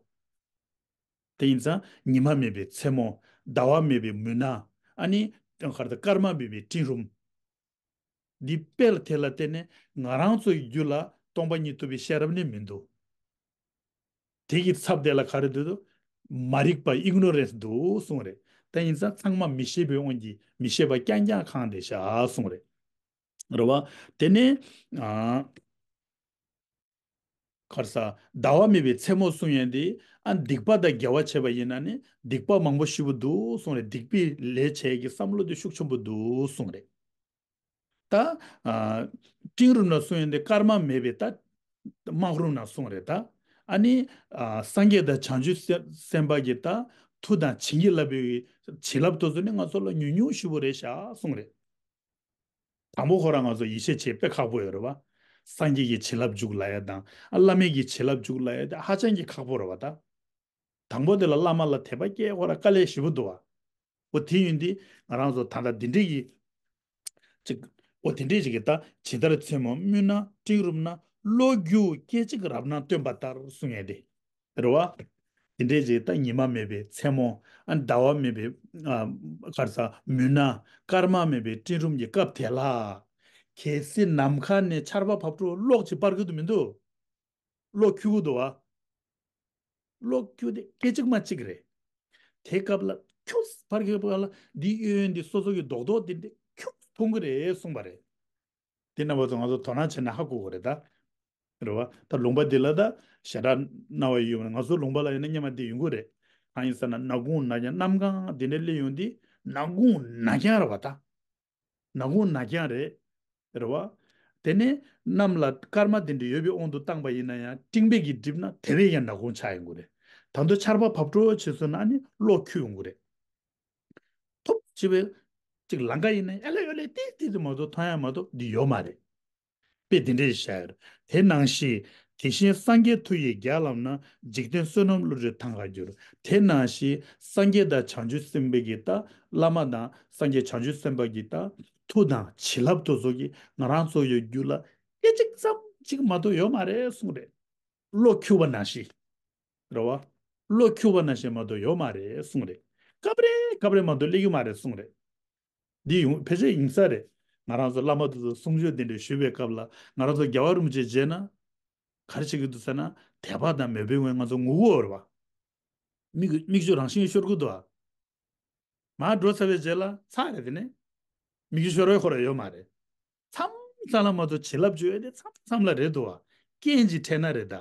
དེ་ཡིན་ཙང་ཉི་མ་མེད་པའི་མཚན་མོ། ཟླ་བ་མེད་པའི་མུན་ནག། ཨ་ནི་ག་རེ་ད། སྐར་མ་མེད་པའི་སྤྲིན་རུམ། འདི་དཔེ་ལ་དེ་ལ་བརྟེན་ནས་ང་རང་ཚོའི་རྒྱུད་ལ་སྟོང་པ་ཉིད་རྟོགས་པའི་ཤེས་རབ་ནི་མི་འདུག། དེ་གི་ཚབ་དེ་ལ་ག་རེ་འདུག། མ་རིག་པ། ཨིག་ནོ་རེན་སི་འདུག་གསུངས་རེད། དེ་ཡིན་ཙང་ཚང་མ་མི་ཤེས་པའི་དབང་གིས་མི་ཤེས་པ་རྐྱང་རྐྱང་གང་བསྡད་ཤག་གསུངས་རེད། རེད་བ། དེ་ནས། ཨ། ག་རེ་ཟ། ཟླ་བ་མེད་པའི་མཚན་མོ་གསུང་ཡས་དེ། ཨ། སྡིག་པ་དང་དགེ་བ་བྱས་པ་ཡིན་ན་ནི་སྡིག་པ་མང་པོ་ཞེ་པོ་འདུག་གསུངས་རེད། སྡིག་པའི་ལས་བྱས་ཀྱི་བསམ་བློ་དེ་ཤུགས་ཆེན་པོ་འདུག་གསུངས་རེད། ད། ཨ། སྤྲིན་རུམ་ན་གསུང་ཡས་དེ་སྐར་མ་མེད་པའི་ད། སྨག་རུམ་ན་གསུངས་རེད་ད། ཨ་ནི། ཨ། སངས་རྒྱས་དང་བྱང་ཆུབ་སེམས་སེམས་དཔའ་གི་ད། མཐུ་དང་བྱིན་གྱིས་བརླབས་པའི་བྱིན་རླབས་དེ་ཚོ་ནི་ང་ཚོ་ལ་ཉུང་ཉུང་ཞེ་པོ་རེད་ཤག་གསུངས་རེད། དང་པོ་ཁོ་རང་ང་ཚོ་ཡིད་ཆེས་བྱེད་དཔེ་ཁག་པོ་ཡོད་རེད་བ། སངས་རྒྱས་ཀྱི་བྱིན་རླབས་འཇུག་ལབ་ཡ་དང་། ཨ། བླ་མེད་ཀྱི་བྱིན་རླབས་འཇུག་ལབ་ཡ་དེ་ཧ་ཅང་གི་ཁག་པོ་རེད་བ་ད། དང་པོ་དེ་ལ་བླ་མ་ལ་དད་པ་སྐྱེ་ཁོ་རང་དཀའ་ལས་ཞེ་པོ་འདུག་བ། འོ་དེ་ཡིན་དུས་ང་རང་ཚོ་ད་ལྟ་འདི་འདྲས་ཀྱི། ཅིག། འོ་དེ་འདྲས་ཅིག་གི་ད། ཇི་ལྟར་མཚན་མོ་མུན་ནག་སྤྲིན་རུམ་ན། གློ་འགྱུ་སྐད་ཅིག་རབ་སྣང་སྟོན་པ་ལྟར་གསུང་ཡས་དེ། རེད་བ། དེ་འདྲའི་ཅིག་ད་ཉི་མ་མེད་པའི་མཚན་མོ། ཨ། ཟླ་བ་མེད་པའི། ཨ། ག་རེ་ཟ། མུན་ནག། སྐར་མ་མེད་པའི་སྤྲིན་རུམ་གྱི་སྐབས་དེ་ལ། གལ་སྲིད་ནམ་མཁའ་ནས་ཆར་པ་བབས་འགྲོ་གློག་ཅིག་སྤར་གི་འདུག་མི་འདུག། གློག་འཁྱུག་གི་འདུག་བ། གློག་འཁྱུག་དེ་སྐད་ཅིག་མ་གཅིག་རེད། དེ་སྐབས་ལ་འཁྱུག་སྤར་གི་སྤར་ལ་འདི་གཡས་གཡོན་འདི་སོ་སོ་གི་རྡོག་རྡོག་དེ་འདྲ་འཁྱུག་མཐོང་གི་རེད་གསུངས་པ་རེད། དེ་རྣམ་པ་ཚོ་ང་ཚོ་དོ་སྣང་བྱས་ན་ཧ་གོ་གི་རེད་ད། རེད་བ། ད་ལུང་པ་འདི་ལ་ད་ཞེ་དྲག་སྣང་བ་ཡོད་མ་རེད། ང་ཚོ་ལུང་པ་ལ་ཡིན་ན་སྔོན་མ་འདི་ཡོང་གི་རེད། གང་ཡིན་ཟེར་ན་ནག་ཁུང་ནག་རྐྱང་། གནམ་གང་འདི་འདྲ་སླེབས་ཡོང་དུས་ནག་ཁུང་ནག་རྐྱང་རེད་བ་ད། ནག་ཁུང་ནག་རྐྱང་རེད། རེད་བ། དེ་ནས་གནམ་ལ་སྐར་མ་དེ་འདྲ་ཡོད་པའི་དབང་དུ་བཏང་པ་ཡིན་ན་ཡང་སྤྲིན་པས་ཀྱིས་བསྒྲིབས་ན་དེ་བས་ཀྱང་ནག་ཁུང་ཆགས་ཡོང་གི་རེད། ད་དུང་ཆར་པ་བབས་འགྲོ་བྱས་སོང་ན་ནི་གློག་འཁྱུག་ཡོང་གི་རེད། ཐུབ་ཆེ་བའི་ཅིག་ལམ་ཁ་ཡིན་ན་ཨེ་ལ་ཡོད་ལེ་ཏིག་ཏིག་ཏུ་མ་གཏོགས་མཐོང་ཡ་མ་གཏོགས་འདི་ཡོད་མ་རེད། དཔེ་འདི་འདྲས་བཤད་ཡོད། དེ་ནང་བཞིན། དེ་བཞིན་སངས་རྒྱས་མཐུ་ཡིས་བརྒྱ་ལམ་ན། འཇིག་རྟེན་བསོད་ནམས་བློ་གྲོས་ཐང་ཀར་འགྱུར། དེ་ནང་བཞིན་སངས་རྒྱས་དང་བྱང་ཆུབ་སེམས་དཔའི་གི་ད། བླ་མ་དང་སངས་རྒྱས་བྱང་ཆུབ་སེམས་དཔའ་གི་ད། མཐུ་དང་བྱིན་རླབས་དེ་ཚོ་གིས་ང་རང་ཚོ་ཡི་རྒྱུད་ལ་སྐད་ཅིག་ཙམ་ཅིག་མ་གཏོགས་ཡོད་མ་རེད་གསུངས་རེད། གློག་འཁྱུག་པ་ནང་བཞིན། རེད་བ། གློག་འཁྱུག་པ་ནང་བཞིན་མ་གཏོགས་ཡོད་མ་རེད་གསུངས་རེད། སྐབས་རེ་སྐབས་རེ་མ་གཏོགས་སླེབས་ཀྱི་མ་རེད་གསུངས་རེད། འདི་ཡོང་ཕལ་ཆེར་ཡིན་ས་རེད། ང་རང་ཚོ་བླ་མ་དེ་ཚོ་གསུང་ཆོས་དེ་འདྲ་ཞུས་པའི་སྐབས་ལ་ང་རང་ཚོ་རྒྱལ་བ་རིན་པོ་ཆེ་མཇལ་ན། ག་རེ་བྱེད་ཀྱི་འདུག་ཟེར་ན། དད་པ་དང་མོས་པའི་ངང་ང་ཚོ་ངུ་གི་ཡོད་རེད་བ། མིག་མིག་ཆུ་རང་བཞིན་ཤོར་གྱི་འདུག་བ། མར་འགྲོ་ཚར་བའི་རྗེས་ལ་ཚར་རེད་དེ་ནས། མིག་ཆུ་ཤོར་བའི་ཁོ་རང་ཡོད་མ་རེད། མཚམས་མཚམས་ལ་མ་གཏོགས་བྱིན་རླབས་བརྗོད་ཡས་དེ་མཚམས་མཚམས་ལ་རེད་འདུག་བ། རྐྱེན་གྱིས་འཕྲད་ན་རེད་ད།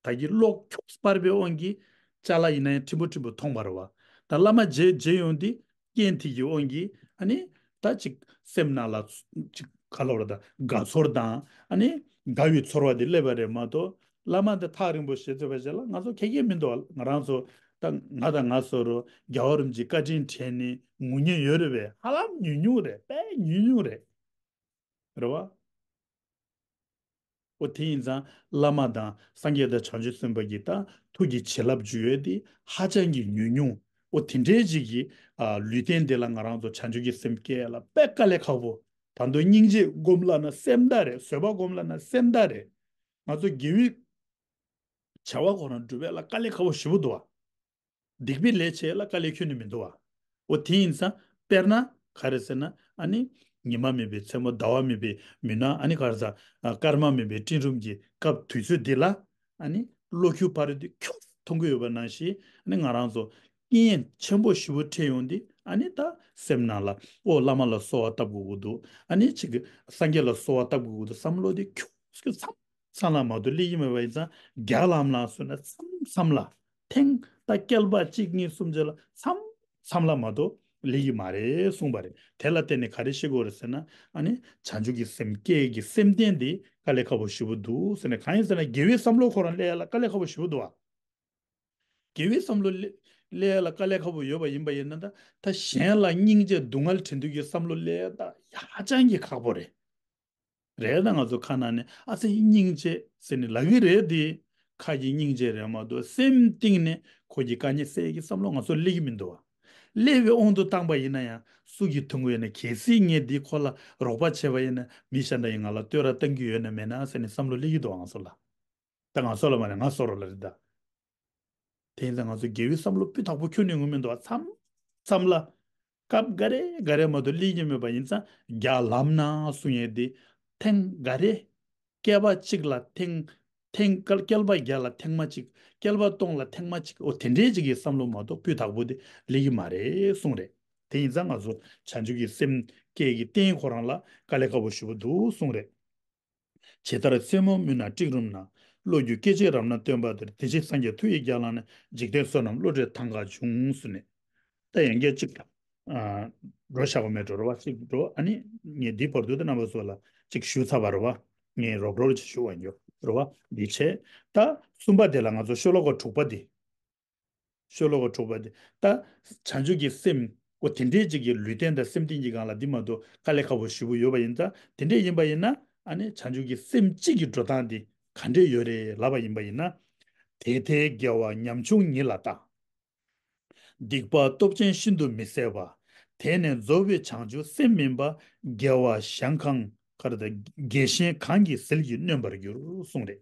ད་གི་གློག་འཁྱུག་སྤར་བའི་དབང་གིས་ཅ་ལག་ཡིན་ན་ཡང་ཕྲན་བུ་ཕྲན་བུ་མཐོང་བ་རེད་བ། ད་བླ་མ་མཇལ་མཇལ་ཡོང་དུས་རྐྱེན་དེ་གི་དབང་གིས་ ཨ་ནི་ད་ཅིག་སེམས་ནང་ལ་ཅིག་ག་ལབ་ར། ད་དགའ་ཚོར་དང་ཨ་ནི་དགའ་བའི་ཚོར་བ་དེ་སླེབས་པ་རེད་མ་གཏོགས། བླ་མ་འདི་ཐག་རིང་པོ་བྱེད་ཐུབ་པ་ཞིག་ལ་ང་ཚོ་ཁེ་གེ་མི་འདུག་ང་རང་ཚོ་ད་ང་དང་ང་ཚོ་རུ་རྒྱལ་བ་རིན་པོ་ཆེའི་བཀའ་དྲིན་དྲན་ནས་ངུ་མཁན་ཡོད་རེད་པས། ཧ་ལམ་ཉུང་ཉུང་རེད། དཔེ་ཉུང་ཉུང་རེད། རེད་བ། འོ་དེ་ཡིན་ཙང་བླ་མ་དང་སངས་རྒྱས་དང་བྱང་ཆུབ་སེམས་དཔའ་གི་ད་ཐུགས་ཀྱི་བྱིན་རླབས་ཅིག་ཡོད་དེ་ཧ་ཅང་གི་ཉུང་ཉུང་། འོ་དེ་འདྲའི་ཅིག་གི་ཨ་ལུས་རྟེན་དེ་ལ་ང་རང་ཚོ་བྱང་ཆུབ་ཀྱི་སེམས་སྐྱེ་ཡ་ལ་དཔེ་དཀའ་ལས་ཁག་པོ། ད་དུང་སྙིང་རྗེ་སྒོམ་ལབ་ན་སེམས་ཐག་རེད། བཟོད་པ་སྒོམ་ལབ་ན་སེམས་ཐག་རེད། ང་ཚོ་དགེ་བའི་བྱ་བ་ཁོ་རང་སྒྲུབ་ཡ་ལ་དཀའ་ལས་ཁག་པོ་ཞེ་པོ་འདུག་བ། སྡིག་པའི་ལས་བྱེད་ལ་དཀའ་ལས་ཁྱོན་ནས་མི་འདུག་བ། འོ་དེ་ཡིན་ཙང་དཔེར་ན་ག་རེ་ཟེར་ན། ཨ་ནི་ཉི་མ་མེད་པའི་མཚན་མོ། ཟླ་བ་མེད་པའི་མུན་ནག་ཨ་ནི་ག་རེ་ཟ། ཨ་སྐར་མ་མེད་པའི་སྤྲིན་རུམ་གྱི་སྐབས་དུས་ཚོད་འདི་ལ། ཨ་ནི་གློ་ཁུག་ཕ་རོལ་ཏུ་ཁྱོན་མཐོང་གི་ཡོད་པ་ནང་བཞིན། ཨ་ནི་ང་རང་ཚོ་རྐྱེན་ཆེན་པོ་ཞེ་པོ་འཕྲད་ཡོང་དུས། ཨ་ནི་ད་སེམས་ནང་ལ་ཨོ་བླ་མ་ལ་གསོལ་བ་བཏབ་དགོས་ཀྱི་འདུག་ཨ་ནི་ཅིག་སངས་རྒྱས་ལ་གསོལ་བ་བཏབ་དགོས་ཀྱི་འདུག་བསམ་བློ་དེ་ཁྱོན་མཚམས་མཚམས་ལ་མ་གཏོགས་སླེབས་ཀྱི་མེད་པ་ཡིན་ཙང་། རྒྱ་ལམ་ལ་སོང་ན་མཚམས་མཚམས་ལ། ཐེངས་ད་བསྐལ་པ་གཅིག་གཉིས་གསུམ་བརྒྱ་ལ་མཚམས་མཚམས་ལ་མ་གཏོགས་སླེབས་ཀྱི་མ་རེད་གསུངས་པ་རེད། དེ་ལ་བརྟེན་ནས་ག་རེ་ཤེས་དགོས་རེད་ཟེར་ན། ཨ་ནི་བྱང་ཆུབ་ཀྱི་སེམས་སྐྱེ་གི་སེམས་རྟེན་དེ་དཀའ་ལས་ཁག་པོ་ཞེ་པོ་འདུག་ཟེར་ནས། གང་ཡིན་ཟེར་ན་དགེ་བའི་བསམ་བློ་ཁོ་རང་སླེབས་ཡ་ལ་དཀའ་ལས་ཁག་པོ་ཞེ་པོ་འདུག་བ། དགེ་བའི་བསམ་བློ་སླེ་སླེབས་ཡ་ལ་དཀའ་ལས་ཁག་པོ་ཡོད་པ་ཡིན་པ་ཡིན་ན། ད་ད་གཞན་ལ་སྙིང་རྗེ་སྡུག་བསྔལ་དྲན་འདོད་ཀྱི་བསམ་བློ་སླེབས་ཡ་ད་ཧ་ཅང་གི་ཁག་པོ་རེད། རེད། ད་ང་ཚོ་ཁ་ནང་ནས་ཨ་ཙི་སྙིང་རྗེ་ཟེར་ནས་ལབ་ཀྱི་རེད་དེ། ཁ་གི་སྙིང་རྗེ་རེད་མ་གཏོགས་སེམས་གཏིང་ནས་ཁོ་གི་དཀའ་ངལ་སེལ་གྱི་བསམ་བློ་ང་ཚོ་སླེབས་ཀྱི་མི་འདུག་བ། སླེབས་པའི་དབང་དུ་བཏང་པ་ཡིན་ན་ཡང་སུ་གིས་མཐོང་གི་ཡོད་ན། གལ་སྲིད་ངས་འདི་ཁོ་ལ་རོགས་པ་བྱས་པ་ཡིན་ན་མི་གཞན་དག་གིས་ང་ལ་བསྟོད་ར་བཏང་གི་ཡོད་ན་མེད་ན་ཟེར་ནས་བསམ་བློ་སླེབས་ཀྱི་འདུག་བ། ང་ཚོ་ལ། ད་ང་ཚོ་ལ་མ་རེད། ང་ཚོ་རོ་ལ་རེད་ད། དེ་ཡིན་ཙང་ང་ཚོ་དགེ་བའི་བསམ་བློ་སྤུས་དག་པོ་ཁྱོན་ནས་ངོམས་མི་འདུག་བ། མཚམས་མཚམས་ལ། སྐབས་འགའ་རེ་འགའ་རེ་མ་གཏོགས་སླེབས་ཀྱི་མེད་པ་ཡིན་ཙང་། རྒྱ་ལམ་ན་གསུང་ཡས་དེ་ཐེངས་འགའ་རེ། བསྐལ་པ་གཅིག་ལ་ཐེངས་ཐེངས་བསྐལ་བསྐལ་པ་བརྒྱ་ལ་ཐེངས་མ་གཅིག་བསྐལ་པ་སྟོང་ལ་ཐེངས་མ་གཅིག་འོ་དེ་འདྲའི་ཅིག་གི་བསམ་བློ་མ་གཏོགས་སྤུས་དག་པོ་དེ་སླེབས་ཀྱི་མ་རེད་གསུངས་རེད། དེ་ཡིན་ཙང་ང་ཚོ་བྱང་ཆུབ་ཀྱི་སེམས་སྐྱེ་གི་རྟེན་ཁོ་རང་ལ་དཀའ་ལས་ཁག་པོ་ཞེ་པོ་འདུག་གསུངས་རེད། ཇི་ལྟར་མཚན་མོ་སྨུག་ནག་སྤྲིན་རུམ་ན། བློ་རྒྱུ་སྐད་ཅིག་རབ་སྣང་སྟོན་པ་དེར། དེ་ཕྱིར་སངས་རྒྱས་ཐུགས་ཡི་རྒྱ་ལ་ནི། འཇིག་རྟེན་བསོད་ནམས་བློ་གྲོས་ཐང་ག་འབྱུང་། གསུངས་ནས། ད་ཡང་བསྐྱར་ཅིག་ཨ། འགྲོ་བཞག་པ་མེད་འགྲོ་རེད་བ། ཅིག་འགྲོ། ཨ་ནི་ངས་འདི་བར་དུ་ད་རྣམ་པ་ཚོ་ལ་ཅིག་ཞུ་ཚར་བ་རེད་བ། ངས་རོབ་རོབ་ཅིག་ཞུ་བ་ཡིན་རྒྱུ་རེད་བ། འདི་བྱས། ད་གསུམ་པ་དེ་ལ་ང་ཚོ་ཤོ་ལོ་ཀ་དྲུག་པ་འདི། ཤོ་ལོ་ཀ་དྲུག་པ་འདི། ད་བྱང་ཆུབ་ཀྱི་སེམས་འོ་དེ་འདྲའི་ཅིག་གི་ལུས་རྟེན་དང་སེམས་རྟེན་གྱི་སྒང་ལ་འདི་མ་གཏོགས་དཀའ་ལས་ཁག་པོ་ཞེ་པོ་ཡོད་པ་ཡིན་ཙང་། དེ་འདྲས་ཡིན་པ་ཡིན་ན། ཨ་ནི་བྱང་ཆུབ་ཀྱི་སེམས་གཅིག་གི་འགྲོ་སྟངས་འདི་ག་འདྲས་ཡོད་རེད་ལབ་པ་ཡིན་པ་ཡིན་ན། དེ་ལྟའི་དགེ་བ་ཉམ་ཆུང་ཉིད་ལ་བལྟ། སྡིག་པ་སྟོབས་ཆེན་ཤིན་ཏུ་མི་བཟད་པ། དེས་ནི་རྫོགས་པའི་བྱང་ཆུབ་སེམས་མིན་པ། དགེ་བ་གཞན་གང་ག་རེ་ད། དགེ་གཞན་གང་གིས་ཟིལ་གྱིས་གནོན་པར་འགྱུར། གསུངས་རེད།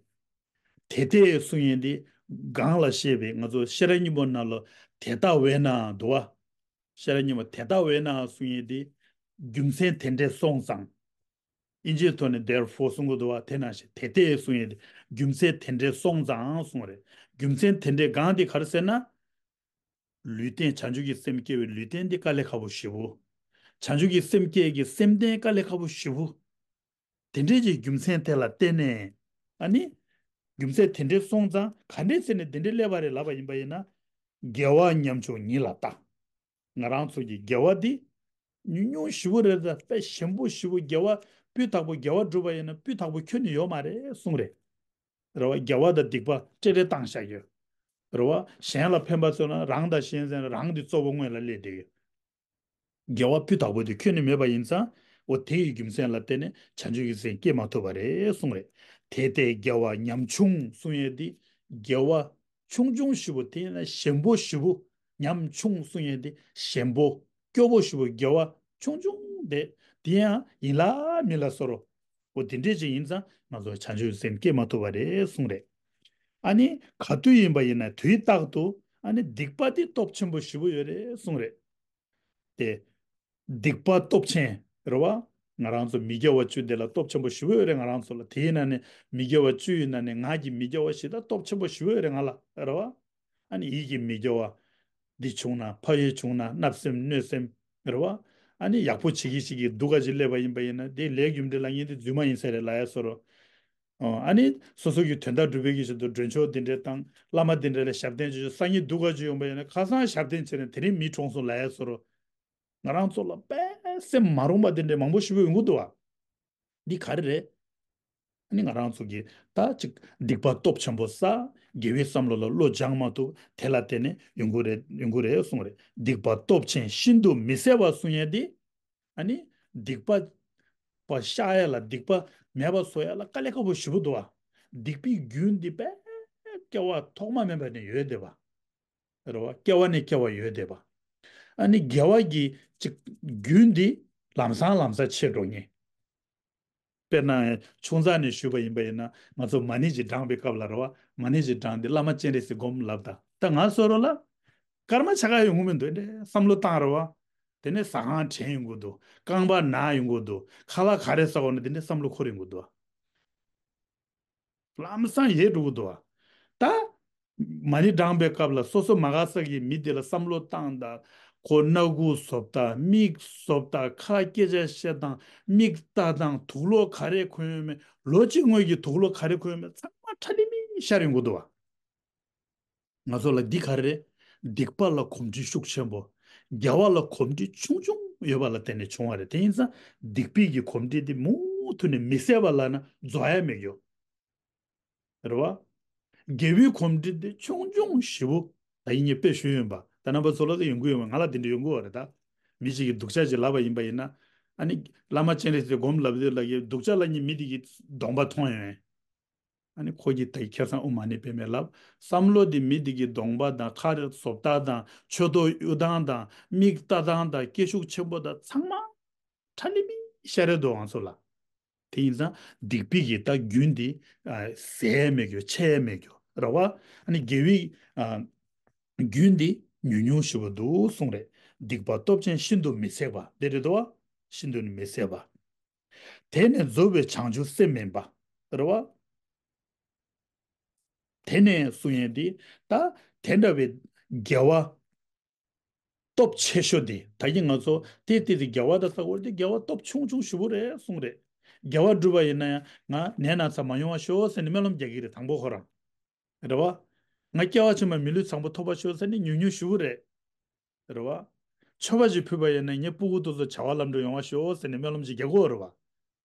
དེ་ལྟའི་གསུང་ཡན་འདི་གང་ལ་བཤད་པའི། ང་ཚོ་ཤེས་རབ་སྙིང་པོ་ནང་ལ་དེ་ལྟ་བས་ན་འདུག་བ། ཤེས་རབ་སྙིང་པོ་དེ་ལྟ་བས་ན་གསུང་ཡན་འདི་རྒྱུ་མཚན་དེ་འདྲས་སོང་ཙང་། ཨིན་ཇིའི་ཐོག་ནས་therefore གསུང་གི་འདུག་བ། དེ་ནང་བཞིན་དེ་ལྟའི་གསུང་ཡན་འདི་རྒྱུ་མཚན་དེ་འདྲས་སོང་ཙང་གསུང་རེད། རྒྱུ་མཚན་དེ་འདྲས་གང་འདི་ག་རེ་ཟེར་ན། ལུས་རྟེན་བྱང་ཆུབ་ཀྱི་སེམས་སྐྱེ་བའི་ལུས་རྟེན་འདི་དཀའ་ལས་ཁག་པོ་ཞེ་པོ། བྱང་ཆུབ་ཀྱི་སེམས་སྐྱེ་གི་སེམས་རྟེན་དཀའ་ལས་ཁག་པོ་ཞེ་པོ། དེ་འདྲའི་ཅིག་རྒྱུ་མཚན་དེ་ལ་བརྟེན་ནས། ཨ་ནི། རྒྱུ་མཚན་དེ་འདྲའི་སོང་ཙང་ག་འདྲའི་ཚེ་ནས་དེ་འདྲའི་སླེབས་པ་རེད་ལབ་པ་ཡིན་པ་ཡིན་ན། དགེ་བ་ཉམ་ཆུང་ཉིད་ལ་བལྟ། ང་རང་ཚོ་གི་དགེ་བ་འདི་ཉུང་ཉུང་ཞེ་པོ་རེད། ད་དཔེ་ཞན་པོ་ཞེ་པོ། དགེ་བ་སྤུས་དག་པོ་དགེ་བ་བསྒྲུབ་པ་ཡིན་ན་སྤུས་དག་པོ་ཁྱོན་ནས་ཡོད་མ་རེད་གསུངས་རེད། རེད་བ། དགེ་བ་དང་སྡིག་པ་སྤྲེལ་རེ་བཏང་བཞག་ཡོད། རེད་བ། གཞན་ལ་ཕན་པ་བརྩོན་ན་རང་དང་གཞན་བརྩོན་ན་རང་འདི་གཙོ་བོ་དངོས་ལ་སླེབས་བསྡད་ཡོད། དགེ་བ་སྤུས་དག་པོ་དེ་ཁྱོན་ནས་མེད་པ་ཡིན་ཙང་། འོ་དེ་ཡི་རྒྱུ་མཚན་ལ་བརྟེན་ནས་བྱང་ཆུབ་ཀྱི་སེམས་སྐྱེ་མ་ཐུབ་པ་རེད་གསུངས་རེད། དེ་ལྟའི་དགེ་བ་ཉམ་ཆུང་གསུང་ཡས་དེ། དགེ་བ་ཆུང་ཆུང་ཞེ་པོ་དེ་ཡིན་ན་ཞན་པོ་ཞེ་པོ། ཉམ་ཆུང་གསུང་ཡས་དེ་ཞན་པོ། སྐྱོ་པོ་ཞེ་པོ། དགེ་བ་ཆུང་ཆུང་དེ། དེ་ཡང་ཡིན་ལ་མིན་ལ་བཟོ་འདྲ། འོ་དེ་འདྲས་ཅིག་ཡིན་ཙང་ང་ཚོ་བྱང་ཆུབ་སེམས་སྐྱེ་མ་ཐུབ་པ་རེད་གསུངས་རེད། ཨ་ནི་ག་དུས་ཡིན་པ་ཡིན་ན་དུས་རྟག་ཏུ་ཨ་ནི་སྡིག་པ་དེ་སྟོབས་ཆེན་པོ་ཞེ་པོ་ཡོད་རེད་གསུངས་རེད། དེ། སྡིག་པ་སྟོབས་ཆེན་རེད་བ། ང་རང་ཚོ་མི་དགེ་བ་བཅུ་དེ་ལ་སྟོབས་ཆེན་པོ་ཞེ་པོ་ཡོད་རེད་ང་རང་ཚོ་ལ། དེའི་ནང་ནས་མི་དགེ་བ་བཅུ་ཡི་ནང་ནས་ངག་གི་མི་དགེ་བ་ཞེ་དྲག་སྟོབས་ཆེན་པོ་ཞེ་པོ་ཡོད་རེད་ང་ལ་རེད་བ། ཨ་ནི་ཡིད་ཀྱི་མི་དགེ་བ། འདི་བྱུང་ན་ཕ་ཡུལ་བྱུང་ན་བརྣབ་སེམས་གནོད་སེམས་རེད་བ། ཨ་ནི་ཡག་པོ་བྱེད་ཀྱི་བྱེད་ཀྱི་སྡུག་ག་ཅིག་སླེབས་པ་ཡིན་པ་ཡིན་ན་དེ་ལས་རྒྱུ་འབྲས་ལ་ངས་འདི་རྫུན་མ་ཡིན་ས་རེད་ལབ་ཡ་བཟོ་འདྲ། ཨ་ནི་སོ་སོ་གི་དོན་དག་སྒྲུབ་པའི་གི་ཆེད་དུ་མགྲོན་ཆོག་འདི་འདྲས་བཏང་། བླ་མ་འདི་འདྲས་ལ་ཞབས་བརྟན་བྱེད་ཆོག་སང་ཉིན་སྡུག་ག་ཅིག་ཡོང་པ་ཡིན་ན་ཁ་སང་ཞབས་བརྟན་བྱས་ནས་དེ་རིང་མི་གྲོངས་སོང་ལབ་ཡ་བཟོ་འདྲ། ང་རང་ཚོ་ལ་དཔེ་ སེམས་མ་རུངས་པ་དེ་འདྲའི་མང་པོ་ཞེ་པོ་ཡོང་གི་འདུག་བ། འདི་ག་རེ་རེད། ཨ་ནི་ང་རང་ཚོ་གིས་ད་ཅིག་སྡིག་པ་སྟོབས་ཆེན་པོ་བསགས། དགེ་བའི་བསམ་བློ་ལ་བློ་སྦྱང་མ་ཐུབ། དེ་ལ་བརྟེན་ནས་ཡོང་གི་རེད། ཡོང་གི་རེད་གསུངས་རེད། སྡིག་པ་སྟོབས་ཆེན་ཤིན་ཏུ་མི་བཟད་པ་གསུང་ཡས་དེ། ཨ་ནི་སྡིག་པ་པ་བཤགས་ཡ་ལ། སྡིག་པ་མེད་པ་བཟོ་ཡ་ལ་དཀའ་ལས་ཁག་པོ་ཞེ་པོ་འདུག་བ། སྡིག་པའི་རྒྱུན་འདི་དཔེ་སྐྱེ་བ་ཐོག་མ་མེད་པ་ནས་ཡོད་བསྡད་པ། རེད་བ། སྐྱེ་བ་ནས་སྐྱེ་བ་ཡོད་བསྡད་པ། ཨ་ནི་དགེ་བ་གི་ཅིག་རྒྱུན་འདི་ལམ་སང་ལམ་སང་ཆད་འགྲོ་ངེས། དཔེར་ན་ཆུང་ཙག་ནས་ཞུས་པ་ཡིན་པ་ཡིན་ན། ང་ཚོ་མ་ཎི་ཅིག་བགྲངས་པའི་སྐབས་ལ། རེད་བ། མ་ཎི་ཅིག་བགྲངས་ཏེ་བླ་མ་སྤྱན་རས་གཟིགས་སྒོམ་ལབ་ད། ད་ང་ཚོ་རོ་ལ་སྐར་མ་ཆ་ག་ཡོང་གི་མི་འདུག་འདྲེ་བསམ་བློ་བཏང་། རེད་བ། དེ་ནས་ཟ་ཁང་དྲན་ཡོང་གི་འདུག་རྐང་པ་ན་ཡོང་གི་འདུག་ཁ་ལག་ག་རེ་ཟ་དགོས་ན་དེ་འདྲའི་བསམ་བློ་འཁོར་ཡོང་གི་འདུག་ལམ་སང་ཡལ་འགྲོ་གི་འདུག་བ། ད་མ་ཎི་བགྲངས་པའི་སྐབས་ལ་སོ་སོ་མ་དགའ་ས་གི་མི་དེ་ལ་བསམ་བློ་བཏང་ད། ཁོ་སྣ་ཁུག་བཟོ་ད། མིག་བཟོ་ད། ཁ་སྐད་ཆ་བཤད་སྟངས། མིག་ལྟ་སྟངས། དུག་ལོག་ག་རེ་གོན་ཡོད་མེད། ལོ་གཅིག་སྔོན་གྱི་དུག་ལོག་ག་རེ་གོན་ཡོད་མེད་ཚང་མ་ཁྲ་ལི་མི་ཤར་ཡོང་གི་འདུག་བ། ང་ཚོ་ལ་འདི་ག་རེ་རེད། སྡིག་པ་ལ་གོམས་འདྲིས་ཤུགས་ཆེན་པོ། དགེ་བ་ལ་གོམས་འདྲིས་ཆུང་ཆུང་ཡོད་པ་ལ་བརྟེན་ནས་བྱུང་བ་རེད། དེ་ཡིན་ཙང་སྡིག་པའི་གི་གོམས་འདྲིས་འདི་མུ་མཐུད་ནས་མི་བཟད་པ་ལབ་ན་རྫོགས་ཡ་མེད་རྒྱུ། རེད་བ། དགེ་བའི་གོམས་འདྲིས་འདི་ཆུང་ཆུང་ཞེ་པོ། ད་ཡིན་ངས་དཔེ་ཞུས་ཡིན་པ། ད་རྣམ་པ་ཚོ་ལ་ད་ཡོང་གི་ཡོད་པ། ང་ལ་འདི་འདྲ་ཡོང་གི་ཡོད་རེད་ད། མི་གཅིག་གིས་སྡུག་ཅག་ཅིག་ལབ་པ་ཡིན་པ་ཡིན་ན། ཨ་ནི་བླ་མ་སྤྱན་རས་གཟིགས་སྒོམ་ལབ་དུས་ལ་གི་སྡུག་ཅག་ལབ་མཁན་མི་དེ་གི་གདོང་པ་མཐོང་ཡོང་། ཨ་ནི་ཁོ་གིས་ད་ཁ་སང་ཨོཾ་མ་ཎི་པདྨེ་ལབ། བསམ་བློ་དེ་མི་དེ་གི་གདོང་པ་དང་། ཁ་རེ་བཟོ་ལྟ་དང་། མཆུ་ཏོ་གཡུག་སྟངས་དང་། མིག་ལྟ་སྟངས་དང་། སྐད་ཤུགས་ཆེན་པོ་དང་། ཚང་མ་ཁྲ་ལི་མི་ཤར་རེད་འདུག་ང་ཚོ་ལ། དེ་ཡིན་ཙང་སྡིག་པའི་གི་ད་རྒྱུན་དེ་ཨ་ཟད་མེད་རྒྱུ། ཆད་མེད་རྒྱུ། རེད་བ། ཨ་ནི་དགེ་བའི་ཨ་རྒྱུན་དེ་ཉུང་ཉུང་ཞེ་པོ་འདུག་གསུངས་རེད། སྡིག་པ་སྟོབས་ཆེན་ཤིན་ཏུ་མི་བཟད་པ། དེ་རེད་དོ། ཤིན་ཏུ་ནི་མི་བཟད་པ། དེ་ནས་རྫོགས་པའི་བྱང་ཆུབ་སེམས་སྨིན་པ། རེད་བ། དེ་ནས་གསུང་ཡས་འདི་ད་དེ་འདྲ་བའི་དགེ་བ་སྟོབས་ཆེ་ཤོས་འདི། ད་གིན་ང་ཚོ་དེ་དེ་དེ་དགེ་བ་ད་ས་གོ་དེ་དགེ་བ་སྟོབས་ཆུང་ཆུང་ཞེ་པོ་རེད་གསུངས་རེད། དགེ་བ་བསྒྲུབ་པ་ཡིན་ན་ཡང་ང་ནད་ན་ཚ་མ་ཡོང་བ་ཤོག་ཟེར་ནས་སྨོན་ལམ་རྒྱག་གི་རེད། དང་པོ་ཁོ་རང་། རེད་བ། ང་སྐྱེ་བ་ཕྱི་མ་མི་ལུས་བཟང་པོ་ཐོབ་པ་ཤོག་ཟེར་ནས་ཉུང་ཉུང་ཞེ་པོ་རེད། རེད་བ། མཆོད་པ་ཞིག་ཕུལ་བ་ཡིན་ན་ངའི་སྤུ་གུ་དེ་ཚོ་བྱ་བ་ལམ་འགྲོ་ཡོང་བ་ཤོག་ཟེར་ནས་སྨོན་ལམ་ཞིག་རྒྱག་གི་ཡོད་རེད་བ།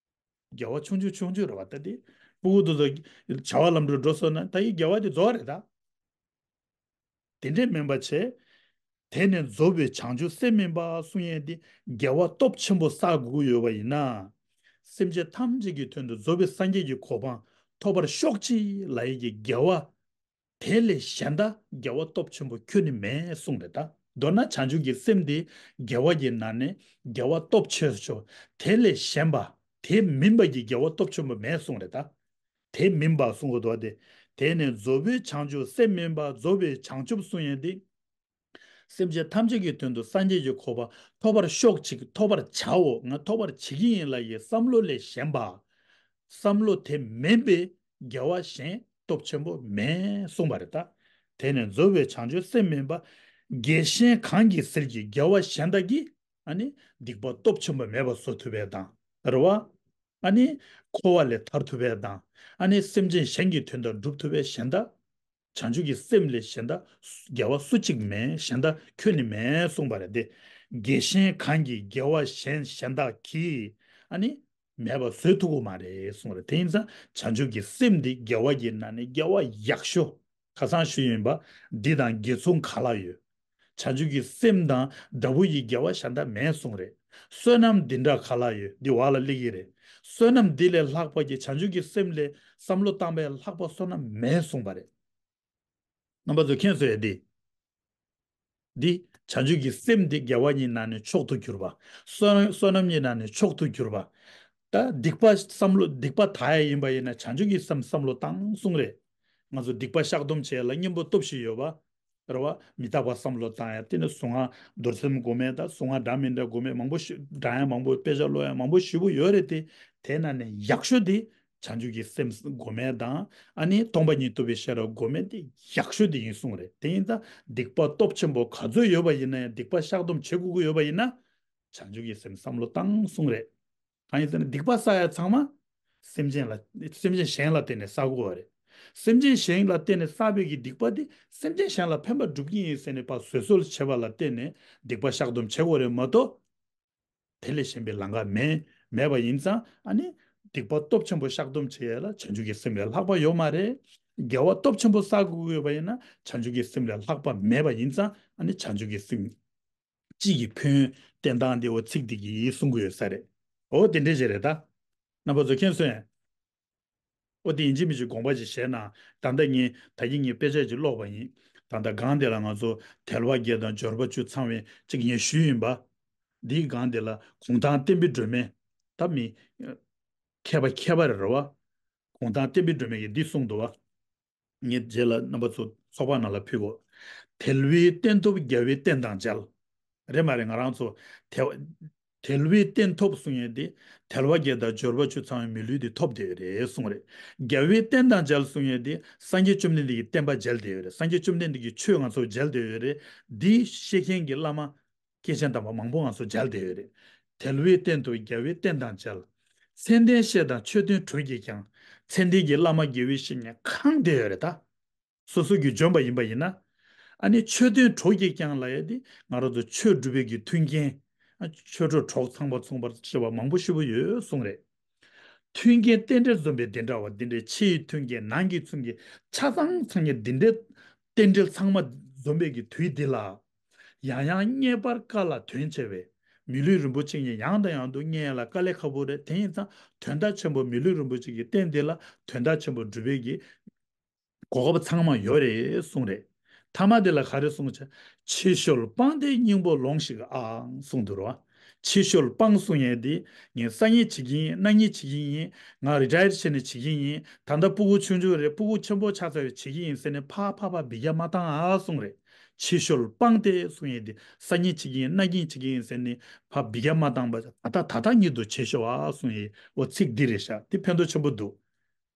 དགེ་བ་ཆུང་ཆུང་ཆུང་ཆུང་རེད་བ། ད་དེ་སྤུ་གུ་དེ་ཚོ་བྱ་བ་ལམ་འགྲོ་འགྲོ་སོང་ན་ད་ཡི་དགེ་བ་དེ་རྫོགས་རེད་ད། དེ་འདྲས་མིན་པ་བྱས། དེ་ནས་རྫོགས་པའི་བྱང་ཆུབ་སེམས་སྨིན་པ་གསུང་ཡས་དེ་དགེ་བ་སྟོབས་ཆེན་པོ་བསགས་དགོས་ཀྱི་ཡོད་པ་ཡིན་ན། སེམས་ཅན་ཐམས་ཅད་ཀྱི་དོན་དུ་རྫོགས་པའི་སངས་རྒྱས་ཀྱི་གོ་འཕང་ཐོབ་པར་ཤོག་ཅིག་ལབ་ཡས་ཀྱི་དགེ་བ། དེ་ལས་གཞན་དག་དགེ་བ་སྟོབས་ཆེན་པོ་ཁྱོན་ནས་མེད་གསུངས་རེད་ད། མདོར་ན་བྱང་ཆུབ་ཀྱི་སེམས་དེ་དགེ་བ་གི་ནང་ནས་དགེ་བ་སྟོབས་ཆེ་ཤོས། དེ་ལས་གཞན་པ། དེ་མིན་པ་གི་དགེ་བ་སྟོབས་ཆེན་པོ་མེད་གསུངས་རེད་ད། དེ་མིན་པ་གསུང་གི་འདུག་སྟེ། དེ་ནས་རྫོགས་པའི་བྱང་ཆུབ་སེམས་སྨིན་པ། རྫོགས་པའི་བྱང་ཆུབ་གསུང་ཡས་འདི། སེམས་ཅན་ཐམས་ཅད་ཀྱི་དོན་དུ་སངས་རྒྱས་ཀྱི་གོ་འཕང་ཐོབ་པར་ཤོག་ཅིག་ཐོབ་པར་བྱའོ། ང་ཐོབ་པར་བྱེད་ཀྱི་ཡིན་ལབ་ཡས་བསམ་བློ་ལས་གཞན་པ། བསམ་བློ་དེ་མིན་པའི་དགེ་བ་གཞན་སྟོབས་ཆེན་པོ་མེད་གསུངས་པ་རེད་ད། དེ་ནས་རྫོགས་པའི་བྱང་ཆུབ་སེམས་སྨིན་པ། དགེ་གཞན་གང་གི་ཟིལ་གྱིས་དགེ་བ་གཞན་དག་གི། ཨ་ནི་སྡིག་པ་སྟོབས་ཆེན་པོ་མེད་པ་བཟོ་ཐུབ་པའི་དང་། རེད་བ། ཨ་ནི་འཁོར་བ་ལས་ཐར་ཐུབ་པའི་དང་། ཨ་ནི་སེམས་ཅན་གཞན་གྱི་དོན་དག་སྒྲུབ་ཐུབ་པའི་གཞན་དག་བྱང་ཆུབ་ཀྱི་སེམས་ལས་གཞན་དག་དགེ་བ་སུ་གཅིག་མེད། གཞན་དག་ཁྱོན་ནས་མེད་གསུངས་པ་རེད་དེ། དགེ་གཞན་གང་གིས་དགེ་བ་གཞན་གཞན་དག་གིས་ཨ་ནི་མེད་པ་བཟོ་ཐུབ་ཀྱི་མ་རེད་གསུངས་རེད། དེ་ཡིན་ཙང་བྱང་ཆུབ་ཀྱི་སེམས་འདི་དགེ་བ་གི་ནང་ནས་དགེ་བ་ཡག་ཤོས། ཁ་སང་ཞུས་ཡིན་པ། འདི་དང་དགེ་མཚུངས་ག་ལ་ཡོད། བྱང་ཆུབ་ཀྱི་སེམས་དང་འདྲ་བོ་ཡི་དགེ་བ་གཞན་དག་མེད་གསུངས་རེད། བསོད་ནམས་འདི་འདྲ་ག་ལ་ཡོད། འདི་བར་ལ་སླེབས་ཀྱི་རེད། བསོད་ནམས་འདི་ལས་ལྷག་པ་གི་བྱང་ཆུབ་ཀྱི་སེམས་ལས་བསམ་བློ་བཏང་བས་ལྷག་པ་བསོད་ནམས་མེད་གསུངས་པ་རེད། རྣམ་པ་ཚོས་མཁྱེན་སོང་ཡ་འདི། འདི་བྱང་ཆུབ་ཀྱི་སེམས་འདི་དགེ་བ་གཉིས་ནང་ནས་མཆོག་ཏུ་གྱུར་པ། བསོད་བསོད་ནམས་གཉིས་ནང་ནས་མཆོག་ཏུ་གྱུར་པ། ད་སྡིག་པ་བསམ་བློ་སྡིག་པ་དག་ཡ་ཡིན་པ་ཡིན་ན་བྱང་ཆུབ་ཀྱི་སེམས་བསམ་བློ་བཏང་གསུངས་རེད། ང་ཚོ་སྡིག་པ་བཤགས་སྡོམ་བྱེད་ཡ་ལ་གཉེན་པོ་སྟོབས་ཤིག་ཡོད་པ། རེད་བ། མི་རྟག་པ་བསམ་བློ་བཏང་ཡ། དེ་ནས་གཟུངས་སྔགས་རྡོར་སེམས་སྒོམ་ཡ་དང་གཟུངས་སྔགས་འདྲ་མི་འདྲ་སྒོམ་ཡ་མང་པོ་ཞིག་བགྲང་ཡ་མང་པོ་དཔེ་ཆ་ཀློག་ཡ་མང་པོ་ཞེ་པོ་ཡོད་རེད་དེ། དེ་ནང་ནས་ཡག་ཤོས་དེ་བྱང་ཆུབ་ཀྱི་སེམས་སྒོམ་ཡ་དང་། ཨ་ནི་སྟོང་པ་ཉིད་རྟོགས་པའི་ཤེས་རབ་སྒོམ་ཡ་དེ་ཡག་ཤོས་དེ་ཡིན་གསུངས་རེད། དེ་ཡིན་ཙང་སྡིག་པ་སྟོབས་ཆེན་པོ་ག་ཚོད་ཡོད་པ་ཡིན་ན་ཡང་། སྡིག་པ་བཤགས་སྡོམ་བྱེད་དགོས་ཀྱི་ཡོད་པ་ཡིན་ན། བྱང་ཆུབ་ཀྱི་སེམས་བསམ་བློ་བཏང་གསུངས་རེད། གང་ཡིན་ཟེར་ན་སྡིག་པ་བསགས་ཡ་ཚང་མ་སེམས་ཅན་ལ། སེམས་ཅན་གཞན་ལ་བརྟེན་ནས་བསགས་དགོས་པ་རེད། སེམས་ཅན་གཞན་ལ་བརྟེན་ནས་བསགས་པའི་གི་སྡིག་པ་དེ་སེམས་ཅན་གཞན་ལ་ཕན་པ་སྒྲུབ་ཀྱི་ཡིན་ཟེར་ནས་ཕར་བཟོད་གསོལ་བྱེད་པ་ལ་བརྟེན་ནས་སྡིག་པ་བཤགས་སྡོམ་བྱེད་དགོས་རེད་མ་གཏོགས། དེ་ལས་གཞན་པའི་ལམ་ཁ་མེད། མེད་པ་ཡིན་ཙང་ཨ་ནི་སྡིག་པ་སྟོབས་ཆེན་པོ་བཤགས་སྡོམ་བྱེད་ཡ་ལ་བྱང་ཆུབ་ཀྱི་སེམས་ལས་ལྷག་པ་ཡོད་མ་རེད། དགེ་བ་སྟོབས་ཆེན་པོ་བསགས་དགོས་ཡོད་པ་ཡིན་ན་བྱང་ཆུབ་ཀྱི་སེམས་ལས་ལྷག་པ་མེད་པ་ཡིན་ཙང་ཨ་ནི་བྱང་ཆུབ་ཀྱི་སེམས་སྤྱི་གི་ཕན་ཡོན་བསྟན་སྟངས་དེ་འོ་ཚིག་འདི་གིས་གསུང་གི་ཡོད་ས་རེད། འོ་དེ་འདྲས་ཞིག་རེད་ད། རྣམ་པ་ཚོ་མཁྱེན་སོང་ངས། འོ་དེ་ཡིན་གཅིག་མིན་གཅིག་དགོངས་པ་ཅིག་བཞེས་ན། ད་ལྟ་ངས་ད་གིན་ངས་དཔེ་ཆ་ཅིག་ཀློག་པ་ཡིན། ད་ལྟ་སྒང་དེ་ལ་ང་ཚོ་དལ་བ་བརྒྱད་དང་འབྱོར་པ་བཅུ་ཚང་བའི་ཅིག་ངས་ཞུས་ཡིན་པ། འདིའི་སྒང་དེ་ལ་གུང་ཐང་བསྟན་པའི་སྒྲོན་མེ། ད་མི་མཁས་པ་མཁས་པ་རེད་རེད་བ། གུང་ཐང་བསྟན་པའི་སྒྲོན་མེ་གིས་འདི་གསུངས་འདུག་བ། ངས་རྗེས་ལ་རྣམ་པ་ཚོ་ཚོགས་པ་ནང་ལ་ཕུལ་གོ། དལ་བའི་རྟེན་ཐོབ་རྒྱལ་བའི་བསྟན་དང་མཇལ། རེད་མ་རེད། ང་རང་ཚོ་དལ་དལ་བའི་རྟེན་ཐོབ་གསུང་ཡས་དེ་དལ་བ་བརྒྱད་དང་འབྱོར་པ་བཅུ་ཚང་བའི་མི་ལུས་དེ་ཐོབ་བསྡད་ཡོད་རེད་གསུང་རེད། རྒྱལ་བའི་བསྟན་དང་མཇལ་གསུང་ཡས་དེ་སངས་རྒྱས་བཅོམ་ལྡན་འདས་ཀྱི་བསྟན་པ་མཇལ་བསྡད་ཡོད་རེད། སངས་རྒྱས་བཅོམ་ལྡན་འདས་ཀྱི་ཆོས་ང་ཚོ་མཇལ་བསྡད་ཡོད་རེད། འདི་ཤེས་མཁན་གྱི་བླ་མ། སྐྱེས་ཆེན་དམ་པ་མང་པོ་ང་ཚོ་མཇལ་བསྡད་ཡོད་རེད། དལ་བའི་རྟེན་དུ་རྒྱལ་བའི་བསྟན་དང་མཇལ། མཚན་ལྡན་བཤེས་དང་མཆོད་རྟེན་དྲུག་གིས་ཀྱང་། མཚན་ལྡན་གྱི་བླ་མ་དགེ་བའི་བཤེས་གཉེན་གང་བསྡད་ཡོད་རེད་ད། སོ་སོ་གིས་འཇོན་པ་ཡིན་པ་ཡིན་ན། ཨ་ནི་མཆོད་རྟེན་དྲུག་གིས་ཀྱང་ལབ་ཡ་དེ་ང་རང་ཚོ་ཆོས་སྒྲུབ་པའི་གི་མཐུན་རྐྱེན། ཨ་ཆོས་གྲོགས་གྲོགས་ཚངས་པ་མཚུངས་པར་བྱེད་པ་མང་པོ་ཞེ་པོ་ཡོད་གསུངས་རེད། མཐུན་རྐྱེན་རྟེན་འབྲེལ་འཛོམས་པའི་འདི་འདྲ་བ་འདི་འདྲའི་ཕྱི་ཡི་མཐུན་རྐྱེན་ནང་གི་མཐུན་རྐྱེན་ཆ་ཚང་ཚང་གི་འདི་འདྲའི་རྟེན་འབྲེལ་ཚང་མ་འཛོམས་པའི་གི་དུས་འདི་ལ། ཡང་ཡང་བསྙེན་པར་དཀའ་ལ་དོན་ཆེ་བས། མི་ལུས་རིན་པོ་ཆེ་ཉིད་ཡང་དང་ཡང་དུ་བསྙེན་ལ་དཀའ་ལས་ཁག་པོ་རེད། དེ་ཡིན་ཙང་དོན་དག་ཆེན་པོ་མི་ལུས་རིན་པོ་ཆེ་གི་རྟེན་འདི་ལ་དོན་དག་ཆེན་པོ་སྒྲུབ་པའི་གི་གོ་སྐབས་ཚང་མ་ཡོད་རེད་གསུངས་རེད། ཐ་མ་དེ་ལ་ག་རེ་གསུངས་བྱ། ཕྱི་བཤོལ་སྤངས་ཏེ་སྙིང་པོ་ལོངས་ཤིག་ཨང་གསུངས་འདུག་རོ། ཕྱི་བཤོལ་སྤངས་གསུང་ཡས་དེ་ངས་སང་ཉིན་བྱེད་ཀྱི་ཡིན། གནངས་ཉིན་བྱེད་ཀྱི་ཡིན། ང་རི་ཊ་ཡར་བྱས་ནས་བྱེད་ཀྱི་ཡིན། ད་ལྟ་སྤུ་གུ་ཆུང་ཆུང་རེད། སྤུ་གུ་ཆེན་པོ་ཆགས་ཚར་བས་བྱེད་ཀྱི་ཡིན་ཟེར་ནས་ཕ་ཕ་ཕ་འབི་རྒྱག་མ་བཏང་ཨ་གསུངས་རེད། ཕྱི་བཤོལ་སྤངས་ཏེ་གསུང་ཡས་དེ་སང་ཉིན་བྱེད་ཀྱི་ཡིན། གནངས་ཉིན་བྱེད་ཀྱི་ཡིན་ཟེར་ནས་ཕ་འབི་རྒྱག་མ་བཏང་པ་ད་ལྟ་ད་ལྟ་ཉིད་དུ་བྱེད་ཤོག་ཨ་གསུང་ཡས་འོ་ཚིག་འདི་རེད་ཤག་འདི་ཕན་ཐོགས་ཆེན་པོ་འདུག་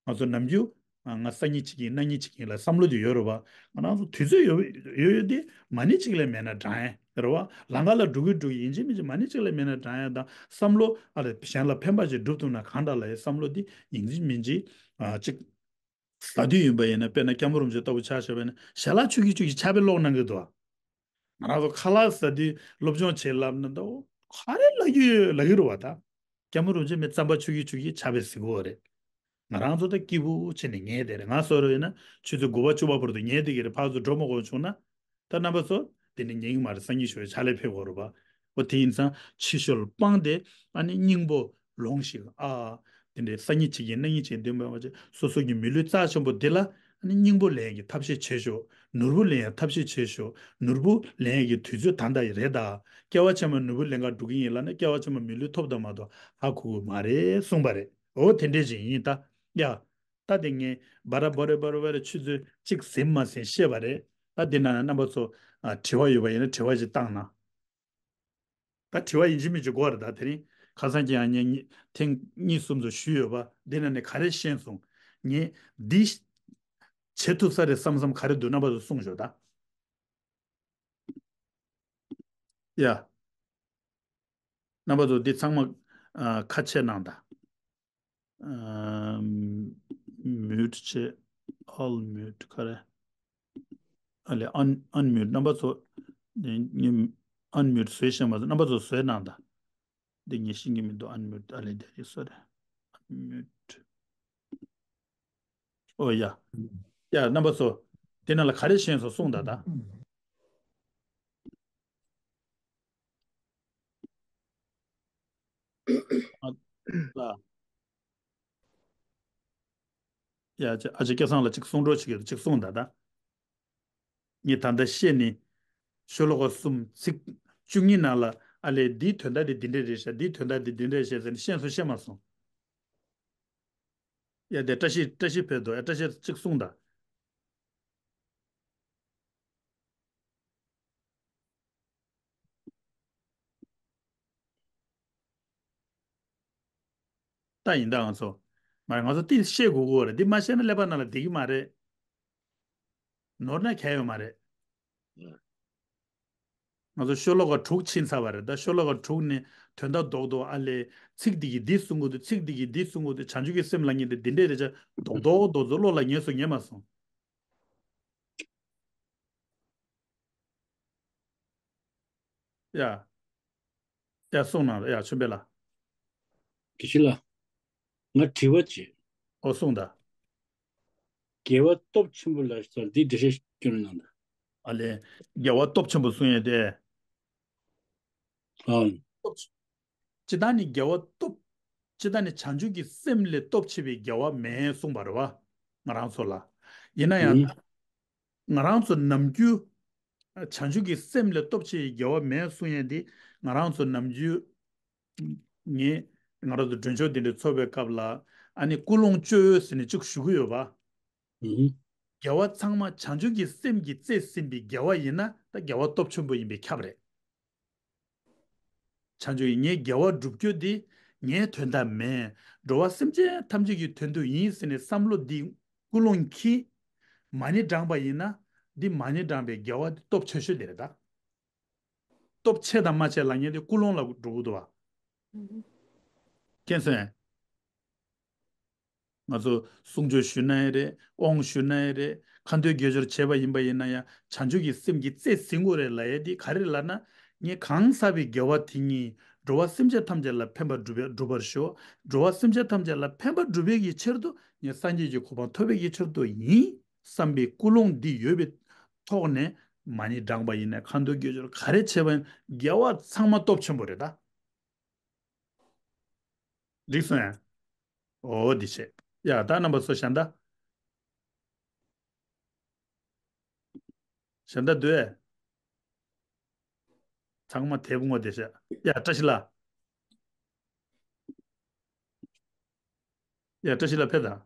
ང་ཚོ་ནམ་རྒྱུན། ང་སང་ཉིན་བྱེད་ཀྱི་ཡིན། གནངས་ཉིན་བྱེད་ཀྱི་ཡིན་ལ་བསམ་བློ་དེ་ཡོད་རེད་བ། ང་རང་ཚོ་དུས་ཚོད་ཡོད་ཡོད་ཡོད་དེ་མ་ཎི་གཅིག་ལས་མེད་ན་འགྲང་ཡ་རེད་བ། ལམ་ཁ་ལ་འགྲོ་གི་འགྲོ་གི་ཡིན་གཅིག་མིན་གཅིག་མ་ཎི་གཅིག་ལས་མེད་ན་འགྲང་ཡ་དང་བསམ་བློ་ཨ་ལས་གཞན་ལ་ཕན་པ་ཞིག་སྒྲུབ་ཐུབ་ན་གང་འདྲ་ལ་ཡ་བསམ་བློ་དེ་ཡིན་གཅིག་མིན་གཅིག་ཨ་གཅིག་ཟ་དུས་ཡིན་པ་ཡིན་ན། དཔེར་ན་སྐྱབས་མགོན་རིན་པོ་ཆེ་ལྟ་བུ་ཆ་བཞག་པ་ཡིན་ན་ཞལ་ལག་མཆོད་ཀྱི་མཆོད་ཀྱི་ཕྱག་དཔེ་ཀློག་གནང་གི་འདུག་བ། ང་རང་ཚོ་ཁ་ལག་ཟ་དུས་སློབ་སྦྱོང་བྱེད་ལབ་ན་ད་ག་རེ་ལབ་ཀྱི་ཡོད་ལབ་ཀྱི་རེད་བ་ད། སྐྱབས་མགོན་རིན་པོ་ཆེ་མི་རྩམ་པ་མཆོད་ཀྱི་མཆོད་ཀྱི་ཕྱག་དཔེ་གཟིགས་ཀྱི་ཡོད་རེད། ང་རང་ཚོ་ད་སྐྱིད་པོ་བྱས་ནས་ཉལ་བསྡད་རེད། ང་སོ་རུ་ཡིན་ན་ཆུ་ཚོད་དགུ་པ་བཅུ་པ་བར་དུ་ཉལ་བསྡད་ཀྱི་རེད། ཕར་ཚུར་འགྲོ་མ་དགོས་བྱུང་ན། ད་རྣམ་པ་ཚོ་དེ་ནི་ཉན་གྱི་མ་རེད། སང་ཉིན་ཞོགས་ཕྱག་ལས་ཕེབས་དགོས་རེད་པ། འོ་དེ་ཡིན་ཙང་ཕྱི་བཤོལ་སྤངས་ཏེ་ཨ་ནི་སྙིང་པོ་ལོངས་ཤིག་ཨ། དེ་འདྲའི་སང་ཉིན་བྱེད་ཀྱི་ཡིན། གནངས་ཉིན་བྱེད་ཀྱི་ཡིན་འདོན་པ་མ་བྱེད། སོ་སོ་གི་མི་ལུས་རྩ་ཆེན་པོ་འདི་ལ་ཨ་ནི་སྙིང་པོ་ལེན་ཡག་གི་ཐབས་ཤེས་བྱེད་ཤོག་ནོར་བུ་ལེན་ཡག་ཐབས་ཤེས་བྱེད་ཤོག་ནོར་བུ་ལེན་ཡག་གི་དུས་ཚོད་ད་ལྟ་ཡི་རེད་ད། སྐྱེ་བ་ཕྱི་མ་ནོར་བུ་ལེན་ག་འགྲོ་གི་ཡིན་ལབ་ན་སྐྱེ་བ་ཕྱི་མ་མི་ལུས་ཐོབ་དང་མ་ཐོབ་ཧ་གོ་གི་མ་རེད་གསུངས་པ་རེད། འོ་དེ་འདྲས་ཅིག་ཡིན་ད། ཡ། ད་དེ་ངས་སྦ་ར་སྦ་རེ་སྦ་རེ་སྦ་རེ་ཆུ་ཚོད་གཅིག་ཟིན་མ་ཟིན་བཤད་པ་རེད། ད་འདི་ན་རྣམ་པ་ཚོ་ཨ་དྲི་བ་ཡོད་པ་ཡིན་ན་དྲི་བ་ཞིག་བཏང་ན། ད་དྲི་བ་ཡིན་གཅིག་མིན་གཅིག་དགོས་རེད། ད་དེ་རིང་ཁ་སང་ཀྱང་ངས་ཐེངས་གཉིས་གསུམ་ཙམ་ཞུས་ཡོད་པ་འདི་ན་ནས་ག་རེ་ཤེས་སོང་། ངས་འདི་བྱེད་ཐུབ་ས་རེད་བསམ་བསམ་ག་རེ་འདུག་རྣམ་པ་ཚོ་གསུངས་ཤོག་ད། ཡ། རྣམ་པ་ཚོ་འདི་ཚང་མ་ཨ་ཁ་ཕྱེ་གནང་ད། ཨམ། མིའུཊ་བྱས། ཨོལ་མིའུཊ་ག་རེ། ཨ་ལས་ཨན། ཨན་མིའུཊ། རྣམ་པ་ཚོ་ངས་ཨན་མིའུཊ་བཟོས་ཤེས་མ་སོང་། རྣམ་པ་ཚོ་བཟོས་གནང་ད། འདི་ངས་ཤེས་ཀྱི་མི་འདུག་ཨན་མིའུཊ། ཨ་ལས་དེ་རེད། སོ་རེ། ཨན་མིའུཊ། ཨོ་ཡ། ཡ་རྣམ་པ་ཚོ། དེ་ནང་ལ་ག་རེ་ཤེས་སོང་གསུངས་ད་ད། ལ། ཡ་ཅེ་ཨ་ཅེ་སྐལ་བཟང་ལ་ཅིག་གསུང་རོགས་བྱེད་ཀྱི་འདུག་ཅིག་གསུངས་ད་ད། ངས་ད་ལྟ་བཤད་ནི། ཤོ་ལོ་ཀ་གསུམ་ཚིག་བཅུ་གཉིས་ནང་ལ་ཨ་ལས་འདིའི་དོན་དག་དེ་འདི་འདྲས་རེད་ཤག་འདིའི་དོན་དག་དེ་འདི་འདྲས་རེད་ཤག་ཟེར་ནས་ཤེས་སོང་ཤེས་མ་སོང་། ཡ་དེ་བཀྲ་ཤིས་བཀྲ་ཤིས་ཕེབས་འདུག་ཡ་བཀྲ་ཤིས་ཅིག་གསུངས་དང་། ད་ཡིན་ད་ང་ཚོ། མ་རེད་ང་ཚོ་དེ་བཤད་དགོས་ཀྱི་ཡོད་རེད། འདི་མ་བཤད་ན་ཀླད་པ་ནང་ལ་བསྡད་ཀྱི་མ་རེད། ནོར་ན་གལ་ཡོད་མ་རེད། ང་ཚོ་ཤོ་ལོ་ཀ་དྲུག་ཕྱིན་ཚར་བ་རེད། ད་ཤོ་ལོ་ཀ་དྲུག་ནས་དོན་དག་རྡོག་རྡོག་ཨ་ལས་ཚིག་འདི་གིས་འདི་གསུང་གི་འདུག་ཚིག་འདི་གིས་འདི་གསུང་གི་འདུག་བྱང་ཆུབ་ཀྱི་སེམས་ལབ་མཁན་དེ་འདི་འདྲས་རེད་ཅག་རྡོག་རྡོག་རྡོག་རྡོག་བློ་ལ་ངེས་སོང་ངེས་མ་སོང་། ཡ། ཡ་གསུངས་གནང་རོགས། ཡ་ཆོས་འཕེལ་ལགས། དགེ་བཤེས་ལགས། ང་དྲི་བ་བྱེད། ཨོ་གསུངས་དང་། དགེ་བ་སྟོབས་ཆེན་པོ་ལ་ཟེར་འདི་འགྲེལ་བཤད་སྐྱོན་གནང་དང་། ཨ་ལས། དགེ་བ་སྟོབས་ཆེན་པོ་གསུང་ཡས་དེ། ཨང་། སྟོབས་ཆེ། སྤྱི་བཏང་ནི་དགེ་བ་སྟོབས། སྤྱི་བཏང་ནི་བྱང་ཆུབ་ཀྱི་སེམས་ལས་སྟོབས་ཆེ་བའི་དགེ་བ་མེད་གསུངས་པ་རེད་བ། ང་རང་ཚོ་ལ། ཡིན་ན་ཡང་ཨང་། ང་རང་ཚོ་ནམ་རྒྱུན། བྱང་ཆུབ་ཀྱི་སེམས་ལས་སྟོབས་ཆེ་བའི་དགེ་བ་མེད་གསུང་ཡས་འདི། ང་རང་ཚོ་ནམ་རྒྱུན། ངས། ང་རང་ཚོ་མགྲོན་ཆོག་འདི་འདྲ་ཚོགས་པའི་སྐབས་ལ། ཨ་ནི་ཀུན་སློང་བཅོ་ཡོད་ཟེར་ནས་གཅིག་ཞུ་གི་ཡོད་པ། ཨང་། དགེ་བ་ཚང་མ་བྱང་ཆུབ་ཀྱི་སེམས་ཀྱིས་རྩིས་ཟིན་པའི་དགེ་བ་ཡིན་ན་ད་དགེ་བ་སྟོབས་ཆེན་པོ་ཡིན་པས་ཁྱབ་རེད། བྱང་ཆུབ་ཀྱི་ངའི་དགེ་བ་སྒྲུབ་རྒྱུ་འདི་ངའི་དོན་དག་མིན། འགྲོ་བ་སེམས་ཅན་ཐམས་ཅད་ཀྱི་དོན་དུ་ཡིན་ཟེར་ནས་བསམ་བློ་འདི་ཀུན་སློང་གིས་མ་ཎི་བགྲངས་པ་ཡིན་ན། འདི་མ་ཎི་བགྲངས་པའི་དགེ་བ་འདི་སྟོབས་ཆེ་ཤོས་དེ་རེད་ད། སྟོབས་ཆེ་དང་མ་ཆེ་ལབ་མཁན་དེ་ཀུན་སློང་ལ་འགྲོ་གི་འདུག་བ། ཨང་། མཁྱེན་སོང་ངས། ང་ཚོ་གསུང་ཆོས་ཞུས་ན་ཡང་རེད། དབང་ཞུས་ན་ཡང་རེད། ཁ་འདོན་དགེ་སྦྱོར་བྱས་པ་ཡིན་པ་ཡིན་ན་ཡང་བྱང་ཆུབ་ཀྱི་སེམས་ཀྱིས་རྩིས་ཟིན་དགོས་རེད་ལབ་ཡས་དེ་ག་རེ་ལབ་ན། ངས་གང་བསགས་པའི་དགེ་བ་དེ་ཉིད་འགྲོ་བ་སེམས་ཅན་ཐམས་ཅད་ལ་ཕན་པ་སྒྲུབ་པའི་སྒྲུབ་པར་ཤོག་འགྲོ་བ་སེམས་ཅན་ཐམས་ཅད་ལ་ཕན་པ་སྒྲུབ་པའི་གི་ཕྱིར་དུ་ངས་སངས་རྒྱས་ཀྱི་གོ་འཕང་ཐོབ་པའི་གི་ཕྱིར་དུ་ཡིན་བསམ་པའི་ཀུན་སློང་འདི་ཡོད་པའི་ཐོག་ནས་མ་ཎི་བགྲངས་པ་ཡིན་ན། ཁ་འདོན་དགེ་སྦྱོར་ག་རེ་བྱས་པ་ཡིན་ན་དགེ་བ་ཚང་མ་སྟོབས་ཆེན་པོ་རེད་ད། འགྲིག་སོང་ཡ། འོ་འདི་བྱས། ཡ་ད་རྣམ་པ་ཚོ་གཞན་དག་གཞན་དག་འདུག་ཨེ། ཚང་མ་དེབ་ངོ་བདེ་ཤག་ཡ་བཀྲ་ཤིས་ལགས། ཡ་བཀྲ་ཤིས་ལགས་ཕེབས་དང་།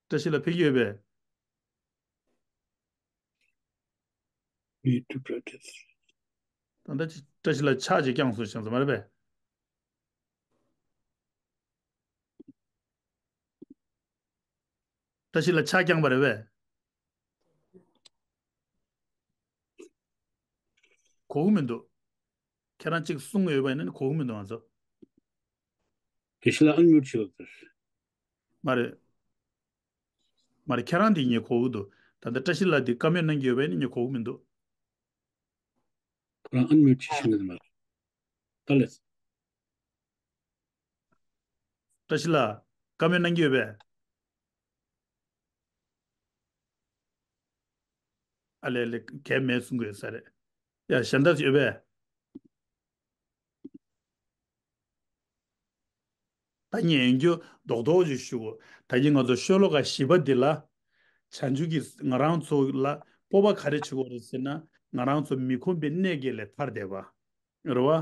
བཀྲ་ཤིས་ལགས་ཕེབས་ཀྱི་ཡོད་པས། ད་ལྟ་བཀྲ་ཤིས་ལགས་ཕྱག་ཅིག་བརྐྱངས་སོང་ཞེས་ཟེར་མ་རེད་པས། བཀྲ་ཤིས་ལགས་ཕྱག་བརྐྱངས་པ་རེད་པས། གོ་གི་མི་འདུག་ཁྱེད་རང་གཅིག་གསུང་གི་ཡོད་པ་ཡིན་ན་ནི་གོ་གི་མི་འདུག་ང་ཚོ། དགེ་བཤེས་ལགས་ཨན་མིའུ་ཊི་བྱེད་དགོས། མ་རེད། མ་རེད། ཁྱེད་རང་འདི་ངས་གོ་གི་འདུག་ད་ལྟ་བཀྲ་ཤིས་ལགས་འདི་བཀའ་མོལ་གནང་གི་ཡོད་པ་ཡིན་ན་ངས་གོ་གི་མི་འདུག་ཁོ་རང་ཨན་མིའུ་ཊི་བྱེད་ཤེས་ཀྱི་མ་རེད། ད་ལས། བཀྲ་ཤིས་ལགས། བཀའ་མོལ་གནང་གི་ཡོད་པས། ཨ་ལས་ལས་གལ་མེད་གསུང་གི་ཡོད་ས་རེད། ཡ་གཞན་དག་ཡོད་པས། ད་ངས་ཡིན་རྒྱུ་རྡོག་རྡོག་ཅིག་ཞུ་གོ། ད་གིན་ང་ཚོ་ཤོ་ལོ་ཀ་བཞི་པ་འདི་ལ། བྱང་ཆུབ་ཀྱི་ང་རང་ཚོ་ལ་སྤོབས་པ་ག་རེ་བྱེད་དགོས་རེད་ཟེར་ན། ང་རང་ཚོ་མི་ཁོམ་པའི་གནས་བརྒྱད་ལས་ཐར་བསྡད་པ། རེད་བ།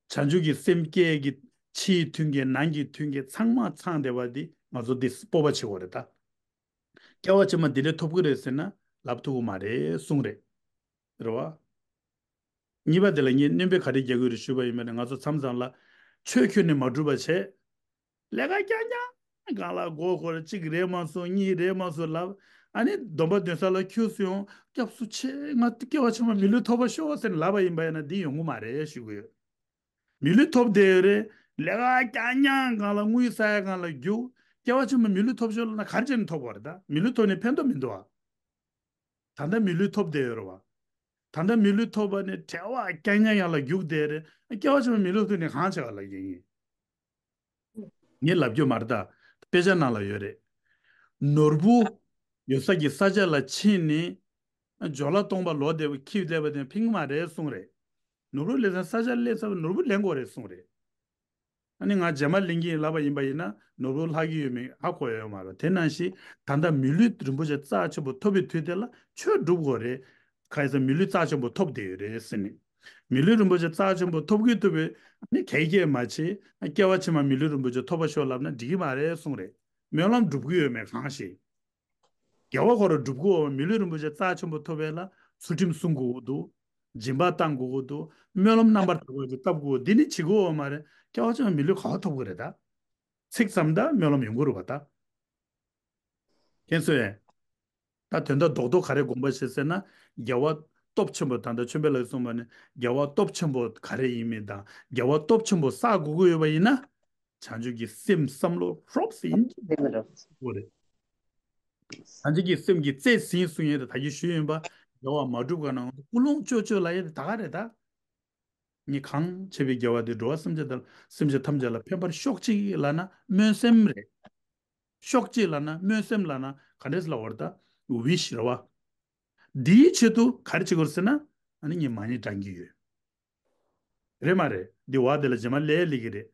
བྱང་ཆུབ་ཀྱི་སེམས་བསྐྱེད་ཀྱི་ཕྱིའི་མཐུན་རྐྱེན་ནང་གི་མཐུན་རྐྱེན་ཚང་མ་ཚང་བསྡད་པ་འདི་ང་ཚོ་འདི་སྤོབས་པ་བྱེད་དགོས་རེད་ད། སྐྱེ་བ་ཕྱི་མ་འདི་འདྲ་ཐོབ་ཀྱི་རེད་ཟེར་ན་ལབ་ཐུབ་ཀྱི་མ་རེད་གསུངས་རེད། རེད་བ། གཉིས་པ་དེ་ལ་ངས་སྣོན་པ་ག་རེ་རྒྱག་གི་ཡོད་རེད་ཞུས་པ་ཡིན་པ་ན། ང་ཚོ་མཚམས་མཚམས་ལ་ཆོས་ཁྱོན་ནས་མ་སྒྲུབ་པ་བྱས། ལས་ཀ་རྐྱང་རྐྱང་སྒང་ལ་མགོ་འཁོར། གཅིག་རེད་མ་སོང་། གཉིས་རེད་མ་སོང་ལབ། ཨ་ནི་སྡོམ་པ་འདོན་ས་ལ་ཁྱུགས་སུ་ཡོང་། སྐྱབས་སུ་མཆི། ང་སྐྱེ་བ་ཕྱི་མ་མི་ལུས་ཐོབ་པར་ཤོག་ཟེར་ནས་ལབ་པ་ཡིན་པ་ཡིན་ན་འདི་ཡོང་གི་མ་རེད་ཞུ་གི་ཡོད། མི་ལུས་ཐོབ་བསྡད་ཡོད་རེད། ལས་ཀ་རྐྱང་རྐྱང་སྒང་ལ་དངུལ་ཟ་ཡ་སྒང་ལ་རྒྱུག། སྐྱེ་བ་ཕྱི་མ་མི་ལུས་ཐོབ་ཤོག་ལབ་ན་ག་རེ་བྱས་ནས་ཐོབ་དགོས་རེད། ད་མི་ལུས་ཐོབ་ནས་ཕན་ཐོགས་མི་འདུག་ཨ། ད་ལྟ་མི་ལུས་ཐོབ་བསྡད་ཡོད་རེད་བ། ད་ལྟ་མི་ལུས་ཐོབ་པ་ནས་བྲེལ་བ་རྐྱང་རྐྱང་ཡང་ལ་རྒྱུག་བསྡད་རེད། སྐྱེ་བ་ཕྱི་མ་མི་ལུས་ཐོབ་ནས་གང་བྱེད་ག་ལབ་ཀྱི་ཡིན། ངས་ལབ་རྒྱུ་མ་རེད་ད། དཔེ་ཆ་ནང་ལ་ཡོད་རེད། ནོར་བུ་ཡོད་ས་ཀྱི་ས་ཆ་ལ་ཕྱིན་ནས་སྦྱོར་ལ་གཏོང་པ་ལོག་བསྡད་པ་ཁྱིས་བསྡད་པ་དེ་ཕན་གྱི་མ་རེད་གསུངས་རེད། ནོར་བུ་ལེན་ས་ས་ཆ་སླེབས་ཚར་བ་ནོར་བུ་ལེན་དགོས་རེད་གསུངས་རེད། ཨ་ནི་ང་རྗེས་མ་ལེན་གྱི་ཡིན་ལབ་པ་ཡིན་པ་ཡིན་ན་ནོར་བུ་ལྷག་གི་ཡོད་མེད་ཧ་གོ་ཡ་ཡོད་མ་རེད། དེ་ནང་བཞིན་ད་ལྟ་མི་ལུས་རིན་པོ་ཆེ་རྩ་ཆེན་པོ་ཐོབ་པའི་དུས་དེ་ལ་ཆོས་སྒྲུབ་དགོས་རེད། ག་ཡིན་ཟེར་མི་ལུས་རྩ་ཆེན་པོ་ཐོབ་བསྡད་ཡོད་རེད་ཟེར་ནས། མི་ལུས་རིན་པོ་ཆེ་རྩ་ཆེན་པོ་ཐོབ་ཀྱི་ཐུབ་པའི་ཨ་ནི་གལ་གལ་མ་བྱེད། སྐྱེ་བ་ཕྱི་མ་མི་ལུས་རིན་པོ་ཆེ་ཐོབ་པ་ཤོག་ལབ་ན་འགྲིག་གི་མ་རེད་གསུངས་རེད། སྨོན་ལམ་སྒྲུབ་ཀྱི་ཡོད་མེད་གང་ཤེས། དགེ་བ་ཁོ་རང་སྒྲུབ་དགོས་པ་མི་ལུས་རིན་པོ་ཆེ་རྩ་ཆེན་པོ་ཐོབ་པ་ལ་ཚུལ་ཁྲིམས་སྲུང་དགོས་ཀྱི་འདུག་སྦྱིན་པ་བཏང་དགོས་ཀྱི་འདུག་སྨོན་ལམ་རྣམ་པར་དག་པ་ཅིག་བཏབ་དགོས། འདི་ནི་བྱེད་དགོས་པ་མ་རེད། སྐྱེ་བ་ཕྱི་མ་མི་ལུས་ག་པར་ཐོབ་ཀྱི་རེད་ད། ཚིག་ཙམ་ད་སྨོན་ལམ་ཡོང་གི་རེད་པ་ད། མཁྱེན་སོང་ངས། ད་དོན་དག་རྡོག་རྡོག་ག་རེ་དགོངས་པ་བཞེས་ཟེར་ན། དགེ་བ་སྟོབས་ཆེན་པོ་ད་ལྟ་ཆོས་འཕེལ་ལགས་གསུངས་པ་ནི་དགེ་བ་སྟོབས་ཆེན་པོ་ག་རེ་ཡིན་མིན་དང་དགེ་བ་སྟོབས་ཆེན་པོ་བསགས་དགོས་ཀྱི་ཡོད་པ་ཡིན་ན། བྱང་ཆུབ་ཀྱི་སེམས་བསམ་བློ་རོབ་ཟིན་གྱི་དགོས་རེད། བྱང་ཆུབ་ཀྱི་སེམས་ཀྱི་རྩལ་ཟིན་གསུང་ཡས་དེ་ད་གིན་ཞུས་ཡིན་པ། དགེ་བ་མ་བསྒྲུབ་ག་ན་ཀུན་སློང་ཅོ་ཅོ་ལབ་ཡས་དེ་ད་ག་རེད་ད། ངས་གང་བྱས་པའི་དགེ་བ་དེ་འགྲོ་བ་སེམས་ཅན་དང་སེམས་ཅན་ཐམས་ཅད་ལ་ཕན་པར་ཤོག་ཅིག་ལབ་ན་སྨོན་སེམས་རེད། ཤོག་ཅིག་ལབ་ན་སྨོན་སེམས་ལབ་ན་ག་འདྲས་ལབ་དགོས་རེད་ད། ཝིཤ་རེད་བ། འདིའི་ཆེད་དུ་ག་རེ་བྱེད་དགོས་རེད་ཟེར་ན། ཨ་ནི་ངས་མ་ཎི་བགྲང་གི་ཡོད། རེད་མ་རེད། འདི་བ་དེ་ལ་རྗེས་མ་ལས་སླེབས་ཀྱི་རེད།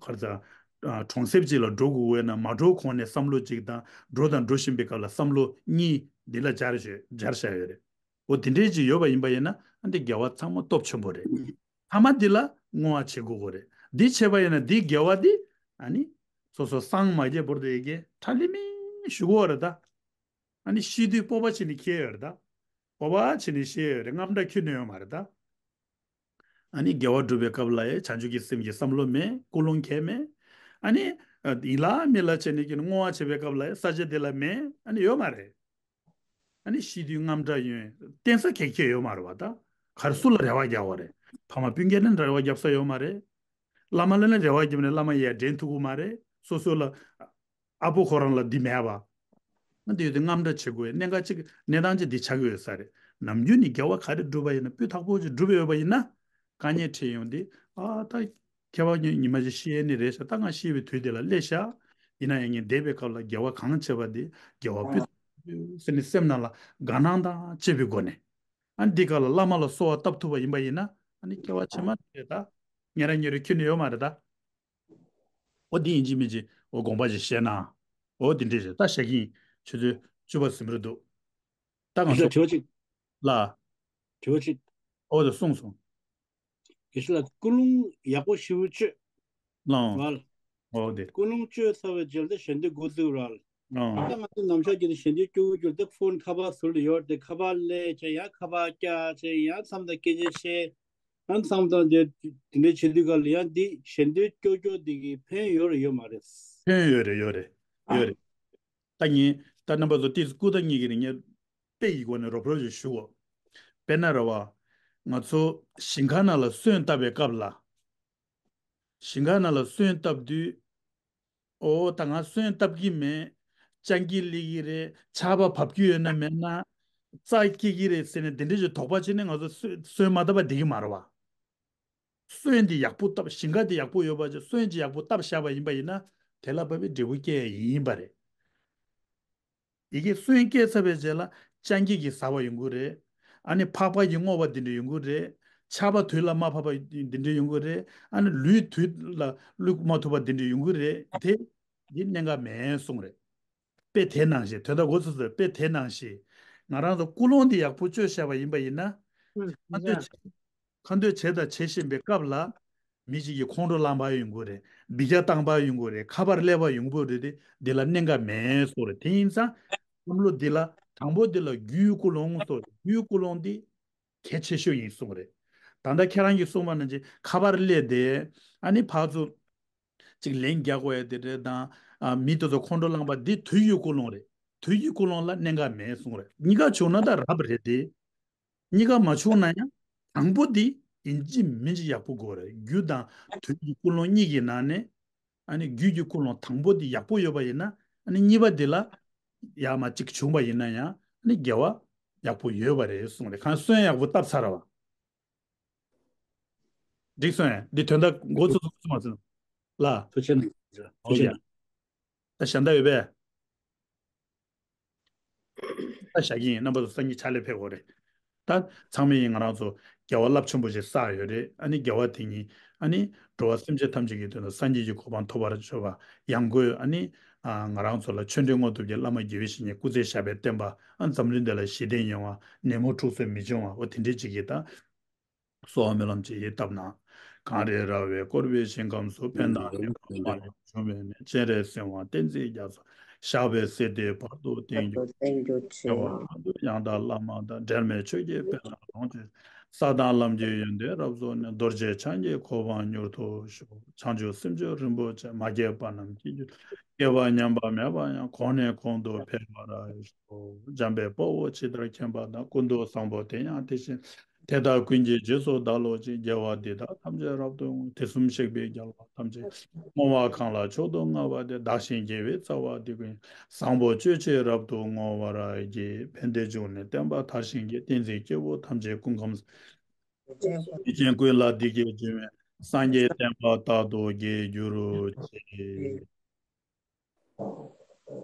ག་རེ་ཟ། ཨ། གྲོང་གསེབ་ཅིག་ལ་འགྲོ་དགོས་ཡོད་ན་མ་འགྲོ་གོང་ནས་བསམ་བློ་གཅིག་དང་འགྲོ་དང་འགྲོ་བཞིན་པའི་སྐབས་ལ་བསམ་བློ་གཉིས་འདི་ལ་སྦྱར་བཞག་སྦྱར་བཞག་ཡོད་རེད། འོ་དེ་འདྲའི་ཅིག་ཡོད་པ་ཡིན་པ་ཡིན་ན་ཨ་འདི་དགེ་བ་ཚང་མ་སྟོབས་ཆེན་པོ་རེད། ཐ་མ་འདི་ལ་བསྔོ་བ་བྱེད་དགོས་གོ་རེད། འདི་བྱས་པ་ཡིན་ན་འདི་དགེ་བ་འདི་ཨ་ནི་སོ་སོ་སངས་མ་རྒྱས་བར་དུ་ཡི་གེ་ཁྲ་ལི་མིན་ཞུ་གོ་རེད་ད། ཨ་ནི་ཤི་དུས་སྤོབས་པ་བྱས་ནས་འཁྱེར་ཡོད་རེད་ད། སྤོབས་པ་བྱས་ནས་བཤད་ཡོད་རེད། རྔམ་སྐྲག་ཁྱོན་ནས་ཡོད་མ་རེད་ད། ཨ་ནི་དགེ་བ་སྒྲུབ་པའི་སྐབས་ལ་ཡང་བྱང་ཆུབ་ཀྱི་སེམས་ཀྱི་བསམ་བློ་མེད། ཀུན་སློང་གང་ཡང་མེད། ཨ་ནི་ཡིན་ལ་མིན་ལ་བྱས་ནས་ཀྱི་བསྔོ་བ་བྱེད་པའི་སྐབས་ལ་ཡང་ས་ཆ་དེ་ལ་མེད། ཨ་ནི་ཡོད་མ་རེད། ཨ་ནི་ཤི་དུས་རྔམ་སྐྲག་ཡོད། བརྟེན་ས་གང་ཡང་ཡོད་མ་རེད་བ་ད། ག་རེ་སུ་ལ་རེ་བ་རྒྱག་པ་རེད། ཕ་མ་སྤུན་ཀྱག་ལ་རེ་བ་རྒྱབ་ས་ཡོད་མ་རེད། བླ་མ་ལ་ནི་རེ་བ་རྒྱབ་ནས་བླ་མ་ཡར་འདྲེན་ཐུབ་ཀྱི་མ་རེད། སོ་སོ་ལ་ཨ་ཕོ་ཁོ་རང་ལ་འདི་མེད་པ། ང་འདི་ཡོད་དེ་རྔམ་སྐྲག་བྱེད་དགོས་གནད་འགག་ཅིག་གནས་སྟངས་ཅིག་འདི་ཆགས་ཀྱི་ཡོད་ས་རེད། ནམ་རྒྱུན་ནི་དགེ་བ་ག་རེ་བསྒྲུབས་པ་ཡིན་ན་སྤུས་དག་པོ་ཅིག་བསྒྲུབས་ཡོད་པ་ཡིན་ན། དཀའ་ངལ་འཕྲད་ཡོང་དུས་ཨ་ད་ཁྱེད་པ་ཉི་ཉི་མ་ཅིག་ཤི་ཡས་ནི་རེད་ཤག་ད་ང་ཤི་བའི་དུས་དེ་ལ་སླེབས་ཤག་ཡིན་ན་ཡང་ངས་འདས་པའི་སྐབས་ལ་དགེ་བ་གང་བྱས་པ་དེ་དགེ་བ་སྤུས་དག་ཟེར་ནས་སེམས་ནང་ལ་དགའ་སྣང་དང་བཅས་པའི་སྒོ་ནས། ཨ་ནི་འདི་ག་ལ་བླ་མ་ལ་གསོལ་བ་བཏབ་ཐུབ་པ་ཡིན་པ་ཡིན་ན་ཨ་ནི་སྐྱེ་བ་ཕྱི་མ་དེ་ད་ཉེ་རང་ཉེ་རུ་ཁྱོན་ནས་ཡོད་མ་རེད་ད། འོ་འདི་ཡིན་གཅིག་མིན་གཅིག་འོ་དགོངས་པ་ཅིག་བཞེས་ན། འོ་འདི་འདྲས་རེད་ད་བཞག་གི་ཡིན། ཆུ་ཚོད་བཅུ་པ་ཟིན་པ་རེད་འདུག་ད་ང་ཚོ་དྲི་བ་ཅིག་ལ། དྲི་བ་ཅིག་འོ་དེ་གསུངས་སོང་། དགེ་བཤེས་ལགས་ཀུན་སློང་ཡག་པོ་ཞེ་པོ་བཅོས། ལའང་། ཝལ། འོ་དེ། ཀུན་སློང་བཅོས་ཚར་བའི་རྗེས་ལ་ཞལ་འདོན་འགོ་བཙུགས་ར། ཨང་། ད་ང་ཚོ་ནམ་ཞག་རྒྱུན་དུ་ཞལ་འདོན་སྐྱོ་བོ་རྒྱུ་དེ་ཕོན་ཁ་པར་ཟུར་དུ་ཡོད་དེ་ཁ་པར་སླེབས་བྱས་ཡང་ཁ་པར་བཀྱག་བྱས་ཡང་མཚམས་དང་སྐད་ཆ་བཤད། ཡང་མཚམས་དང་དེ་དེ་འདྲའི་བྱེད་དུས་ག་ལ་ཡང་འདི་ཞལ་འདོན་སྐྱོ་སྐྱོ་འདི་གི་ཕན་ཡོད་རེད་ཡོད་མ་རེད། ཕན་ཡོད་རེད་ཡོད་རེད་ཡོད་རེད། ད་ངས་ད་རྣམ་པ་ཚོ་ཏིས་སྐུ་ད་གཉིས་ཀྱི་རིང་ངས་དཔེ་ཡི་སྒོ་ནས་རོབ་རོབ་ཅིག་ཞུ་གོ། དཔེར་ན་རེད་བ། ང་ཚོ་ཞིང་ཁ་ནང་ལ་སོན་བཏབ་པའི་སྐབས་ལ། ཞིང་ཁ་ནང་ལ་སོན་བཏབ་དུས། ཨོ་ད་ང་སོན་བཏབ་ཀྱི་མེད། སྤྱང་ཀི་སླེབས་ཀྱི་རེད། ཆར་པ་བབས་ཀྱི་ཡོད་ན་མེད་ན། རྩྭ་སྐྱེ་གི་རེད་ཟེར་ནས་འདི་འདྲ་ཞིག་དོགས་པ་བྱས་ནས་ང་ཚོ་སོན་སོན་མ་བཏབ་པ་བསྡད་ཀྱི་མ་རེད་བ། སོན་འདི་ཡག་པོ་བཏབ་ཞིང་ཁ་འདི་ཡག་པོ་ཡོད་པ་ཅིག་སོན་ཅིག་ཡག་པོ་བཏབ་བཞག་པ་ཡིན་པ་ཡིན་ན་དེ་ལ་བབས་པའི་འབྲས་བུ་སྐྱེ་ཡ་ཡིན་པ་རེད། ཡི་གེ་སོན་སྐྱེས་ཚར་བའི་རྗེས་ལ་སྤྱང་ཀི་གིས་ཟ་བ་ཡོང་གི་རེད། ཨ་ནི་ཕག་པ་གིས་རྔོག་པ་འདི་འདྲ་ཡོང་གི་རེད། ཆར་པ་དུས་ལ་མ་བབས་པ་འདི་འདྲ་ཡོང་གི་རེད། ཨ་ནི་ལུད་དུས་ལ་བླུག་མ་ཐུབ་པ་འདི་འདྲ་ཡོང་གི་རེད་དེ། འདི་གནད་འགག་མེད་གསུངས་རེད། དཔེ་དེ་ནང་བཞིན་དོན་དག་འགོ་ཚུགས་ཚུལ་དཔེ་དེ་ནང་བཞིན། ང་རང་ཚོ་ཀུན་སློང་འདི་ཡག་པོ་བཅོས་བཞག་པ་ཡིན་པ་ཡིན་ན། ཨང་། ཁ་འདོད་བྱེད་ཁ་འདོད་བྱས་དང་བྱེད་བཞིན་པའི་སྐབས་ལ། མི་གཅིག་གིས་ཁོང་ཁྲོ་ལངས་པ་ཡོང་གི་རེད། འབུད་རྒྱག་བཏང་པ་ཡོང་གི་རེད། ཁ་པར་སླེབས་པ་ཡོང་གི་རེད་དེ་འདི་ལ་གནད་འགག་མེད་གསུངས་རེད། དེ་ཡིན་ཙང་། བསམ་བློ་འདི་ལ་དང་པོ་འདི་ལ་རྒྱུའི་ཀུན་སློང་གསུངས་རེད། རྒྱུའི་ཀུན་སློང་འདི་གལ་ཆེ་ཤོས་ཡིན་གསུངས་རེད། ད་ལྟ་ཁྱེད་རང་གིས་གསུངས་པ་ནང་བཞིན་ཁ་པར་སླེབས་ཏེ་ཨ་ནི་ཕར་ཚུར་ཅིག་ལན་རྒྱག་དགོས་ཡ་དེ་རེད་དང་། ཨ། མི་དེ་ཚོ་ཁོང་ཁྲོ་ལངས་པ་འདི་དུས་ཀྱི་ཀུན་སློང་རེད། དུས་ཀྱི་ཀུན་སློང་ལ་གནད་འགག་མེད་གསུངས་རེད། གཉིས་ཀ་བྱུང་ན་ད་རབ་རེད་དེ། གཉིས་ཀ་མ་བྱུང་ན་ཡང་དང་པོ་འདི་ཡིན་གཅིག་མིན་གཅིག་ཡག་པོ་དགོས་རེད། རྒྱུ་དང་དུས་ཀྱི་ཀུན་སློང་གཉིས་ཀྱི་ནང་ནས་ཨ་ནི་རྒྱུ་གི་ཀུན་སློང་དང་པོ་འདི་ཡག་པོ་ཡོད་པ་ཡིན་ན་ཨ་ནི་གཉིས་པ་འདི་ལ་ཡག་མ་གཅིག་བྱུང་པ་ཡིན་ན་ཡང་ཨ་ནི་དགེ་བ་ཡག་པོ་ཡོད་པ་རེད་གསུངས་རེད། གང་སོན་ཡག་པོ་བཏབ་ཚར་བ། འགྲིག་སོང་ངས། འདི་དོན་དག་འགོ་ཚུགས་ཚུགས་མ་ཚུགས་ལ། ཐུགས་རྗེ་གནང་། ཐུགས་རྗེ་གནང་། ད་ཞལ་འདེབས་ཡོད་པས། ད་བཞག་གི་ཡིན། རྣམ་པ་ཚོ་སང་ཉིན་ཕྱག་ལས་ཕེབས་དགོས་རེད། ད་ཚང་མས་ཡིན་ང་རང་ཚོ་དགེ་བ་རླབས་ཆེན་པོ་ཞིག་བསགས་ཡོད་རེད། ཨ་ནི་དགེ་བ་དེ་ཉིད་ཨ་ནི་འགྲོ་བ་སེམས་ཅན་ཐམས་ཅད་ཀྱི་དོན་དུ་སངས་རྒྱས་ཀྱི་གོ་འཕང་ཐོབ་པར་བྱ་བ་ཡང་སྒོས་ཨ་ནི་ང་རང་ཚོ་ལ་ཆོས་འབྲེལ་དངོས་ཐོབ་ཀྱི་བླ་མ་དགེ་བའི་བཤེས་གཉེན་སྐུ་ཚེ་ཞབས་པད་བརྟན་པ། ཨ་འཛམ་གླིང་འདི་ལ་ཞི་བདེ་ཡོང་བ། ནད་མུག་འཁྲུག་རྩོད་མི་འབྱུང་བ། འོ་དེ་འདྲའི་ཅིག་གི་ད། གསོལ་བ་སྨོན་ལམ་ཅིག་ཡིད་བཏབ་ན། གངས་རི་ར་བས་བསྐོར་བའི་ཞིང་ཁམས་སུ། ཕན་དང་ནུས་པ་མ་ལུས་འབྱུང་བའི་གནས། སྤྱན་རས་གཟིགས་དབང་བསྟན་འཛིན་རྒྱ་མཚོ། ཞབས་པད་སྲིད་མཐའི་བར་དུ་བརྟན་གྱུར་ཅིག་སྐྱེ་བ་སྔ་དུ་ཡང་དག་བླ་མ་དང་། འབྲལ་མེད་ཆོས་ཀྱི་དཔལ་ལ་ལོངས་སྤྱོད། ས་དང་ལམ་གྱི་ཡོན་ཏན་རབ་རྫོགས་ནས། རྡོ་རྗེ་འཆང་གི་གོ་འཕང་མྱུར་ཐོབ་ཤོག། བྱང་ཆུབ་སེམས་མཆོག་རིན་པོ་ཆེ། མ་སྐྱེས་པ་རྣམས་སྐྱེ་གྱུར་ཅིག་སྐྱེས་པ་ཉམས་པ་མེད་པ་ཡང་། གོང་ནས་གོང་དུ་འཕེལ་བར་ཤོག། འཇམ་དཔལ་དཔའ་བོས་ཇི་ལྟར་མཁྱེན་པ་དང་། ཀུན་ཏུ་བཟང་པོ་དེ་ཡང་དེ་བཞིན་ཏེ། དེ་དག་ཀུན་གྱི་རྗེས་སུ་བདག་སློབ་ཅིང་། དགེ་བ་འདི་དག་ཐམས་ཅད་རབ་ཏུ་བསྔོ། དུས་གསུམ་གཤེགས་པའི་རྒྱལ་བ་ཐམས་ཅད་བསྔོ་བ་གང་ལ་མཆོག་ཏུ་བསྔགས་པ་དེས། བདག་གཞན་དགེ་བའི་རྩ་བ་འདི་ཀུན། བཟང་པོ་སྤྱོད་ཕྱིར་རབ་ཏུ་བསྔོ་བར་བགྱི། ཕན་བདེའི་འབྱུང་གནས་བསྟན་པ་མཐར་ཕྱིན་གྱིས། བསྟན་འཛིན་སྐྱེས་བུ་ཐམས་ཅད་སྐུ་ཁམས། སེམས་ཅན་ཀུན་ལ་བདེ་སྐྱིད་འབྱུང་བའི། སངས་རྒྱས་བསྟན་པ་རྟག་ཏུ་རྒྱས་གྱུར་ཅིག།